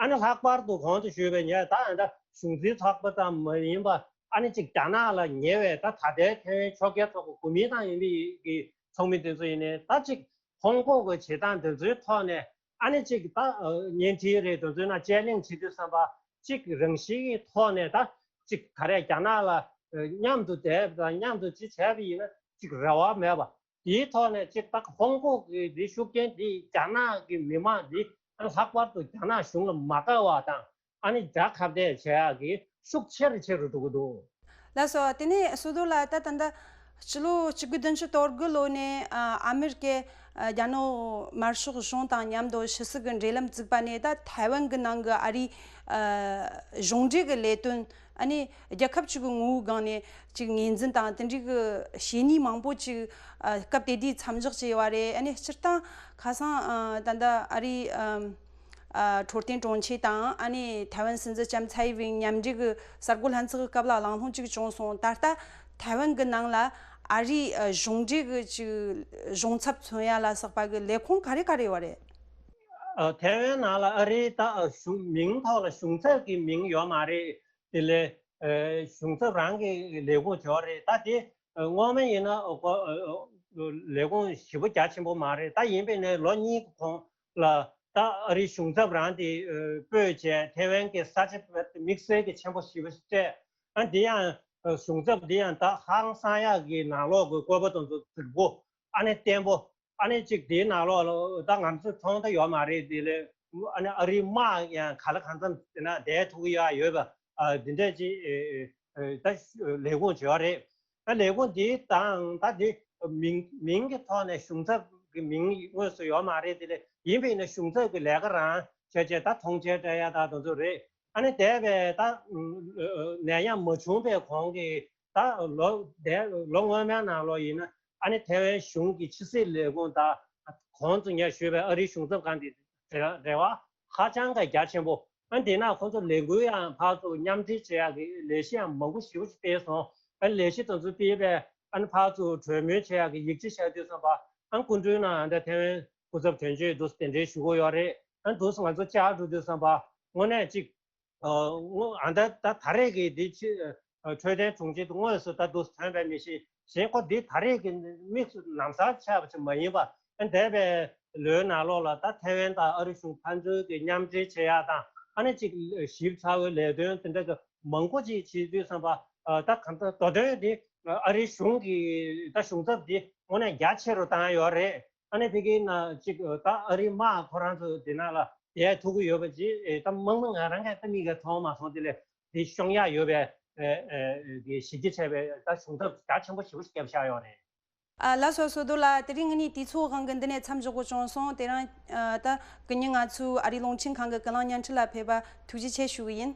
ཨ་ནི་ལྷག་པར་དུ་གོང་དུ་ཞུས་པའི་ཉེ་ད་ཨ་ད་གཞུང་འཛིན་ཚོགས་པ་ཙམ་མ་ཡིན་པ། ཨ་ནི་གཅིག་རྒྱ་ནག་ལ་ཉེ་བའི་ད་ད་ལྟའི་ཐའེ་ཝན་ཕྱོགས་འགལ་ཚོགས་པ་གོ་མིན་ཏང་ཡིན་པའི་གི་ཚོགས་མི་དེ་ཚོ་ཡིན་ནའི། ད་གཅིག་ཧོང་ཀོང་གི་བྱེད་སྟངས་དེ་ཚོའི་ཐོག་ནས། ཨ་ནི་གཅིག་ད་བརྙན་འཕྲིན་རེད། དེ་ཚོའི་ནང་དཔྱད་གླེང་བྱེད་དུས་ཙམ་པ། གཅིག་རང་བཞིན་གྱི་ཐོག་ནས་ད་གཅིག་ག་རེ་རྒྱ་ནག་ལ་མཉམ་དུ་བསྡད་དང་མཉམ་དུ་ཅིག་བྱས་པ་ཡིན་ན་གཅིག་རེ་བ་མེད་པ། དེའི་ཐོག་ནས་གཅིག་ད་ཧོང་ཀོང་གི་འདི་ཤུགས་རྐྱེན་འདི་རྒྱ་ནག་གི་མི་མང་འདི་ལྷག་པར་དུ་རྒྱ་ནག་གཞུང་ལ་མ་དགའ་བ་དང་། ཨ་ནི་རྒྱ་ཁ་གཏད་བྱེད་ཡག་གི་ཤུགས་ཆེ་རུ་ཆེ་རུ་འགྲོ་གི་འདུག། ལགས་སོ། དེ་ནས་བསོད་རྡོར་ལགས། ད་ད་ལྟ་ཕྱི་ལོ་ཆིག་སྟོང་དགུ་བརྒྱ་བདུན་ཅུ་དོན་དགུ་ལོ་ནས་ཨ་རྒྱ་ནག་དམར་ཤོག་གཞུང་དང་མཉམ་དུ་ཕྱི་སྲིད་ཀྱི་འབྲེལ་ལམ་བཙུགས་པ་ནས། ད་ཐའེ་ཝན་གྱི་ནང་གི་ཨ་རིའི་གཞུང་འབྲེལ་གྱི་ལས་དོན། ཨ་ནི་རྒྱལ་ཁབ་ཅིག་གི་ངོ་བོའི་སྒང་ནས་ཅིག་ངོས་འཛིན་དང་དེ་འདྲའི་གི་བྱས་ཉེས་མང་པོ་ཅིག་ཨ་སྐབས་དེ་དུས་མཚམས་འཇོག་བྱས་ཡོད་རེད། ཨ་ནི་སྤྱིར་བཏང་ཁ་སང་ཨ་ད་ལྟ་ཨ་རིའི་ཨ་ཨ་འཕྲོད་བསྟེན་དྲུང་ཆེ་དང་། ཨ་ནི་ཐའེ་ཝན་སྲིད་འཛིན་ལྕམ་ཚའེ་ཝེན་མཉམ་འབྲེལ་གྱི་གསར་འགོད་ལྷན་ཚོགས་ཀྱི་སྐབས་ལ་གླེང་སློང་ཅིག་བྱུང་སོང་། ད་ལྟ་ཐའེ་ཝན་གྱི་ནང་ལ་ཨ་རིའི་ཨ་གཞུང་འབྲེལ་གྱི་ཅིག་གཞུང་ཚབ་མཚོན་ཡ་ལ་སོགས་པ་གི་ལས་ཁུངས་ག་རེ་ག་རེ་ཡོད་རེད། ཨ་ཐའེ་ཝན་ནང་ལ་ཨ་རིའི་ད་ཨ་གཞུང་མིང་ཐོག་ལ་གཞུང་ཚབ་ཀྱི་མིང་ཡོད་མ་རེད། དེ་ལས་ཨ་གཞུང་ཚབ་རང་གི་ལས་ཁུངས་ཡོད་རེད། ད་དེ་ཨ་སྔོན་མ་ཡིན་ན་ཨ་ཨ་ལས་ཁུངས་ཞེ་པོ་རྒྱ་ཆེན་པོ་མ་རེད། ད་ཡིན་པས་ནས་ལོ་གཉིས་ཀྱི་གོང་ལ་ད་ཨ་རིའི་གཞུང་ཚབ་རང་དེ་ཨ་སྤོས་བྱས། ཐའེ་ཝན་གྱི་ས་ཆ་དམིགས་བསལ་གྱི་ཆེན་པོ་ཞེ་པོ་ཞིག་སྤྲད། ཨ་དེ་ཡང་ཨ་གཞུང་ཚབ་དེ་ཡང་ད་ཧང་སང་ཡག་གི་ནང་ལོགས་ཀྱི་བཀོད་པ་དེ་ཚོ་རྫིག་པོ། ཨ་ནི་བརྟན་པོ། ཨ་ནི་གཅིག་དེའི་ནང་ལོགས་ལ་ད་ང་ཚོས་མཐོང་ད་ཡོད་མ་རེད། དེ་ལས་ཨ་ནི་ཨ་རིའི་དམག་ཡང་ག་ལ་གང་འཚམ་དེ་ན་བསྡད་ཐུབ་ཀྱི་ཡོད་ཡོད་པ། ཨ་འདི་འདྲ་ཅིག་ཨེ་ཨེ་ཨེ་ད་ལས་ཁུངས་ཡོད་རེད། ད་ལས་ཁུངས་འདི་དང་ད་འདི་མིང་མིང་གི་ཐོག་ནས་གཞུང་ཚབ་ཀྱི་མིང་དངོས་སུ་ཡོད་མ་རེད། དེ་ལས་ཡིན་པས་ན་གཞུང་ཚབ་ཀྱི་ལས་ཀ་རང་བྱས་བྱས་ད་ཐོངས་མཆན་སྤྲད་ཡ་ད་དེ་ཚོ་རེད། ཨ་ནི་འདས་པའི་ད་ནད་ཡམས་མ་བྱུང་པའི་གོང་གི་ད་ལོ་འདས་ལོ་སྔོན་མའི་ནང་ལོགས་ཡིན་ན། ཨ་ནི་ཐའེ་ཝན་གཞུང་གི་ཕྱི་སྲིད་ལས་ཁུངས་དང་གོང་དུ་ངས་ཞུས་པའི་ཨ་རིའི་གཞུང་ཚབ་ཁང་གི་འབྲེལ་བ་ཧ་ཅང་གི་རྒྱ་ཆེན་པོ། ཨ་ནི་དེ་ན་ཁོང་ཚོ་ལས་འགུལ་ཡང་ཕར་ཚུར་མཉམ་འབྲེལ་བྱེད་ཡག་གི་ལས་གཞི་ཡང་མང་པོ་ཞེ་པོ་ཞིག་སྤེལ་སོང་། ཨ་ནི་ལས་གཞི་དེ་ཚོ་སྤེལ་བས་ཨ་ནི་ཕར་ཚུར་གྲོས་མོལ་བྱེད་ཡག་གི་ཡིག་ཆ་བཞག་དུས་ཙམ་པ། ཨ་ནི་སྐུ་མགྲོན་ནང་ད་ཐའེ་ཝན་སྐུ་ཚབ་དོན་གཅོད་དུ་གདན་འདྲེན་ཞུ་གི་ཡོད་རེད། ཨ་ནི་དུས་སུ་ང་ཚོ་བཅར་འགྲོ་དུས་ཙམ་པ་དངོས་གནས་གཅིག་ཨ་དངོས་ཨ་ད་ད་ད་རེས་ཀྱི་འདི་ཕྱི་ཨ་འཕྲོད་བསྟེན་དྲུང་ཆེ་དངོས་སུ་ད་དུ་ཐོན་པའི་མི་ཤེས་གཞན་ཁོ་འདི་ད་རེས་ཀྱི་དམིགས་སུ་ལམ་སང་ཆགས་པ་ཅིག་མ་ཡིན་པ། ཨ་འདས་པའི་ལོའི་ནང་ལོགས་ལ་ད་ཐའེ་ཝན་དང་ཨ་རི་གཞུང་ཕན་ཚུན་གྱི་མཉམ་འབྲེལ་བྱེད་ཡག་དང་། ཨ་ནི་གཅིག་ཞིབ་ཚགས་པའི་ལས་དོན་དེ་འདྲ་གི་མང་པོ་ཅིག་བྱེད་དུས་ཙམ་པ། ཨ་ད་གང་ལྟར་མདོ་དོན་འདི་ཨ་རི་གཞུང་གི་ད་གཞུང་ཚབ་འདི་དངོས་གནས་རྒྱ་ཆེ་རུ་བཏང་ཡོད་རེད། ཨ་ནི་དེ་གའི་ནང་གཅིག་ད་ཨ་རིའི་དམག་ཁོ་རང་ཚོ་དེ་ནང་ལ་བསྡད་ཐུབ་ཀྱི་ཡོད་པ་ཅིག་ཨེ་ད་མང་མང་ང་རང་གིས་ད་མིག་གིས་མཐོང་མ་སོང་། དེ་ལས་དེ་ཤོང་ཡག་ཡོད་པའི་ཨེ་ཨེ་གི་གཞི་རྒྱ་ཆེ་བའི་ད་གཞུང་ཚབ་རྒྱ་ཆེན་པོ་ཞེ་པོ་ཞིག་བརྒྱབ་བཞག་ཡོད་རེད། ཨ་ལགས་སོ། བསོད་རྡོར་ལགས། དེ་རིང་ངེད་གཉིས་དུས་ཚོད་དབང་གིས་འདི་ནས་མཚམས་འཇོག་དགོས་བྱུང་སོང་། དེ་རིང་ཨ་ད་དགུན་ཉིན་ང་ཚོའི་ཨ་རིའི་རླུང་འཕྲིན་ཁང་གི་ཀུན་གླེང་བརྙན་འཕྲིན་ལ་ཕེབས་པ་ཐུགས་རྗེ་ཆེ་ཞུ་གི་ཡིན།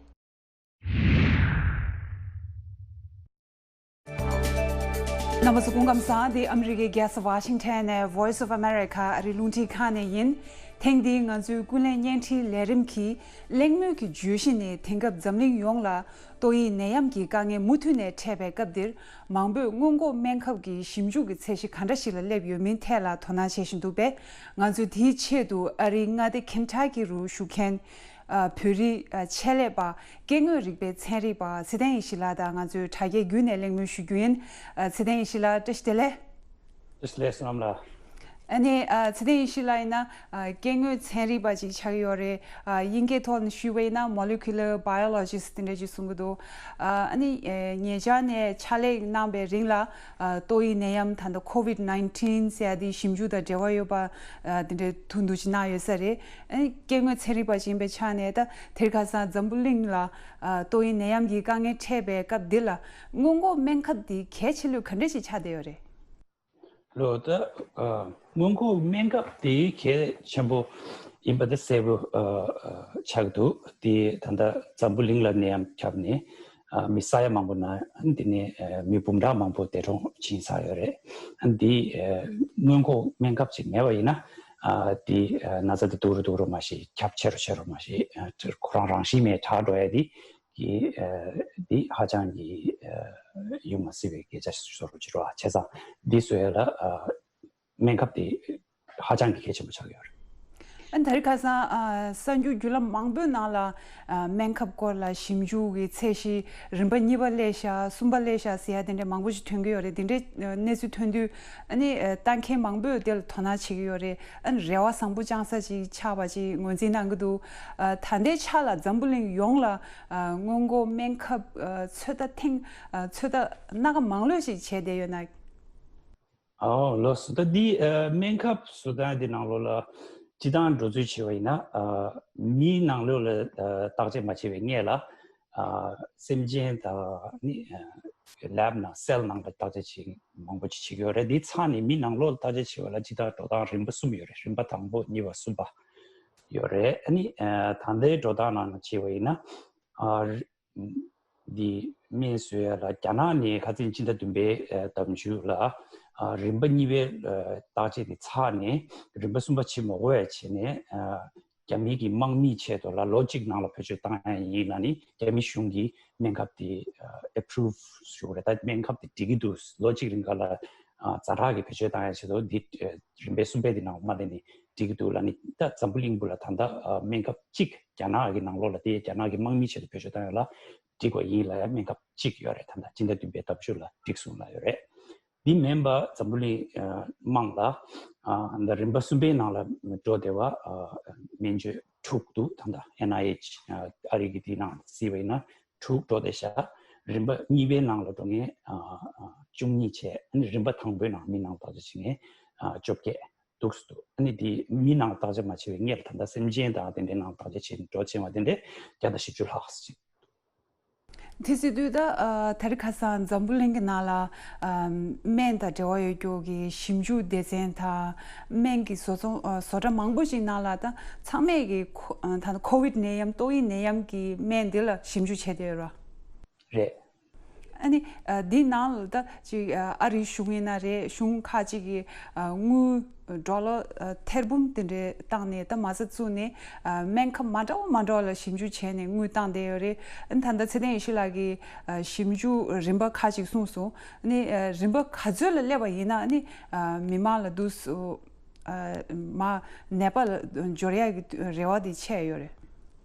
རྣམ་པ་ཚོ་སྐུ་ཁམས་བཟང་། འདི་ཨ་མི་རི་ཀའི་རྒྱལ་ས་ཝ་ཤིང་ཊོན་ནས་Voice of America ཨ་རིའི་རླུང་འཕྲིན་ཁང་ནས་ཡིན། ཐེངས་འདིའི་ང་ཚོའི་ཀུན་གླེང་བརྙན་འཕྲིན་ལས་རིམ་གྱི་གླེང་མོལ་གྱི་བརྗོད་གཞི་ནི། དེང་སྐབས་འཛམ་གླིང་ཡོངས་ལ་ཏོག་དབྱིབས་ནད་ཡམས་ཀྱི་དཀའ་ངལ་མུ་མཐུད་ནས་འཕྲད་པའི་སྐབས་འདིར། མང་པོས་སྔོན་འགོག་སྨན་ཁབ་ཀྱི་ཞིབ་འཇུག་གི་ཚད་གཞི་ག་འདྲ་ཞིག་ལ་སླེབས་ཡོད་མིན་ཐད་ལ་དོ་སྣང་བྱེད་བཞིན་འདུག་པས། ང་ཚོས་དེའི་ཆེད་དུ་ཨ་རིའི་མངའ་སྡེ་ཁེན་ཊ་ཀི་རུ་བཞུགས་མཁན་ཨ་བོད་རིགས་ཨ་ཆེད་ལས་པ་སྐྱེ་དངོས་རིག་པའི་ཚན་རིག་པ་ཚེ་བརྟན་ཡེ་ཤེས་ལགས་དང་ང་ཚོས་དྲ་རྒྱའི་བརྒྱུད་ནས་གླེང་མོལ་ཞུ་རྒྱུ་ཡིན། ཨ་ཚེ་བརྟན་ཡེ་ཤེས་ལགས། བཀྲ་ཤིས་བདེ་ལེགས། བཀྲ་ཤིས་བདེ་ལེགས། བསོད་ནམས་ལགས། ཨ་ནི་ཨ་ཚེ་བརྟན་ཡེ་ཤེས་ལགས་ཡིན་ན་ཨ་སྐྱེ་དངོས་ཚན་རིག་པ་ཅིག་ཆགས་ཀྱི་ཡོད་རེད། ཨ་དབྱིན་སྐད་ཐོག་ནས་ཞུས་པ་ཡིན་ན་Molecular Biologist དེ་འདྲ་ཅིག་གསུང་གི་འདུག། ཨ་ཨ་ནི་ཨེ་ཉེ་ཆར་ནས་ཕྱག་ལས་གནང་པའི་རིང་ལ་ཨ་ཏོག་དབྱིབས་ནད་ཡམས་ད་ལྟ་COVID nineteen ཟེར་ཡ་དེའི་ཞིབ་འཇུག་དང་འབྲེལ་བ་ཡོད་པ་ཨ་དེ་འདྲའི་ཐུགས་འདུན་ཅིག་གནང་ཡོད་ས་རེད། ཨ་ནི་སྐྱེ་དངོས་ཚན་རིག་པ་ཅིག་ཡིན་པའི་ཆ་ནས། ད་དེ་རིང་ཁ་སང་འཛམ་བུ་གླིང་ལ་ཨ་ཏོག་དབྱིབས་ནད་ཡམས་ཀྱི་དཀའ་ངལ་འཕྲད་པའི་སྐབས་འདི་ལ་སྔོན་འགོག་སྨན་ཁབ་འདི་གལ་ཆེ་ལོས་ག་འདྲ་ཞིག་ཆགས་བསྡད་ཡོད་རེད། ལོ་ད་ཨ་སྔོན་འགོག་སྨན་ཁབ་དེ་གལ་ཆེན་པོ་ཡིན་པ་དེ་གསལ་པོ་ཨ་ཨ་ཆགས་འདུག། དེ་ད་ལྟ་འཛམ་བུ་གླིང་ལ་ནད་ཡམས་ཁྱབ་ནས་ཨ་མི་ས་ཡ་མང་པོ་ན་དེ་ནས་ཨ་མི་འབུམ་ཕྲག་མང་པོ་འདས་གྲོངས་ཕྱིན་ཚར་ཡོད་རེད། ཨ་འདི་ཨ་སྔོན་འགོག་སྨན་ཁབ་ཅིག་མེད་པ་ཡིན་ན་ཨ་དེ་ཨ་ན་ཚ་དེ་སྡུག་རུ་སྡུག་རུ་མ་ཤེས། ཁྱབ་ཆེ་རུ་ཆེ་རུ་མ་ཤེས། ཨ་ཁོ་རང་རང་བཞིན་མེད་དྲག་འགྲོ་ཡ་དེ། གི་འདི་ཧ་ཅང་གི་ཡོང་མ་སྲིད་པའི་སྐད་ཆ་བཟོ་རུ་ཅི་རོ། བྱས་ཙང་འདི་བཟོ་ཡ་ལ་སྨན་ཁབ་དེ་ཧ་ཅང་གི་གལ་ཆེན་པོ་ཆགས་ཀྱི་ཡོད་རེད། ཨ་ད་རེས་ཁ་སང་ཨ་གསར་འགྱུར་བརྒྱུད་ལམ་མང་པོའི་ནང་ལ་ཨ་སྨན་ཁབ་སྐོར་ལ་ཞིབ་འཇུག་གི་ཚད་གཞི་རིམ་པ་གཉིས་པ་སླེབས་ཤག་གསུམ་པ་སླེབས་ཤག་ཟེར་ཡ་དེ་འདྲ་མང་པོ་ཞིག་ཐོན་གྱི་ཡོད་རེད། དེ་འདྲའི་ཨ་གནས་ཚུལ་ཐོན་དུས་ཨ་ནི་ཨ་ལྟ་མཁན་མང་པོས་དེ་ལ་དོ་སྣང་བྱེད་ཀྱི་ཡོད་རེད། ཨ་ནི་རེ་བ་བཟང་པོ་བཅངས་ས་ཅིག་ཆགས་པ་ཅིག་ངོས་འཛིན་གནང་གི་འདུག་ཨ་ད་ལྟའི་ཆ་ལ་འཛམ་བུ་གླིང་ཡོངས་ལ་ཨ་སྔོན་འགོག་སྨན་ཁབ་ཨ་ཚོད་ལྟ་ཐེངས་ཨ་ཚོད་ལྟ་སྣ་ཁ་མང་ལོས་ཤིག་བྱས་བསྡད་ཡོད་ན། ཨོ་ལགས་སོ། ད་འདི་ཨ་སྨན་ཁབ་བཟོ་སྟངས་འདི་ནང་ལོགས་ལ་སྤྱི་བཏང་འགྲོ་ཚུལ་བྱས་པ་ཡིན་ན་ཨ་མིའི་ནང་ལོགས་ལ་ཨ་བརྟག་དཔྱད་མ་བྱས་པའི་སྔས་ལ་ཨ་སེམས་ཅན་དང་ནི་ཨ་ལེབ་ནང་སེལ་ནང་ལ་བརྟག་དཔྱད་བྱེད་མང་པོ་ཅིག་བྱེད་ཀྱི་ཡོད་རེད། འདི་ཚར་ནས་མི་ནང་ལོགས་ལ་བརྟག་དཔྱད་བྱས་པ་ལ་སྤྱི་བཏང་འགྲོ་སྟངས་རིམ་པ་གསུམ་ཡོད་རེད། རིམ་པ་དང་པོ་གཉིས་པ་གསུམ་པ་ཡོད་རེད། ཨ་ནི་ཨ་ད་ལྟའི་འགྲོ་སྟངས་ནང་ལ་བྱས་པ་ཡིན་ན་ཨ་འདི་སྨན་བཟོ་ཡ་ལ་རྒྱ་ནག་ནས་ཁ་སང་སྤྱི་ཟླ་བདུན་པའི་ཨ་ཟླ་མཇུག་ལ་ཨ་རིམ་པ་གཉིས་པའི་ཨ་བརྟག་དཔྱད་དེ་ཚར་ནས་རིམ་པ་གསུམ་པ་བྱེད་མ་དགོས་པ་བྱས་ནས་ཨ་རྒྱ་མི་གི་དམག་མིའི་ཆེད་དུ་ལ་ལོ་གཅིག་ནང་ལ་བེད་སྤྱོད་བཏང་ཡ་ཡིན་ལབ་ནས་རྒྱ་མི་གཞུང་གིས་སྨན་ཁབ་དེ་ཨ་approve་ཞུ་རེད། ད་སྨན་ཁབ་དེ་འགྲིག་གི་འདུག་ལོ་གཅིག་རིང་ག་ལ་ཨ་ཛ་དྲག་གི་བེད་སྤྱོད་བཏང་ཡ་ཆེད་དུ་འདི་ཨ་རིམ་པའི་གསུམ་པའི་དེ་ནང་མ་སླེབས་ནས་འགྲིག་གི་འདུག་ལབ་ནས། ད་འཛམ་བུ་གླིང་པོ་ལ་ད་ལྟ་ཨ་སྨན་ཁབ་གཅིག་རྒྱ་ནག་གི་ནང་ལོགས་ལ་དེ་རྒྱ་ནག་གི་དམག་མིའི་ཆེད་དུ་བེད་སྤྱོད་བཏང་ཡ་ལ་འགྲིག་པ་ཡིན་ལབ་ཡ་སྨན་ཁབ་གཅིག་ཡོད་རེད། ད་ལྟ་སྤྱི་ཟླ་བདུན་པའི་ཟླ་མཇུག་ལ་འགྲིག་སོང་ལབ་ཡོད་རེད། འདི་མིན་པ་འཛམ་བུ་གླིང་ཨ་དམངས་ལ་ཨ་ད་རིམ་པ་གསུམ་པའི་ནང་ལ་འགྲོ་བསྡད་པ་ཨ་སྨན་བཅོས་དྲུག་འདུག་ད་ལྟ་ཨེན་ཨའི་ཨེཆ་ཨ་རི་གི་དེའི་ནང་གཟིགས་པ་ཡིན་ན་དྲུག་འགྲོ་བསྡད་ཤག་རིམ་པ་གཉིས་པའི་ནང་ལ་འགྲོ་མཁན་ཨ་ཨ་བཅུ་གཉིས་བྱས། ཨ་ནི་རིམ་པ་དང་པོའི་ནང་མི་ནང་བརྟག་དཔྱད་བྱེད་མཁན་ཨ་བཅོ་བརྒྱད་འདུག་སེ་འདུག་ཨ་ནི་དེ་མི་ནང་བརྟག་དཔྱད་མ་བྱས་པའི་སྔོན་ལ་ད་ལྟ་སེམས་ཅན་དང་དེ་འདྲའི་ནང་བརྟག་དཔྱད་བྱེད་འགྲོ་བྱས་པ་དེ་འདྲས་བརྒྱ་དང་བཞི་བཅུ་ལྷག་ཅིག་དེ་སྲིད་དུས་ད་ཨ་དེ་རིང་ཁ་སང་འཛམ་བུ་གླིང་གི་ནང་ལ་ཨ་སྨན་དང་འབྲེལ་བ་ཡོད་རྒྱུ་གི་ཞིབ་འཇུག་སྡེ་ཚན་དང་སྨན་གྱི་བཟོ་ཚོང་ཨ་བཟོ་གྲྭ་མང་པོ་ཞིག་ནང་ལ་ད་ཚང་མས་ཀྱི་ཁོ་ཨ་ད་ཁོ་ཝིད་ནད་ཡམས་ཏོག་དབྱིབས་ནད་ཡམས་ཀྱི་སྨན་འདི་ལ་ཞིབ་འཇུག་བྱས་བསྡད་ཡོད་ར། རེད། ཨ་ནི་ཨ་འདིའི་ནང་ལ་ད་ཅིག་ཨ་ཨ་རིའི་གཞུང་ཡིན་ན་རེད། གཞུང་ཁག་ཅིག་གིས་ཨ་དངུལ་ཌོ་ལར་ཨ་ཐེར་འབུམ་དེ་འདྲའི་བཏང་ནས་ད་མ་རྩ་བཙུགས་ནས་ཨ་སྨན་ཁབ་མ་འདྲ་བ་མ་འདྲ་བ་ལ་ཞིབ་འཇུག་བྱས་ནས་དངུལ་བཏང་བསྡད་ཡོད་རེད། ཨ་ནི་ད་ལྟ་ཚེ་བརྟན་ཡེ་ཤེས་ལགས་ཀྱིས་ཨ་ཞིབ་འཇུག་རིམ་པ་ཁག་ཅིག་གསུངས་སོང་། ཨ་ནི་ཨ་རིམ་པ་ག་ཚོད་ལ་སླེབས་པ་ཡིན་ན་ཨ་ནི་ཨ་མི་མང་ལ་འདུག་སེ་ཨ་མ་ནད་པ་ལ་འབྱོར་ཡག་གི་རེ་བ་དེ་ཆེ་ཡོད་རེད།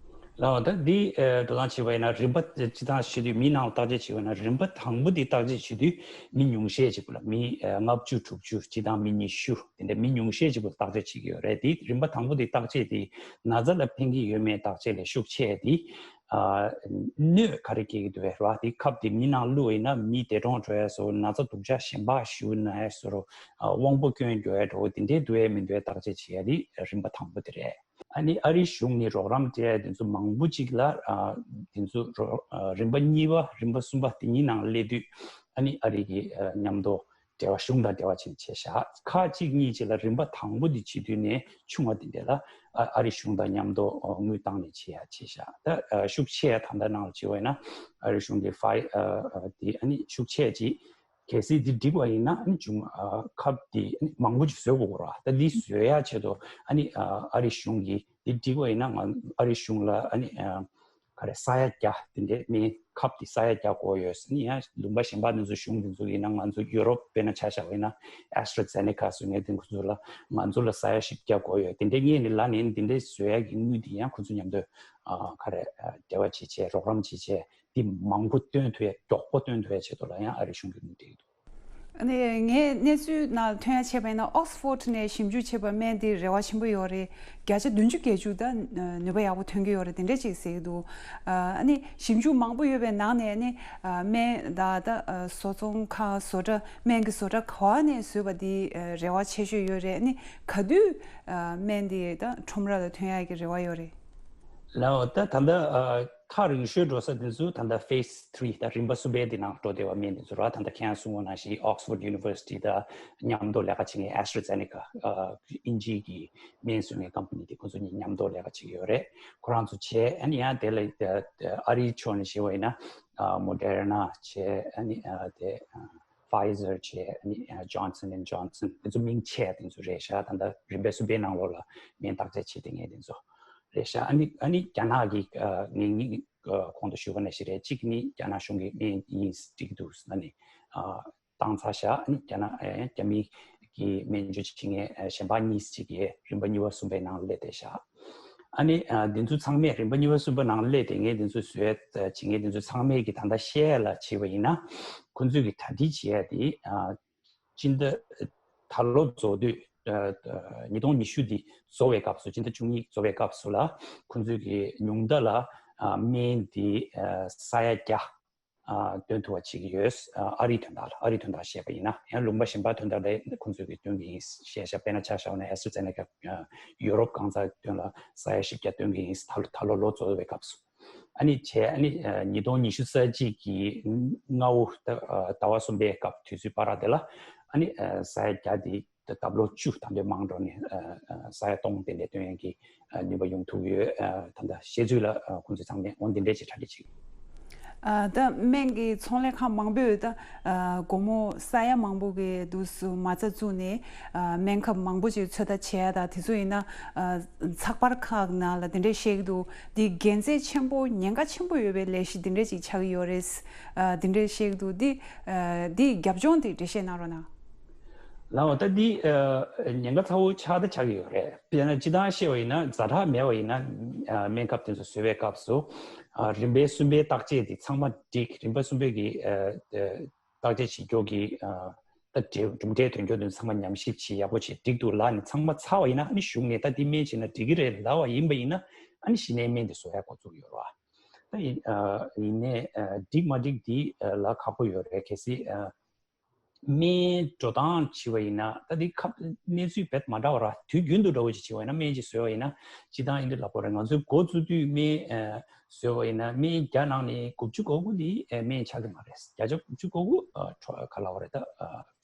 ལགས་འོ། ད་འདི་ཨ་འགྲོ་སྟངས་བྱས་པ་ཡིན་ན་རིམ་པ་སྤྱི་བཏང་བྱེད་དུས་མི་ནང་ལ་བརྟག་དཔྱད་བྱས་པ་ཡིན་ན་རིམ་པ་དང་པོ་འདི་བརྟག་དཔྱད་བྱེད་དུས་མི་ཉུང་ཤས་ཅིག་པོ་ལ་མི་ཨ་ལྔ་བཅུ་དྲུག་ཅུ་སྤྱི་བཏང་མི་ཉི་ཤུ་དེ་འདྲ་མི་ཉུང་ཤས་ཅིག་པོ་ལ་བརྟག་དཔྱད་བྱེད་ཀྱི་ཡོད་རེད། དེ་རིམ་པ་དང་པོ་འདི་བརྟག་དཔྱད་དེ་ན་ཚ་ལ་ཕན་གྱི་ཡོད་མེད་བརྟག་དཔྱད་ལས་ཤུགས་ཆེ་དེ་ཨ་གནོད་ག་རེ་སྐྱེལ་གྱི་འདུག་བས་ར། དེ་ཁབ་དེ་མི་ནང་བླུགས་པ་ཡིན་ན་མི་འདས་གྲོངས་འགྲོ་ཡ་བཟོ། ན་ཚ་སྡུག་ཅག་གཞན་པ་ཞིག་ན་ཡ་བཟོ། ཨ་དབང་པོ་སྐྱོན་འགྲོ་ཡ་འགྲོ་དེ་འདྲའི་འདུག་བས་མི་འདུག་བས་བརྟག་དཔྱད་བྱེད་ཡ་དེ་རིམ་པ་དང་པོ་དེ་རེད། ཨ་ནི་ཨ་རིའི་གཞུང་ནས་རོགས་རམ་སྤྲད་ཡ་དེ་ཚོ་མང་པོ་ཅིག་ལ་ཨ་དེ་ཚོ་རོགས་ཨ་རིམ་པ་གཉིས་པ་རིམ་པ་གསུམ་པ་དེ་གཉིས་ནང་སླེབས་དུས་ཨ་ནི་ཨ་རི་གི་ཨ་མཉམ་དུ་འབྲེལ་བ་གཞུང་དང་འབྲེལ་བ་བྱས་ནས་བྱས་ཤག་ཁག་གཅིག་གཉིས་ཅིག་ལ་རིམ་པ་དང་པོ་དེ་བྱེད་དུས་ནས་ཆུང་བ་དེ་འདྲ་ལ་ཨ་ཨ་རི་གཞུང་དང་མཉམ་དུ་ཨ་དངུལ་བཏང་ནས་བྱེད་ཡ་བྱས་ཤག་ད་ཨ་ཤུགས་ཆེ་ཡ་ད་ལྟ་ནང་ལ་བྱེད་པ་ཡིན་ན་ཨ་རི་གཞུང་གི་ཕའི་ཨ་ཨ་དེ་ཨ་ནི་ཤུགས་ཆེ་ཅིག་གལ་སྲིད་འདི་འགྲིག་པ་ཡིན་ན་ཨ་ནི་བྱུང་ཨ་ཁབ་འདི་ཨ་ནི་མང་པོ་ཅིག་བཟོ་དགོས་ཀྱི་རེད་བ། ད་འདི་བཟོ་ཡ་ཆེད་དུ་ཨ་ནི་ཨ་ཨ་རི་གཞུང་གིས་འདི་འགྲིག་པ་ཡིན་ན་ང་ཨ་རི་གཞུང་ལ་ཨ་ནི་ཨ་ག་རེ་ས་ཡ་བརྒྱ་དེ་འདྲའི་སྨན་ཁབ་འདི་ས་ཡ་བརྒྱ་དགོས་ཡོད་ཟེར་ནི་ཡང་ལུང་པ་གཞན་པ་འདི་ཚོ་གཞུང་འདི་ཚོ་ཡིན་ན་ང་ཚོ་ཡུ་རོབ་དཔེར་ན་ཆ་བཞག་པ་ཡིན་ན་ཨེ་སི་ཊ་ར་ཛེ་ནེ་ཀ་བཟོ་མཁན་དེ་ཁོ་ཚོ་ལ་ང་ཚོ་ལ་ས་ཡ་བཞི་བརྒྱ་དགོས་ཡོད། དེ་འདྲའི་ངས་ནི་ལ་ནས་འདི་འདྲའི་བཟོ་ཡ་གི་དངུལ་འདི་ཡང་ཁོ་ཚོ་མཉམ་དུ་ཨ་ག་རེ་ཨ་འབྲེལ་བ་བྱེད་བྱས་རོགས་རམ་བྱེད་བྱས། དེ་མང་པོ་བཏོན་ཐུབ་ཡ་མགྱོགས་པོ་བཏོན་ཐུབ་ཡ་ཆེད་དུ་ལ་ཡང་ཨ་རི་གཞུང་གིས་དངུལ་སྤྲད་ཀྱི་འདུག་ཨ་ནི་ངས་གནས་ཚུལ་ནང་ཐོན་ཡ་བྱས་པ་ཡིན་ན་ཨོག་སི་ཕོར་ཌི་ནས་ཞིབ་འཇུག་བྱས་པ་སྨན་དེ་རེ་བ་ཆེན་པོ་ཡོད་རེད། བརྒྱ་ཆ་བདུན་ཅུ་བརྒྱད་ཅུ་ད་ནུས་པ་ཡག་པོ་ཐོན་གྱི་ཡོད་རེད། དེ་འདྲ་ཅིག་ཟེར་གྱི་འདུག་ཨ་ནི་ཞིབ་འཇུག་མང་པོ་ཡོད་པའི་ནང་ནས་ནི་སྨན་ད་ད་བཟོ་ཚོང་ཁང་བཟོ་གྲྭ་སྨན་གྱི་བཟོ་གྲྭ་ག་བ་ནས་བཟོས་པ་དེ་རེ་བ་ཆེ་ཤོས་ཡོད་རེད། ཨ་ནི་ག་དུས་སྨན་དེ་ད་ཁྲོམ་ར་ལ་ཐོན་ཡ་གི་རེ་བ་ཡོད་རེད། ལགས་འོ། ད་ད་ལྟ་ཨ་ཐག་རིང་ཤོས་འགྲོ་ས་དེ་ཚོ་ད་ལྟ་ཕེ་སི་ཐི་རི་ད་རིམ་པ་གསུམ་པའི་དེ་ནང་འགྲོ་བསྡད་པ་སྨན་དེ་ཚོ་ར། ད་ལྟ་ཁྱེད་རང་གསུངས་པ་ནང་བཞིན་ཨོག་སི་ཕོར་ཌི་ཡུ་ནི་ཝར་སི་ཊི་དང་མཉམ་དུ་ལས་ཀ་བྱེད་མཁན་ཨེ་སི་ཊ་ར་ཛེ་ནེ་ཀ་ཨ་དབྱིན་ཇིའི་གི་སྨན་བཟོ་མཁན་ཀམ་པ་ནི་དེ་ཁོ་ཚོ་གཉིས་མཉམ་དུ་ལས་ཀ་བྱེད་ཀྱི་ཡོད་རེད། ཁོ་རང་ཚོ་བྱས། ཨ་ནི་ཡང་དེ་ལ་ཨ་རིའི་ཕྱོགས་ནས་བཤད་པ་ཡིན་ན་ཨ་མོ་ཌེར་ན་བྱས། ཨ་ནི་ཨ་དེ་ཨ་ཕའི་ཛར་བྱས། ཨ་ནི་ཨ་ཇོན་སན་ཨེན་ཇོན་སན། དེ་ཚོ་མིང་ཆེ་དེ་ཚོ་རེད་ཤག་ད་ལྟ་རིམ་པས་གསུམ་པའི་ནང་ལོགས་ལ་སྨན་བརྟག་དཔྱད་བྱེད་བསྡད་མཁན་དེ་ཚོ་རེད་ཤག་ཨ་ནི་ཨ་ནི་རྒྱ་ནག་གི་ཨ་ངེད་གཉིས་ གོང་དུ་ཞུས་པ་ནང་བཞིན་རེད། གཅིག་ནི་རྒྱ་ནག་གཞུང་གི་སྨན་ཡིན་འགྲིག་འདུག་ཟེར་ནས་བཏང་ཚར་བཞག་ཨ་ནི་རྒྱ་ནག་རྒྱ་མི་གི་སྨན་བཅོས་བྱེད་མཁན་གཞན་པ་གཉིས་ཅིག་གིས་རིམ་པ་གཉིས་པ་གསུམ་པའི་ནང་སླེབས་བསྡད་བཞག་ཨ་ནི་འདི་ཚོ་ཚང་མས་རིམ་པ་གཉིས་པ་གསུམ་པ་ནང་སླེབས་བསྡད་མཁན་འདི་ཚོ་བཟོས་བྱེད་མཁན་འདི་ཚོ་ཚང་མས་ཀྱི་ད་ལྟ་བཤད་ཡ་ལ་བྱས་པ་ཡིན་ན། ཁོང་ཚོས་ཀྱི་གྲ་སྒྲིག་བྱེད་ཡ་དེ་སྤྱི་ཟླ་ད་ལོ་རྫོགས་དུས་ཉིས་སྟོང་ཉི་ཤུ་འདི་རྫོགས་པའི་སྐབས་སུ་སྤྱི་ཟླ་བཅུ་གཉིས་རྫོགས་པའི་སྐབས་སུ་ལ་ཁོང་ཚོས་ཀྱི་ཉུང་མཐའ་ལ་སྨན་འདི་ས་ཡ་བརྒྱ་སྟོན་ཐུབ་པ་བྱེད་ཀྱི་ཡོད། ཨ་རིའི་དོན་དག་ལ་ཨ་རིའི་དོན་དག་བཤད་པ་ཡིན་ན་ཡང་ལུང་པ་གཞན་པ་དོན་དག་ལ་ཁོང་ཚོས་ཀྱི་སྟོན་གྱི་ཡིན་བཤད་བཞག་དཔེར་ན་ཆ་བཞག་ན་ཨེ་སི་ཊ་ར་ཛེ་ནེ་ཀ་ཡུ་རོབ་གང་ཚ་དོན་ལ་ས་ཡ་བཞི་བརྒྱ་སྟོན་གྱི་ཡིན་ད་ལོ་ད་ལོ་ལོ་རྫོགས་པའི་སྐབས་སུ། ཨ་ནི་བྱས་ཨ་ནི་ཉིས་སྟོང་ཉི་ཤུ་རྩ་གཅིག་གི་སྔ་བོ་ཟླ་བ་གསུམ་པའི་སྐབས་དུས་ཚོད་བར་དེ་ལ་ཨ་ནི་ས་ཡ་བརྒྱ་དེ་ད་ལོ་བཅུ་ད་ལྟ་མང་འགྲོ་ནས་ས་ཡ་སྟོང་དེ་འདྲ་སྟོན་ཡག་གི་ནུས་པ་ཡོང་ཐུབ་ཡོད། ད་ལྟ་བཤད་ཚུལ་ལ་ཁོང་ཚོས་ཚང་མས་འོ་འདི་འདྲས་ཅིག་གྲ་སྒྲིག་བྱེད། ད་སྨན་གྱི་ཚོང་ལས་ཁང་མང་པོས་ད་སྒོར་མོ་ས་ཡ་མང་པོ་གི་དུས་སུ་མ་རྩ་བཙུགས་ནས་སྨན་ཁབ་མང་པོ་ཅིག་ཚོད་ལྟ་བྱས་ད་དེ་ཚོ་ཡིན་ན། ཚགས་པར་ཁག་ནང་ལ་དེ་འདྲས་བཤད་ཀྱི་འདུག་འདི་དགེ་མཚན་ཆེན་པོ་ཉེན་ཁ་ཆེན་པོ་ཡོད་པའི་ལས་གཞི་དེ་འདྲས་ཅིག་ཆགས་ཀྱི་ཡོད་རེད། དེ་འདྲས་བཤད་ཀྱི་འདུག་འདི་འདི་རྒྱབ་ལྗོངས་དེ་འགྲེལ་བཤད་གནང་རོགས་གནང་། ལའོ་ད་འདི་ཉེན་ཁ་ཚ་བོ་ཆགས་ད་ཆགས་ཀྱི་ཡོད་རེད། དཔེར་ན་སྤྱི་བཏང་བཤད་པ་ཡིན་ན་ཛ་དྲག་མེད་པ་ཡིན་ན་སྨན་ཁབ་དེ་ཚོ་བཟོ་བའི་སྐབས་སུ་རིམ་པའི་གསུམ་པའི་བརྟག་དཔྱད་དེ་ཚང་མ་འགྲིག་རིམ་པ་གསུམ་པའི་གི་བརྟག་དཔྱད་བྱེད་མཁན་གྱི་ད་གྲུབ་འབྲས་ཐོན་རྒྱུ་དེ་ཚང་མ་ཉམས་ཞིབ་བྱེད་ཡག་པོ་བྱེད་འགྲིག་འདུག་ལབ་ནས་ཚང་མ་ཚར་བ་ཡིན་ན་ཨ་ནི་གཞུང་ནས་ད་འདི་སྨན་བྱས་ན་འགྲིག་གི་རེད་ལབ་པ་ཡིན་པ་ཡིན་ན་ཨ་ནི་གཞི་ནས་སྨན་དེ་བཟོ་ཡག་འགོ་བཙུགས་ཡོད་རེད་བ། ད་ཡིན་ཡིན་ནའི་འགྲིག་མ་འགྲིག་འདི་ལ་ཁག་པོ་ཡོད་རེད། གལ་སྲིད་སྨན་འགྲོ་སྟངས་བྱས་པ་ཡིན་ན་ད་འདི་ཁ་གནས་ཚུལ་རྦད་མ་འདྲ་བ་རེད། དུས་རྒྱུན་དུ་འདྲ་བོ་ཅིག་བྱས་པ་ཡིན་ན་སྨན་ཅིག་བཟོས་པ་ཡིན་ན་སྤྱི་བཏང་ཡིན་འདི་ལབ་དགོས་རེད། ང་ཚོས་འགོ་བཙུགས་དུས་སྨན་བཟོས་པ་ཡིན་ན་སྨན་བརྒྱ་ནང་ནས་དགུ་བཅུ་གོ་དགུ་འདི་སྨན་ཆགས་ཀྱི་མ་རེད། བརྒྱ་ཆ་དགུ་བཅུ་གོ་དགུ་ཁྲོ་ག་ལབ་པ་རེད། ད་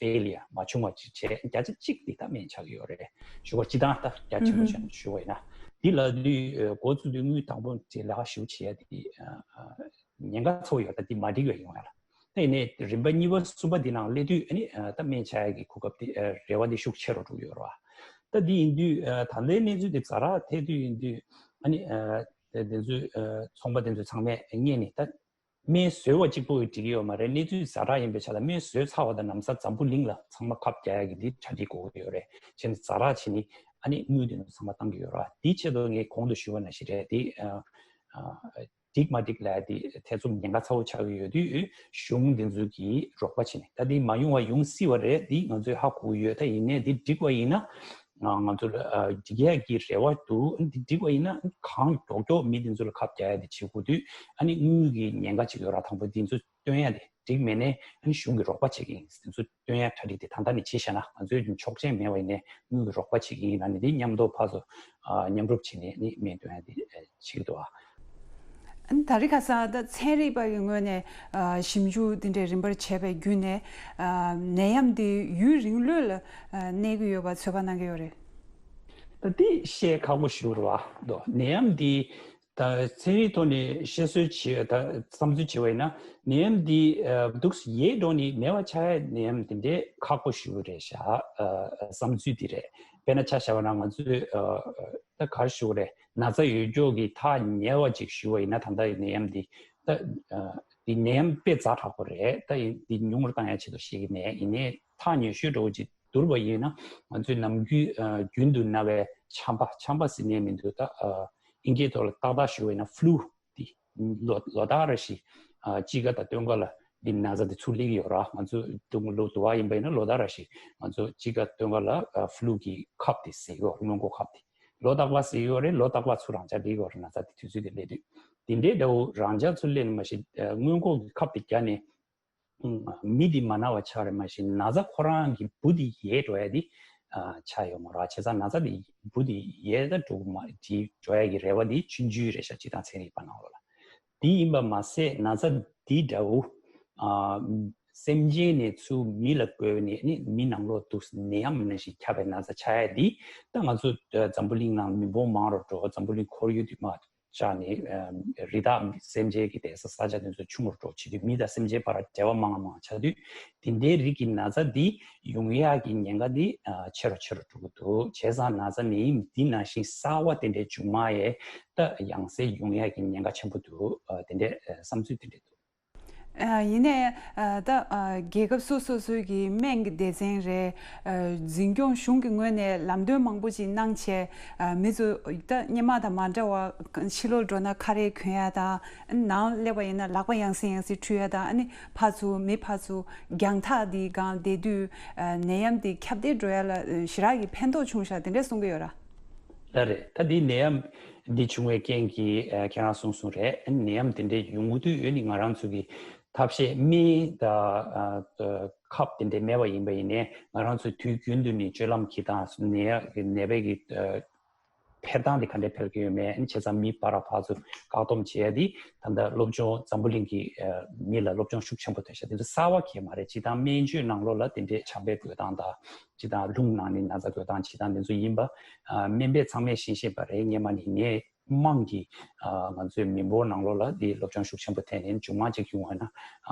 ཕེ་ལི་ཡར་མ་བྱུང་བ་ཅིག་བྱས་བརྒྱ་ཆ་གཅིག་འདི་ད་སྨན་ཆགས་ཀྱི་ཡོད་རེད། ཞུ་བ་སྤྱི་བཏང་ད་བརྒྱ་ཆ་དགུ་བཅུ་ཞུ་བ་ཡིན་ན་འདི་ལབ་དུས་འགོ་བཙུགས་དུས་དངུལ་དང་པོ་ཅིག་ལག་ཞུ་བྱས་འདི་ཉེན་ཁ་ཚ་བོ་ཡོད། ད་འདི་མ་འགྲིག་པའི་ཡོང་ཡ་ལ། ད་ཡིན་ནའི་རིམ་པ་གཉིས་པ་གསུམ་པ་འདི་ནང་སླེབས་དུས་ཨ་ནི་ད་སྨན་ཆགས་ཡ་གི་གོ་སྐབས་དེ་རེ་བ་དེ་ཤུགས་ཆེ་རུ་འགྲོ་གི་ཡོད་རེད་བ། ད་འདི་ཡིན་དུས་ད་ལྟའི་གནས་ཚུལ་དེ་ཛ་དྲག་ཐེབས་དུས་ཡིན་དུས་ཨ་ནི་དེ་ཚོའི་ཚོང་པ་དེ་ཚོ་ཚང་མས་རྙེད་ནས་ད་སྨན་བཟོས་པ་གཅིག་པོ་གིས་འགྲིག་གི་ཡོད་མ་རེད། གནས་ཚུལ་ཛ་དྲག་ཡིན་པའི་ཆ་ལ་སྨན་བཟོས་ཚར་བ་དང་ལམ་སང་འཛམ་བུ་གླིང་ལ་ཚང་མ་ཁབ་རྒྱག་ཡ་གི་འདི་གྲ་སྒྲིག་དགོས་ཀྱི་ཡོད་རེད། བྱས་ནས་ཛ་དྲག་བྱས་ནས་ཨ་ནི་དངུལ་དེ་ཚོ་ཚང་མ་བཏང་གི་ཡོད་རེད་བ། དེའི་ཆེད་དུ་ངས་གོང་དུ་ཞུས་པ་ནང་བཞིན་རེད་དེ། འགྲིག་མ་འགྲིག་ལབ་ཡ་དེ་ཐེ་ཚོམ་ཉེན་ཁ་ཚ་བོ་ཆགས་ཀྱི་ཡོད་དུས་གཞུང་འདི་ཚོ་གིས་རོགས་པ་བྱས་ནས་ད་དེ་མ་ཡོང་བ་ཡོང་སྲིད་པ་རེད། དེ་ང་ཚོས་ཧ་གོ་གི་ཡོད། ད་ཡིན་ནའི་དེ་འགྲིག་པ་ཡིན་ན་ང་ཚོ་ལ་འགྲིག་ཡ་གི་རེ་བ་འདུག་འདི་འགྲིག་པ་ཡིན་ན་གང་མགྱོགས་མགྱོགས་མི་འདི་ཚོ་ལ་ཁབ་རྒྱག་ཡ་དེ་བྱེད་དགོས་དུས་ཨ་ནི་དངུལ་གྱི་ཉེན་ཁ་ཅིག་ཡོད་ར། དང་པོ་འདི་ཚོ་སྟོན་ཡ་དེ་འགྲིག་མེད་ནའི་ཨ་ནི་གཞུང་གིས་རོགས་པ་བྱེད་ཀྱི་ཡིན། འདི་ཚོ་སྟོན་ཡ་གྲ་སྒྲིག་དེ་ད་ལྟ་ནས་བྱས་བཞག་ན་ང་ཚོའི་ཆོག་མཆན་མེད་པ་ཡིན་ནའི་དངུལ་གྱི་རོགས་པ་བྱེད་ཀྱི་ཡིན་ལབ་ནས་དེ་མཉམ་དུ་ཕར་ཚུར་མཉམ་རུབ་བྱས་ནས་ཨ་ནི་སྨན་སྟོན་ཡ་དེ་བྱེད་ཀྱི་འདུག་ཨ། ཨ་ནི་ད་རེས་ཁ་སང་ད་ཚན་རིག་པ་ཡི་ངོས་ནས་ཞིབ་འཇུག་འདི་འདྲའི་རིམ་པར་བྱས་པའི་བརྒྱུད་ནས་ནད་ཡམས་འདི་ཡུན་རིང་ལོས་ལ་གནས་ཀྱི་ཡོད་པ་ཚོད་དཔག་གནང་གི་ཡོད་རེད། ད་འདི་བཤད་ཁག་པོ་ཞིག་རེད་བ། ད་ནད་ཡམས་འདི་ད་ཚན་རིག་ཐོག་ནས་བཤད་སྲོལ་བྱས་ད་བསམ་ཚུལ་བྱས་པ་ཡིན་ན་ནད་ཡམས་འདི་འདུག་སེ་ཡལ་འགྲོ་ནས་མེད་པ་ཆགས་ཡ་ནད་ཡམས་འདི་འདྲའི་ཁག་པོ་ཞིག་རེད་ཤག་བསམ་ཚུལ་འདི་རེད། དཔེར་ན་ཆ་བཞག་པ་ན་ང་ཚོས་ད་ག་རེ་ཞུ་དགོས་རེད། ན་ཚ་ཡོད་མཁན་གྱི་ཐག་ཉེ་བ་ཅིག་ཞུ་བ་ཡིན་ན་ད་ལྟ་ཡི་ནད་ཡམས་འདི་ད་འདི་ནད་ཡམས་དཔེ་ཛ་དྲག་པོ་རེད། ད་ཡིན་འདི་ཉུང་རུ་བཏང་ཡ་ཆེད་དུ་བཤད་ཀྱི་མེད། ཡིན་ནའི་ཐག་ཉེ་ཤོས་འདྲ་བོ་ཅིག་བསྡུར་བ་ཡིན་ན་ང་ཚོས་ནམ་རྒྱུན་རྒྱུན་དུ་ན་བའི་ཆམ་པ་ཆམ་པ་ཟེར་ནས་མི་འདུག་ད་ཨིན་སྐད་ཐོག་ལ་ཏག་ཏག་ཞུ་བ་ཡིན་ན་ཕུ་ལུ་འདི་ལོ་ལོ་ལྟར་རེ་བཞིན་དཔྱིད་ཀ་དང་སྟོན་ཀ་ལ་འདི་ན་ཚ་འདི་ཚུར་སླེབས་ཀྱི་ཡོད་ར། ང་ཚོ་དུང་ལོ་དུ་བ་ཡིན་པ་ཡིན་ན་ལོ་ལྟར་རེ་བཞིན་ང་ཚོ་དཔྱིད་ཀ་སྟོན་ཀ་ལ་ཕུ་ལུ་གི་ཁབ་དེ་ཟེར་གྱི་ཡོད་ར། སྔོན་འགོག་ཁབ་དེ། ལོ་རྟག་པར་ཟེར་གྱི་ཡོད་རེད། ལོ་རྟག་པར་ཚུར་རང་འཇགས་སླེབས་ཀྱི་ཡོད་རེད། ན་ཚ་དེ་དུས་ཚོད་དེ་སླེབས་དུས་དེ་འདྲའི་འདྲ་བོ་རང་འཇགས་ཚུར་སླེབས་ནས་མ་གཞི་སྔོན་འགོག་གི་ཁབ་དེ་བརྒྱབ་ནས་མི་དེ་མ་ན་བ་ཆགས་རེད། མ་གཞི་ན་ཚ་ཁོ་རང་གི་འབུ་དེ་ཡལ་འགྲོ་ཡ་དེ་ཆགས་ཡོད་མ་རེད། བྱས་ཙང་ན་ཚ་དེ་འབུ་དེ་ཡལ་ད་འགྲོ་གི་མ་རེད། འགྲོ་ཡ་གི་རེ་བ་དེ་ཆུང་ཆུང་རེད་ཤག་སྤྱིར་བཏང་ཚན་རིག་པ་ནང་ལོགས་ལ། དེ་ཡིན་པ་མ་ཟད་ན་ཚ་འདི་འདྲ་བོ་སེམས་ཅན་ནས་ཚུར་མི་ལ་འགོས་ནས་ནི་མི་ནང་ལོགས་འདུག་ནད་ཡམས་ནང་བཞིན་ཁྱབ་པའི་ན་ཚ་ཆགས་ཡ་འདི་ད་ང་ཚོ་འཛམ་བུ་གླིང་ནང་མི་འབོར་མང་རུ་འགྲོ། འཛམ་བུ་གླིང་ཁོར་ཡུག་འདི་མ་ ཆགས་ནས་རི་དྭགས་སེམས་ཅན་གྱི་བསྡད་ས་ས་ཆ་དེ་ཚོ་ཆུང་རུ་འགྲོ་བྱེད་དུས་མི་དང་སེམས་ཅན་བར་འབྲེལ་བ་མང་མང་ཆགས་དུས་དེ་འདྲའི་རིགས་ཀྱི་ན་ཚ་འདི་ཡོང་ཡག་གི་ཉེན་ཁ་འདི་ཆེ་རུ་ཆེ་རུ་འགྲོ་གི་འདུག་བྱས་ཙང་ན་ཚ་ནད་ཡམས་འདི་ནང་བཞིན་གསར་བ་དེ་འདྲའི་བྱུང་མ་ཡས་ད་ཡང་སེ་ཡོང་ཡག་གི་ཉེན་ཁ་ཆེན་པོ་འདུག་དེ་འདྲའི་བསམ་ཚུལ་དེ་འདྲ་འདུག་ཨ། ཡིན་ནའི་ཨ། ད་ཨ། རྒྱལ་ཁབ་སོ་སོ་སོའི་གི་སྨན་གྱི་སྡེ་ཚན་རེད། ཨ། འཛིན་སྐྱོང་གཞུང་གི་ངོས་ནས་ལམ་སྟོན་མང་པོ་ཅིག་གནང་བྱས། ཨ། མི་ཚོ་ད་སྔོན་མ་དང་མ་འདྲ་བ་ཕྱི་ལོགས་འགྲོ་ན་ཁ་རས་གོན་ཡ་དང་། ནང་སླེབས་པ་ཡིན་ན་ལག་པ་ཡང་སེ་ཡང་སེ་འཁྲུ་ཡ་དང་། ཨ་ནི་ཕར་ཚུར་མི་ཕར་ཚུར་རྒྱང་ཐག་འདི་སྒང་བསྡད་དུས། ཨ། ནད་ཡམས་འདི་ཁྱབ་གདལ་འགྲོ་ཡ་ལ་ཞེ་དྲག་གི་ཕན་ཐོགས་བྱུང་ཤག་དེ་འདྲས་གསུང་གི་ཡོད་ར། ལགས་རེད། ད་འདི་ནད་ཡམས་འདི་བྱུང་བའི་རྐྱེན་གྱིས་ཨ། ཁྱེད་རང་གསུངས་གསུངས་རེད། ནད་ཡམས་དེ་འདྲའི་ཡོང་གི་དུས་ཡོད་ནི་ང་རང་ཚོ་གི་ཐབས་ཤེས་སྨན་དང་ཨ། ཁབ་དེ་འདྲའི་མེད་པ་ཡིན་པ་ཡིན་ནའི་ང་རང་ཚོས་དུས་རྒྱུན་དུ་ནས་སྤྱོད་ལམ་གྱི་དང་ནད་ནད་པའི་གི་ཨ། འཕེལ་སྟངས་དེ་ག་འདྲའི་འཕེལ་གྱི་ཡོད་མེད། བྱས་ཙང་མི་ཕར་ར་ཕར་ཚུར་བཀག་སྡོམ་བྱེད་ཡ་དེ་ད་ལྟ་སློབ་སྦྱོང་འཛམ་བུ་གླིང་གི་ཨ། མི་ལ་སློབ་སྦྱོང་ཤུགས་ཆེན་པོ་ཐོན་ཤག་དེ་ཚོ་གསར་བ་གང་ཡང་མ་རེད། སྤྱིར་བཏང་སྨན་བཅོས་ནང་ལོགས་ལ་དེ་འདྲའི་ཆམ་པའི་འགོས་སྟངས་དང་། སྤྱིར་བཏང་རླུང་ནང་ནས་ན་ཚ་འགོས་སྟངས་བྱེད་སྟངས་དེ་ཚོ་ཡིན་པ། ཨ། སྨན་པས་ཚང་མས་ཤེས་ཤེས་པ་རེད། སྔོན་མ་ནས་ངས་དམངས་ཀྱི་ཨ། ང་ཚོའི་མི་འབོར་ནང་ལོགས་ལ་འདི་སློབ་སྦྱོང་ཤུགས་ཆེན་པོ་ཐོན་ནས་མཇུག་མ་གཅིག་བྱུང་བ་ན་ཨ།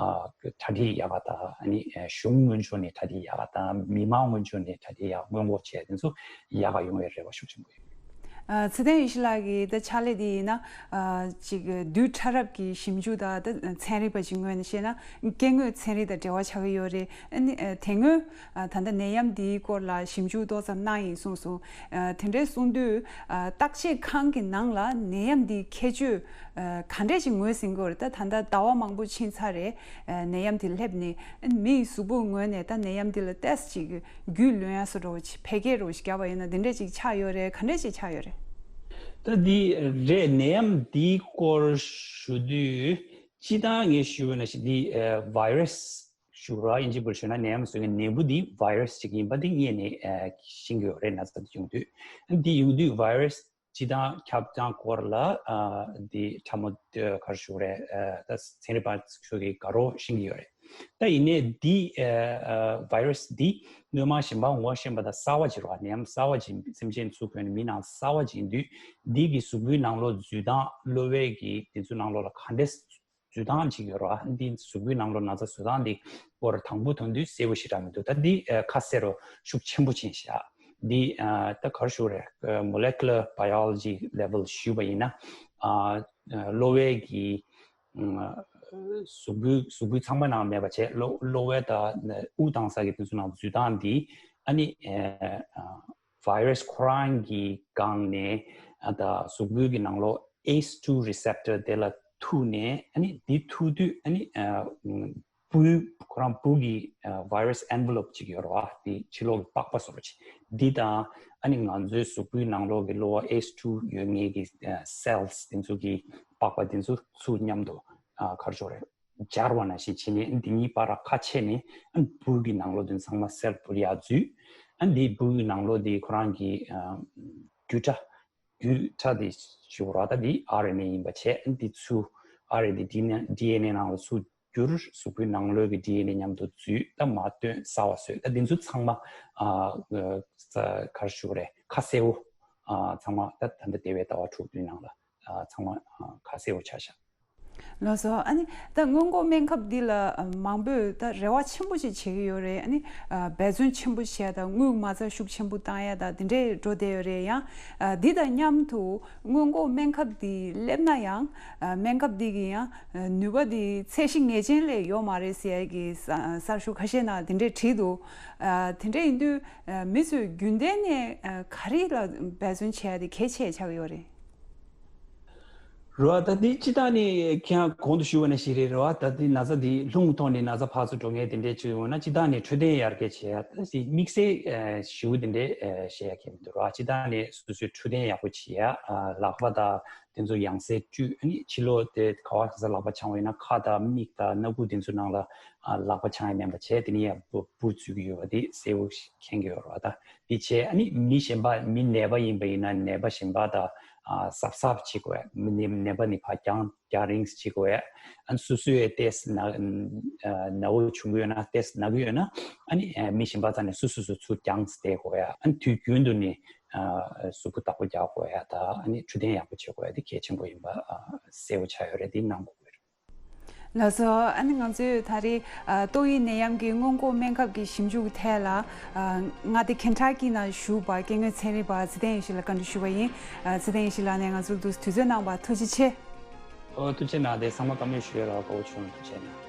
གྲ་སྒྲིག་ཡག་ག་དང་། ཨ་ནི་གཞུང་དངོས་ཕྱོགས་ནས་གྲ་སྒྲིག་ཡག་ག་དང་། མི་མང་དངོས་ཕྱོགས་ནས་གྲ་སྒྲིག་ཡག་སྔོན་འགོག་བྱས་དེ་ཚོ་ཡག་ག་ཡོང་བའི་རེ་བ་ཤུགས་ཆེན་པོ་ཡོད། ཨ། ཚེ་བརྟན་ཡེ་ཤེས་ལགས་ཀྱི་ད་ཕྱག་ལས་འདི་ཡིན་ན། ཨ། ཅིག་རྡུལ་ཕྲ་རབ་ཀྱི་ཞིབ་འཇུག་དང་། ད་ཚན་རིག་པ་ཅིག་ངོས་ནས་བཤད་ན་སྐྱེ་དངོས་ཚན་རིག་དང་འབྲེལ་བ་ཆགས་ཀྱི་ཡོད་རེད། ཨ་ནི་ཨ། དེ་སྔོན་ཨ། ད་ལྟ་ནད་ཡམས་འདིའི་སྐོར་ལ་ཞིབ་འཇུག་ཏོག་ཙམ་གནང་ཡིན་གསུངས་སོང་། ཨ། དེ་འདྲའི་གསུངས་དུས་ཨ། བརྟག་དཔྱད་ཁང་གི་ནང་ལ་ནད་ཡམས་འདིའི་ཁྱད་ཆོས་ཨ། ག་འདྲས་ཅིག་ངོས་ཟིན་གྱི་ཡོད་རེད། ད་ད་ལྟ་ཟླ་བ་མང་པོ་ཕྱིན་ཚར་རེད། ཨ། ནད་ཡམས་འདི་སླེབས་ནས། ཨ། མིའི་གཟུགས་པོའི་ངོས་ནས་ད་ནད་ཡམས་འདི་ལ་ཏོག་ཙམ་ཅིག་རྒྱུས་ལོན་ཡ་བཟོ་འདྲ་བོ་ཅིག་ཕལ་སྐད་འདྲ་བོ་ཞིག་བརྒྱབ་པ་ཡིན་ན་དེ་འདྲས་ཅིག་ཆགས་ཡོད་རེད། ག་འདྲས་ཅིག་ཆགས་ཡོད་རེད། ད་འདི་རེད། ནད་ཡམས་འདིའི་སྐོར་ཞུ་དུས་སྤྱིར་བཏང་ངས་ཞུས་པ་ནང་བཞིན་འདི་ཨ། བྷའི་རས་ཞུ་ར། དབྱིན་ཇི་སྐད་ཞུས་ན་ནད་ཡམས་ཟེར་མཁན་ནད་འབུ་འདི་བྷའི་རས་ཅིག་ཡིན་པ་འདི་སྔོན་ནས་ཨ། ཤེས་ཀྱི་ཡོད་རེད། ན་ཚ་འདི་ཡོང་དུས། འདི་ཡོང་དུས་བྷའི་རས་སྤྱིར་བཏང་ཁྱབ་སྟངས་སྐོར་ལ་ཨ། འདི་ཕྲ་མོ་ཨ། ག་རེ་ཞུ་དགོས་རེད། ཨ། ད་ཚན་རིག་པ་ཚོ་གིས་དགའ་རབ་ཤེས་ཀྱི་ཡོད་རེད། ད་ཡིན་ནའི་འདི་ཨ། ཨ། བྷའི་རས་འདི་སྔོན་མ་གཞན་པ་ངོ་ཤེས་པ་དང་གསར་བ་ཅིག་རེད་བ། ནད་ཡམས་གསར་བ་ཅིག་སེམས་ཅན་ཚུར་འགོས་ནས་མི་ནང་གསར་བ་ཅིག་ཡིན་དུས་འདི་གི་གཟུགས་པོའི་ནང་ལོགས་འཛུལ་སྟངས། གློ་བའི་གི་དེ་ཚོའི་ནང་ལོགས་ལ་ག་འདྲས་འཛུལ་སྟངས་ཅིག་ཡོད་རེད་བ། འདི་གཟུགས་པོའི་ནང་ལོགས་ན་ཚ་འཛུལ་སྟངས་འདི་སྐོར་དང་པོ་ཐོན་དུས་གསལ་པོ་ཞེ་དྲག་མི་འདུག་ད་འདི་ཨ། ཁ་གསལ་རུ་ཤུགས་ཆེན་པོ་ཕྱིན་ཤག་འདི་ཨ། ད་ག་རེ་ཞུ་དགོས་རེད། ཨ། molecular biology level ཞུས་པ་ཡིན་ན། ཨ། ཨ། གློ་བའི་གི་ཨ། གཟུགས་པོའི་གཟུགས་པོའི་ཚང་མ་ནང་མེད་པ་བྱས། གློ་གློ་བའི་ད་དབུགས་བཏང་ས་གི་དེ་ཚོ་ནང་འཛུལ་སྟངས་འདི་ཨ་ནི་ཨ། ཨ། བྷའི་རས་ཁོ་རང་གི་སྒང་ནས་ཨ། ད་གཟུགས་པོའི་གི་ནང་ལོགས་ཨེས་ཊུ་རི་སེབ་ཊར་དེ་ལ་ཐུག་ནས། ཨ་ནི་འདི་ཐུག་དུས་ཨ་ནི་ཨ། སྤུའི་ཁོ་རང་སྤུ་གི་ཨ། བྷའི་རས་ཨེན་ཝེ་ལོབ་ཅིག་ཡོད་རེད་བ། དེ་ཕྱི་ལོགས་ཀྱི་པགས་པ་བཟོ་འདྲ་ཅིག་འདི་དང་ཨ་ནི་ང་ཚོའི་གཟུགས་པོའི་ནང་ལོགས་ཀྱི་གློ་བ་ཨེས་ཊུ་ཡོད་མཁན་གྱི་ཨ། སེལ་སི་དེ་ཚོ་གི་པགས་པ་དེ་ཚོ་ཚུར་མཉམ་དུ་ཨ། ག་རེ་ཞུ་དགོས་རེད། སྦྱར་བ་ནང་བཞིན་བྱས་ནས་འདི་གཉིས་བར་ལ་ཁ་ཕྱེ་ནས། ཨ། སྤུ་གི་ནང་ལོགས་དེ་ཚང་མ་སེལ་སྤུ་ལ་ཡར་འཛུལ། ཨ། འདི་སྤུ་གི་ནང་ལོགས་དེ་ཁོ་རང་གི་ཨ། རྒྱུ་ཕྲ། རྒྱུ་ཕྲ་དེ་ཞུ་ར། ད་འདི་ཨར་ཨེན་ཨེ་ཡིན་པ་བྱས། འདི་ཚུར་ཨར་ཨེན་ཨེ་དེ་ཌི་ཨེན་ཨེ་ནང་ལ་ཚུར་བསྒྱུར། གཟུགས་པོའི་ནང་ལོགས་ཀྱི་ཌི་ཨེན་ཨེ་མཉམ་དུ་འཛུལ། ད་མར་བཏོན། གསར་བ་བཟོས། ད་འདི་ཚོ་ཚང་མ་ཨ། ག་རེ་ཞུ་དགོས་རེད། ཁ་གསལ་བོ། ཨ། ཚང་མ་ད་ད་ལྟ་འདས་པའི་ཟླ་བ་དྲུག་བདུན་ནང་ལ་ཨ། ཚང་མ་ཨ། ཁ་གསལ་བོ་ཆགས་ཤག་ལགས་སོ། ཨ་ནི་ད་སྔོན་འགོག་སྨན་ཁབ་འདི་ལ་མང་པོས་ད་རེ་བ་ཆེན་པོ་ཅིག་བྱེད་ཀྱི་ཡོད་རེད། ཨ་ནི་ཨ། འབད་བརྩོན་ཆེན་པོ་བྱས་དང་། དངུལ་མ་རྩ་ཤུགས་ཆེན་པོ་བཏང་ཡ་དང་དེ་འདྲས་འགྲོ་བསྡད་ཡོད་རེད། ཡང་ཨ། འདི་དང་མཉམ་དུ་སྔོན་འགོག་སྨན་ཁབ་འདི་སླེབས་ན་ཡང་ཨ། སྨན་ཁབ་འདི་གི་ཡང་ཨ། ནུས་པ་འདི་ཚད་གཞི་ངེས་ཅན་ལས་ཡོད་མ་རེད་ཟེར་ཡ་གི་གསར་ཤོག་ཁ་ཤས་ནང་དེ་འདྲས་བྲིས་འདུག་ཨ། དེ་འདྲས་ཡིན་དུས་ཨ། མི་ཚོས་རྒྱུན་ལྡན་ནས་ཨ། ག་རེ་ལ་འབད་བརྩོན་བྱེད་ཡ་དེ་གལ་ཆེ་ཆགས་ཀྱི་ཡོད་རེད། རེད་བ། ད་འདི་སྤྱིར་བཏང་ནས་ཁྱེད་རང་གོང་དུ་ཞུས་པ་ནང་བཞིན་རེད། རེད་བ། ད་འདི་ན་ཚ་འདི་རླུང་ཐོག་ནས་ན་ཚ་ཕར་ཚུར་འགྲོ་མཁན་དེ་འདྲས་ཅིག་ཡོང་ན། སྤྱིར་བཏང་ནས་འཕྲོད་བསྟེན་ཡར་རྒྱས་བྱེད་ཡ། ད་དམིགས་བསལ་ཨ། ཞེ་པོ་དེ་འདྲས་ཨ། བྱེད་ཡ་གང་ཡང་མི་འདུག་རེད་བ། སྤྱིར་བཏང་ནས་སོ་སོའི་འཕྲོད་བསྟེན་ཡག་པོ་བྱེད་ཡ། ཨ། ལག་པ་དང་དེ་ཚོ་ཡང་སེ་བཀྲུས། ཨ་ནི་ཕྱི་ལོགས་དེ་ག་བ་ག་ས་ལག་པ་འཆང་བ་ཡིན་ན་ཁ་དང་མིག་དང་སྣ་ཁུག་དེ་ཚོ་ནང་ལ་ཨ། ལག་པ་འཆང་ཡ་མེད་པ་བྱས། དེ་ནས་ཡར་སྤུ་སྤུ་འཛུལ་གྱི་ཡོད་པ་དེ་གསལ་པོ་མཁྱེན་གྱི་ཡོད་རེད་བ། ད་དེ་བྱས་ཨ་ནི་མི་གཞན་པ། མི་ནད་པ་ཡིན་པ་ཡིན་ན་ནད་པ་གཞན་པ་དང་ཨ། གཟབ་གཟབ་བྱེད་དགོས། མི་ནད་ནད་པ་ནི་ཕར་རྒྱང་རྒྱང་རིང་བྱེད་དགོས། ཨ། སོ་སོའི་ཏོག་ཙམ་ན་ཨ། ན་བ་བྱུང་གི་ཡོད་ན། ཏོག་ཙམ་ན་གི་ཡོད་ན་ཨ་ནི་ཨ། མི་གཞན་པ་རྩ་ནས་སོ་སོ་སོ་ཚུར་རྒྱང་བསྡད་དགོས། ཨ། དུས་རྒྱུན་དུ་ནི་ གཟུགས་པོ་བདག་པོ་རྒྱག་དགོས་ཡ་དང་ཨ་ནི་འཕྲོད་བསྟེན་ཡག་པོ་བྱེད་དགོས་ཡ་དེ་གལ་ཆེན་པོ་ཡིན་པ་གསལ་པོ་ཆགས་ཡོད་རེད། འདི་གནང་དགོས་ཀྱི་རེད། ལགས་སོ། ཨ་ནི་ང་ཚོས་ད་རེས་ཏོག་དབྱིབས་ནད་ཡམས་ཀྱི་སྔོན་འགོག་སྨན་ཁབ་ཀྱི་ཞིབ་འཇུག་ཐད་ལ་མངའ་སྡེ་ཁེན་ཊ་ཀི་ནང་བཞུགས་པ་སྐྱེ་དངོས་ཚན་རིག་པ་ཚེ་བརྟན་ཡེ་ཤེས་ལགས་བཀའ་འདྲི་ཞུ་བ་ཡིན། ཚེ་བརྟན་ཡེ་ཤེས་ལགས་ནས་ང་ཚོར་དུས་ཚོད་གནང་བར་ཐུགས་རྗེ་ཆེ། ཨོ་ཐུགས་རྗེ་གནང་། དེ་ཚང་མ་བཀའ་མོལ་ཞུ་ཡ་ལ་དགའ་བོ་བྱུང་། ཐུགས་རྗེ་གནང་།